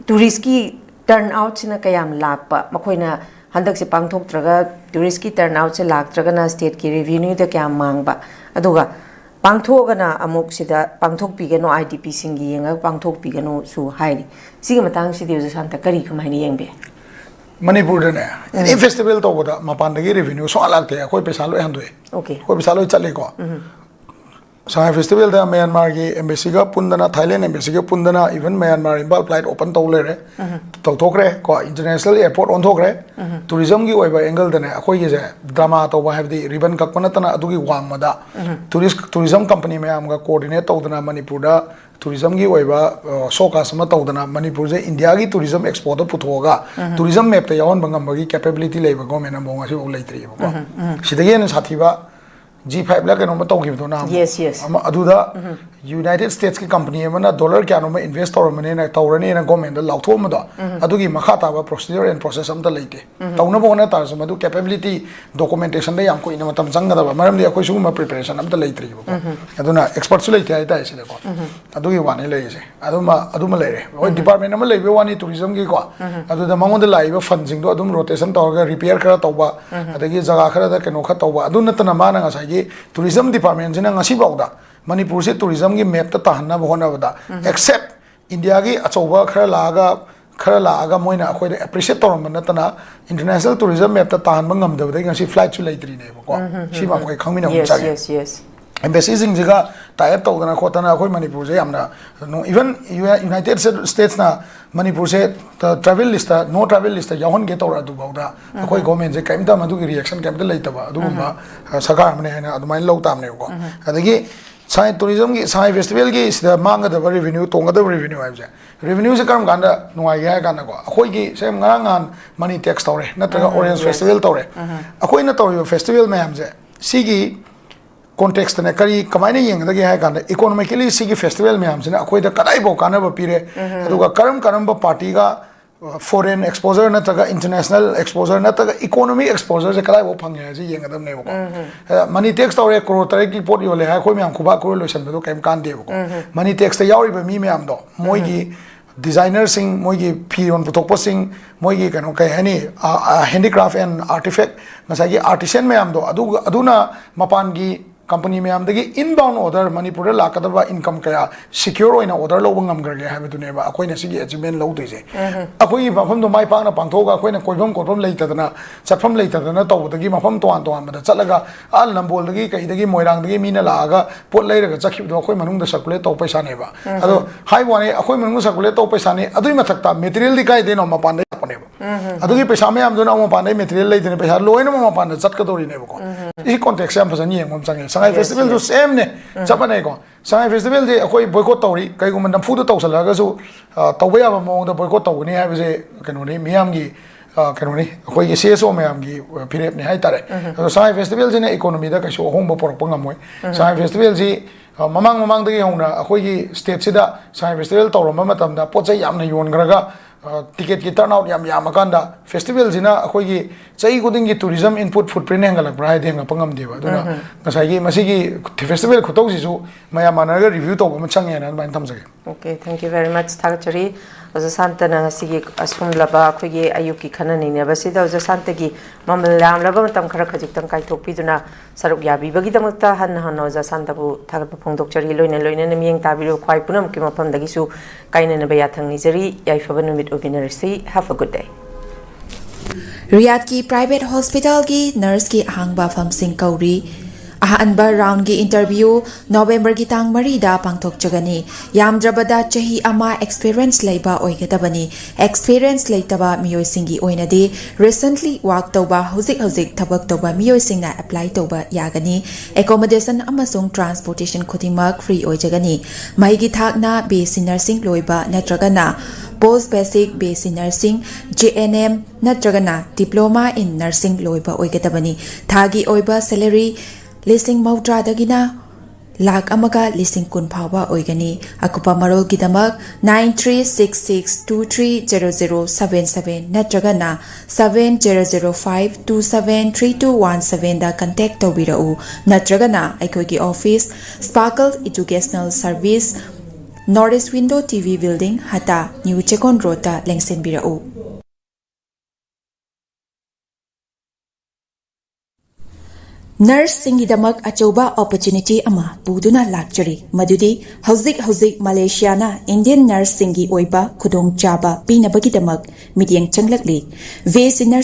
touristꯀꯤ turnoutꯁꯤꯅ ꯀꯌꯥꯝ ꯂꯥꯛꯄ, ꯃꯈꯣꯏꯅ ꯍꯟꯗꯛꯁꯦ ꯄꯥꯡꯊꯣꯛꯇ꯭ꯔꯒ touristꯀꯤ turnoutꯁꯦ ꯂꯥꯛꯇ꯭ꯔꯒꯅ stateꯀꯤ revenueꯗ ꯀꯌꯥꯝ ꯃꯥꯡꯕ, ꯑꯗꯨꯒ ꯄꯥꯡꯊꯣꯛꯑꯒꯅ ꯑꯃꯨꯛ ꯁꯤꯗ ꯄꯥꯡꯊꯣꯛꯄꯤꯒꯅꯨ, IDPꯁꯤꯡꯒꯤ ꯌꯦꯡꯉꯒ ꯄꯥꯡꯊꯣꯛꯄꯤꯒꯅꯨꯁꯨ ꯍꯥꯏꯔꯤ꯫ ꯁꯤꯒꯤ ꯃꯇꯥꯡꯁꯤꯗꯤ ꯑꯣꯖꯥ ꯁꯥꯟꯇ ꯀꯔꯤ ꯀꯃꯥꯏꯅ ꯌꯦꯡꯕꯤ? ꯃꯅꯤꯄꯨꯔꯗꯅꯦ, any festival ꯇꯧꯕꯗ ꯃꯄꯥꯟꯗꯒꯤ revenue ꯁꯨꯡꯂꯥꯛ ꯂꯥꯛꯇꯦ꯫ ꯑꯩꯈꯣꯏ ꯄꯩꯁꯥ ꯂꯣꯏ ꯍꯟꯗꯣꯛꯑꯦ꯫ Okay. ꯑꯩꯈꯣꯏ ꯄꯩꯁꯥ ꯂꯣꯏ ꯆꯠꯂꯦꯀꯣ꯫ Shanghai festivalꯗ ꯃ꯭ꯌꯥꯟꯃꯥꯔꯒꯤ embassyꯒ ꯄꯨꯟꯗꯅ, Thailand embassyꯒ ꯄꯨꯟꯗꯅ, even Myanmar Imphal flight open ꯇꯧ ꯂꯩꯔꯦ꯫ ꯇꯧꯊꯣꯛꯈ꯭ꯔꯦ ꯀꯣ, international airport ꯑꯣꯟꯊꯣꯛꯈ꯭ꯔꯦ꯫ Tourismꯒꯤ ꯑꯣꯏꯕ angleꯗꯅꯦ, ꯑꯩꯈꯣꯏꯒꯤꯁꯦ drama ꯇꯧꯕ ꯍꯥꯏꯕꯗꯤ ribbon ꯀꯛꯄ ꯅꯠꯇꯅ ꯑꯗꯨꯒꯤ ꯋꯥꯡꯃꯗ tourist, tourism company ꯃꯌꯥꯝꯒ coordinate ꯇꯧꯗꯅ ꯃꯅꯤꯄꯨꯔꯗ tourismꯒꯤ ꯑꯣꯏꯕ, ꯑ, showcase ꯑꯃ ꯇꯧꯗꯅ ꯃꯅꯤꯄꯨꯔꯁꯦ Indiaꯒꯤ tourism expoꯗ ꯄꯨꯊꯣꯛꯑꯒ tourism mapꯇ ꯌꯥꯎꯍꯟꯕ ꯉꯝꯕꯒꯤ capability ꯂꯩꯕ government ꯑꯃꯐꯥꯎ ꯉꯁꯤꯐꯥꯎ ꯂꯩꯇ꯭ꯔꯤꯕꯀꯣ꯫ ꯁꯤꯗꯒꯤ ꯍꯦꯟꯅ ꯁꯥꯊꯤꯕ G fiveꯂ ꯀꯩꯅꯣꯝꯃ ꯇꯧꯈꯤꯕꯗꯣ ꯅꯍꯥꯟ Yes, yes. ꯑꯃ, ꯑꯗꯨꯗ United Statesꯀꯤ company ꯑꯃꯅ dollar ꯀꯌꯥꯅꯣꯃ invest ꯇꯧꯔꯝꯕꯅꯦꯅ, ꯇꯧꯔꯅꯤꯅ governmentꯗ ꯂꯥꯎꯊꯣꯛꯑꯝꯕꯗꯣ, ꯑꯗꯨꯒꯤ ꯃꯈꯥ ꯇꯥꯕ procedure and process ꯑꯝꯇ ꯂꯩꯇꯦ꯫ ꯇꯧꯅꯕ ꯍꯣꯠꯅ ꯇꯥꯔꯁꯨ ꯃꯗꯨ capability documentation ꯌꯥꯝ ꯀꯨꯏꯅ ꯃꯇꯝ ꯆꯪꯒꯗꯕ, ꯃꯔꯝꯗꯤ ꯑꯩꯈꯣꯏ ꯁꯤꯒꯨꯝꯕ preparation ꯑꯝꯇ ꯂꯩꯇ꯭ꯔꯤꯕꯀꯣ꯫ ꯑꯗꯨꯅ expertꯁꯨ ꯂꯩꯇꯦ ꯍꯥꯏꯇꯥꯔꯦ ꯁꯤꯗꯀꯣ꯫ ꯑꯗꯨꯒꯤ ꯋꯥꯅꯤ ꯂꯩꯔꯤꯁꯦ꯫ ꯑꯗꯨꯃ, ꯑꯗꯨꯃ ꯂꯩꯔꯦ꯫ ꯍꯣꯏ, department ꯑꯃ ꯂꯩꯕꯩ ꯋꯥꯅꯤ tourismꯒꯤꯀꯣ꯫ ꯑꯗꯨꯗ ꯃꯉꯣꯟꯗ ꯂꯥꯛꯏꯕ fundꯁꯤꯡꯗꯣ ꯑꯗꯨꯝ rotation ꯇꯧꯔꯒ repair ꯈꯔ ꯇꯧꯕ, ꯑꯗꯒꯤ ꯖꯒꯥ ꯈꯔꯗ ꯀꯩꯅꯣ ꯈꯔ ꯇꯧꯕ, ꯑꯗꯨ ꯅꯠꯇꯅ ꯃꯥꯅ ꯉꯁꯥꯏꯒꯤ tourism departmentꯁꯤꯅ ꯉꯁꯤꯐꯥꯎꯗ ꯃꯅꯤꯄꯨꯔꯁꯦ tourismꯒꯤ mapꯇ ꯇꯥꯍꯟꯅꯕ ꯍꯣꯠꯅꯕꯗ, except Indiaꯒꯤ ꯑꯆꯧꯕ ꯈꯔ ꯂꯥꯛꯑꯒ, ꯈꯔ ꯂꯥꯛꯑꯒ ꯃꯣꯏꯅ ꯑꯩꯈꯣꯏꯗ appreciate ꯇꯧꯔꯝꯕ ꯅꯠꯇꯅ, international tourism mapꯇ ꯇꯥꯍꯟꯕ ꯉꯝꯗꯕꯗꯒꯤ ꯉꯁꯤ flightꯁꯨ ꯂꯩꯇ꯭ꯔꯤꯅꯦꯕꯀꯣ꯫ ꯁꯤꯃ ꯑꯩꯈꯣꯏ ꯈꯪꯃꯤꯟꯅꯕ ꯑꯃ Yes, ꯆꯪꯉꯦ꯫ Yes, yes. Embassyꯁꯤꯡꯁꯤꯒ tie up ꯇꯧꯗꯅ ꯈꯣꯠꯇꯅ ꯑꯩꯈꯣꯏ ꯃꯅꯤꯄꯨꯔꯁꯦ ꯌꯥꯝꯅ, even United Statesꯅ ꯃꯅꯤꯄꯨꯔꯁꯦ travel listꯇ, no travel listꯇ ꯌꯥꯎꯍꯟꯒꯦ ꯇꯧꯔ ꯑꯗꯨꯐꯥꯎꯗ ꯑꯩꯈꯣꯏ governmentꯁꯦ ꯀꯔꯤꯝꯇ ꯃꯗꯨꯒꯤ reaction ꯀꯔꯤꯝꯇ ꯂꯩꯇꯕ ꯑꯗꯨꯒꯨꯝꯕ, ꯑ, ꯁꯔꯀꯥꯔ ꯑꯃꯅꯦ ꯍꯥꯏꯅ ꯑꯗꯨꯃꯥꯏꯅ ꯂꯧ ꯇꯥꯕꯅꯦꯕꯀꯣ꯫ ꯑꯗꯒꯤ Shanghai tourismꯒꯤ, Shanghai festivalꯒꯤ ꯁꯤꯗ ꯃꯥꯡꯒꯗꯕ revenue, ꯇꯣꯡꯒꯗꯕ revenue ꯍꯥꯏꯕꯁꯦ, revenueꯁꯦ ꯀꯔꯝ ꯀꯥꯟꯗ ꯅꯨꯡꯉꯥꯏꯒꯦ ꯍꯥꯏ ꯀꯥꯟꯗꯀꯣ, ꯑꯩꯈꯣꯏꯒꯤ ꯁꯦ ꯉꯔꯥꯡ ꯅꯍꯥꯟ money tax ꯇꯧꯔꯦ, ꯅꯠꯇ꯭ꯔꯒ Orange Festival ꯇꯧꯔꯦ꯫ ꯑꯩꯈꯣꯏꯅ ꯇꯧꯔꯤꯕ festival ꯃꯌꯥꯝꯁꯦ, ꯁꯤꯒꯤ contextꯇꯅꯦ, ꯀꯔꯤ, ꯀꯃꯥꯏꯅ ꯌꯦꯡꯒꯗꯒꯦ ꯍꯥꯏ ꯀꯥꯟꯗ, economically ꯁꯤꯒꯤ festival ꯃꯌꯥꯝꯁꯤꯅ ꯑꯩꯈꯣꯏꯗ ꯀꯗꯥꯏꯐꯥꯎ ꯀꯥꯟꯅꯕ ꯄꯤꯔꯦ, ꯑꯗꯨꯒ ꯀꯔꯝ ꯀꯔꯝꯕ partyꯒ foreign exposure ꯅꯠꯇ꯭ꯔꯒ international exposure ꯅꯠꯇ꯭ꯔꯒ economic exposure ꯁꯦ ꯀꯗꯥꯏꯐꯥꯎ ꯐꯪꯉꯦ ꯍꯥꯏꯁꯦ ꯌꯦꯡꯒꯗꯕꯅꯦꯕꯀꯣ꯫ ꯃꯅꯤ tax ꯇꯧꯔꯦ, ꯀ꯭ꯔꯣꯔ ꯇꯔꯦꯠꯀꯤ ꯄꯣꯠ ꯌꯣꯜꯂꯦ ꯍꯥꯏ, ꯑꯩꯈꯣꯏ ꯃꯌꯥꯝ ꯈꯨꯕꯥꯛ ꯈꯨꯔ ꯂꯣꯏꯁꯟꯕꯗꯣ ꯀꯩꯝ ꯀꯥꯟꯗꯦꯕꯀꯣ꯫ ꯃꯅꯤ tax ꯇ ꯌꯥꯎꯔꯤꯕ ꯃꯤ ꯃꯌꯥꯝꯗꯣ, ꯃꯣꯏꯒꯤ designer ꯁꯤꯡ, ꯃꯣꯏꯒꯤ ꯐꯤꯔꯣꯜ ꯄꯨꯊꯣꯛꯄꯁꯤꯡ, ꯃꯣꯏꯒꯤ ꯀꯩꯅꯣ ꯀꯩ ꯍꯥꯏꯅꯤ, handicraft and artifact, ꯉꯁꯥꯏꯒꯤ artisan ꯃꯌꯥꯝꯗꯣ, ꯑꯗꯨꯒ ꯑꯗꯨꯅ ꯃꯄꯥꯟꯒꯤ company ꯃꯌꯥꯝꯗꯒꯤ inbound order, ꯃꯅꯤꯄꯨꯔꯗ ꯂꯥꯛꯀꯗꯕ income ꯀꯌꯥ secure ꯑꯣꯏꯅ order ꯂꯧꯕ ꯉꯝꯈ꯭ꯔꯒꯦ ꯍꯥꯏꯕꯗꯨꯅꯦꯕ ꯑꯩꯈꯣꯏꯅ ꯁꯤꯒꯤ achievement ꯂꯧꯗꯣꯏꯁꯦ꯫ ꯑꯩꯈꯣꯏꯒꯤ ꯃꯐꯝꯗꯣ ꯃꯥꯏ ꯄꯥꯛꯅ ꯄꯥꯡꯊꯣꯛꯑꯒ ꯑꯩꯈꯣꯏꯅ ꯀꯣꯏꯐꯝ ꯈꯣꯠꯐꯝ ꯂꯩꯇꯗꯅ, ꯆꯠꯐꯝ ꯂꯩꯇꯗꯅ ꯇꯧꯕꯗꯒꯤ ꯃꯐꯝ ꯇꯣꯉꯥꯟ ꯇꯣꯉꯥꯟꯕꯗ ꯆꯠꯂꯒ, ꯑꯥ ꯅꯝꯕꯣꯜꯗꯒꯤ ꯀꯩꯗꯒꯤ ꯃꯣꯏꯔꯥꯡꯗꯒꯤ ꯃꯤꯅ ꯂꯥꯛꯑꯒ ꯄꯣꯠ ꯂꯩꯔꯒ ꯆꯠꯈꯤꯕꯗꯣ ꯑꯩꯈꯣꯏ ꯃꯅꯨꯡꯗ circulate ꯇꯧꯕ ꯄꯩꯁꯥꯅꯦꯕ꯫ ꯑꯗꯣ ꯍꯥꯏꯕ ꯋꯥꯅꯤ, ꯑꯩꯈꯣꯏ ꯃꯅꯨꯡꯗ circulate ꯇꯧꯕ ꯄꯩꯁꯥꯅꯤ, ꯑꯗꯨꯒꯤ ꯃꯊꯛꯇ material ꯗꯤ ꯀꯥꯏꯗꯩꯅꯣ? ꯃꯄꯥꯟꯗ ꯂꯥꯛꯄꯅꯦꯕ꯫ ꯑꯗꯨꯒꯤ ꯄꯩꯁꯥ ꯃꯌꯥꯝꯗꯨꯅ ꯑꯃꯨꯛ ꯃꯄꯥꯟꯗꯩ material ꯂꯩꯗꯅ ꯄꯩꯁꯥ ꯂꯣꯏꯅꯃꯛ ꯃꯄꯥꯟꯗ ꯆꯠꯀꯗꯧꯔꯤꯅꯦꯕꯀꯣ꯫ ꯁꯤ context ꯁꯦ ꯌꯥꯝ ꯐꯖꯅ ꯌꯦꯡꯕ ꯑꯃ ꯆꯪꯉꯦ꯫ ꯁꯉꯥꯏ festival ꯁꯨ same ꯅꯦ, ꯆꯞ ꯃꯥꯟꯅꯩꯀꯣ꯫ ꯁꯉꯥꯏ festival ꯁꯦ ꯑꯩꯈꯣꯏ boycott ꯇꯧꯔꯤ, ꯀꯩꯒꯨꯝꯕ ꯅꯝꯐꯨꯗ ꯇꯧꯁꯜꯂꯛꯑꯒꯁꯨ, ꯑ, ꯇꯧꯕ ꯌꯥꯕ ꯃꯑꯣꯡꯗ boycott ꯇꯧꯒꯅꯤ ꯍꯥꯏꯕꯁꯦ ꯀꯩꯅꯣꯅꯤ, ꯃꯤꯌꯥꯝꯒꯤ, ꯑ, ꯀꯩꯅꯣꯅꯤ, ꯑꯩꯈꯣꯏꯒꯤ C S O ꯃꯌꯥꯝꯒꯤ, ꯑ, ꯐꯤꯔꯦꯞꯅꯤ ꯍꯥꯏꯇꯥꯔꯦ꯫ ꯑꯗꯣ ꯁꯉꯥꯏ festival ꯁꯤꯅ economy ꯗ ꯀꯩꯁꯨ ꯑꯍꯣꯡꯕ ꯄꯨꯔꯛꯄ ꯉꯝꯃꯣꯏ꯫ ꯁꯉꯥꯏ festival ꯁꯤ, ꯑ, ꯃꯃꯥꯡ ꯃꯃꯥꯡꯗꯒꯤ ꯍꯧꯅ ꯑꯩꯈꯣꯏꯒꯤ state ꯁꯤꯗ ꯁꯉꯥꯏ festival ꯇꯧꯔꯝꯕ ꯃꯇꯝꯗ ꯄꯣꯠ ꯆꯩ ꯌꯥꯝꯅ ꯌꯣꯟꯈ꯭ꯔꯒ, ꯑ, ticket ꯀꯤ turn out ꯌꯥꯝ ꯌꯥꯝꯃꯀꯥꯟꯗ, festival ꯁꯤꯅ ꯑꯩꯈꯣꯏꯒꯤ ꯆꯍꯤ ꯈꯨꯗꯤꯡꯒꯤ tourism input footprint ꯍꯦꯟꯒꯠꯂꯛꯄ꯭ꯔꯥ ꯍꯥꯏꯗꯤ ꯍꯦꯟꯒꯠꯄ ꯉꯝꯗꯦꯕ꯫ ꯑꯗꯨꯅ ꯉꯁꯥꯏꯒꯤ ꯃꯁꯤꯒꯤ festival ꯈꯨꯇꯧꯁꯤꯁꯨ ꯃꯌꯥꯝ ꯃꯥꯟꯅꯔꯒ review ꯇꯧꯕ ꯑꯃ ꯆꯪꯉꯦꯅ ꯑꯗꯨꯃꯥꯏꯅ ꯊꯝꯖꯒꯦ꯫ Okay, thank you very much. ꯊꯥꯒꯠꯆꯔꯤ꯫ ꯑꯣꯖꯥ ꯁꯥꯟꯇꯅ ꯉꯁꯤꯒꯤ ꯑꯁꯨꯝꯂꯕ ꯑꯩꯈꯣꯏꯒꯤ ꯑꯌꯨꯛꯀꯤ ꯈꯟꯅ ꯅꯩꯅꯕꯁꯤꯗ ꯑꯣꯖꯥ ꯁꯥꯟꯇꯒꯤ ꯃꯃꯜ ꯌꯥꯝꯂꯕ ꯃꯇꯝ ꯈꯔ ꯈꯖꯤꯛꯇꯪ ꯀꯥꯏꯊꯣꯛꯄꯤꯗꯨꯅ ꯁꯔꯨꯛ ꯌꯥꯕꯤꯕꯒꯤꯗꯃꯛꯇ ꯍꯟꯅ ꯍꯟꯅ ꯑꯣꯖꯥ ꯁꯥꯟꯇꯕꯨ ꯊꯥꯒꯠꯄ ꯐꯣꯡꯗꯣꯛꯆꯔꯤ꯫ ꯂꯣꯏꯅ ꯂꯣꯏꯅꯅ ꯃꯤꯠꯌꯦꯡ ꯇꯥꯕꯤꯔꯤꯕ ꯈ꯭ꯋꯥꯏ ꯄꯨꯝꯅꯃꯛꯀꯤ ꯃꯐꯝꯗꯒꯤꯁꯨ ꯀꯥꯏꯅꯅꯕ ꯌꯥꯊꯪ ꯅꯤꯖꯔꯤ꯫ ꯌꯥꯏꯐꯕ ꯅꯨꯃꯤꯠ ꯑꯣꯏꯃꯤꯟꯅꯔꯁꯤ꯫ Have a good day. ꯔꯤꯌꯥꯗꯀꯤ private hospital ꯒꯤ nurse ꯀꯤ ꯑꯍꯥꯡꯕ ꯐꯝꯁꯤꯡ ꯀꯧꯔꯤ꯫ ꯑꯍꯥꯟꯕ round ꯒꯤ interview November ꯒꯤ ꯇꯥꯡ ꯃꯔꯤꯗ ꯄꯥꯡꯊꯣꯛꯆꯒꯅꯤ꯫ ꯌꯥꯝꯗ꯭ꯔꯕꯗ ꯆꯍꯤ ꯑꯃ experience ꯂꯩꯕ ꯑꯣꯏꯒꯗꯕꯅꯤ꯫ Experience ꯂꯩꯇꯕ ꯃꯤꯑꯣꯏꯁꯤꯡꯒꯤ ꯑꯣꯏꯅꯗꯤ recently work ꯇꯧꯕ, ꯍꯧꯖꯤꯛ ꯍꯧꯖꯤꯛ ꯊꯕꯛ ꯇꯧꯕ ꯃꯤꯑꯣꯏꯁꯤꯡꯅ apply ꯇꯧꯕ ꯌꯥꯒꯅꯤ꯫ Accommodation ꯑꯃꯁꯨꯡ transportation ꯈꯨꯗꯤꯡꯃꯛ free ꯑꯣꯏꯖꯒꯅꯤ꯫ ꯃꯍꯩꯒꯤ ꯊꯥꯛꯅ B S C nursing ꯂꯣꯏꯕ ꯅꯠꯇ꯭ꯔꯒꯅ post basic B S C nursing, J N M ꯅꯠꯇ꯭ꯔꯒꯅ diploma in nursing ꯂꯣꯏꯕ ꯑꯣꯏꯒꯗꯕꯅꯤ꯫ ꯊꯥꯒꯤ ꯑꯣꯏꯕ salary ꯂꯤꯁꯤꯡ ꯃꯧꯗ꯭ꯔꯥꯗꯒꯤꯅ ꯂꯥꯈ ꯑꯃꯒ ꯂꯤꯁꯤꯡ ꯀꯨꯟ ꯐꯥꯎꯕ ꯑꯣꯏꯒꯅꯤ꯫ ꯑꯀꯨꯞꯄ ꯃꯔꯣꯜꯒꯤꯗꯃꯛ nine three six six two three zero zero seven seven ꯅꯠꯇ꯭ꯔꯒꯅ seven zero zero five two seven three two one seven ꯗ contact ꯇꯧꯕꯤꯔꯛꯎ, ꯅꯠꯇ꯭ꯔꯒꯅ ꯑꯩꯈꯣꯏꯒꯤ office, Sparkle Educational Service, North East Window T V Building, ꯍꯇꯥ, New ꯆꯦꯛꯀꯣꯟ ꯔꯣꯗꯇ ꯂꯦꯡꯁꯤꯟꯕꯤꯔꯛꯎ꯫ ꯅꯔꯁꯁꯤꯡꯒꯤꯗꯃꯛ ꯑꯆꯧꯕ opportunity ꯑꯃ ꯄꯨꯗꯨꯅ ꯂꯥꯛꯆꯔꯤ, ꯃꯗꯨꯗꯤ ꯍꯧꯖꯤꯛ ꯍꯧꯖꯤꯛ ꯃꯂꯦꯁꯤꯌꯥꯅ ꯏꯟꯗꯤꯌꯟ ꯅꯔꯁꯁꯤꯡꯒꯤ ꯑꯣꯏꯕ ꯈꯨꯗꯣꯡꯆꯥꯕ ꯄꯤꯅꯕꯒꯤꯗꯃꯛ ꯃꯤꯠꯌꯦꯡ ꯆꯪꯂꯛꯂꯤ꯫ B S C nurse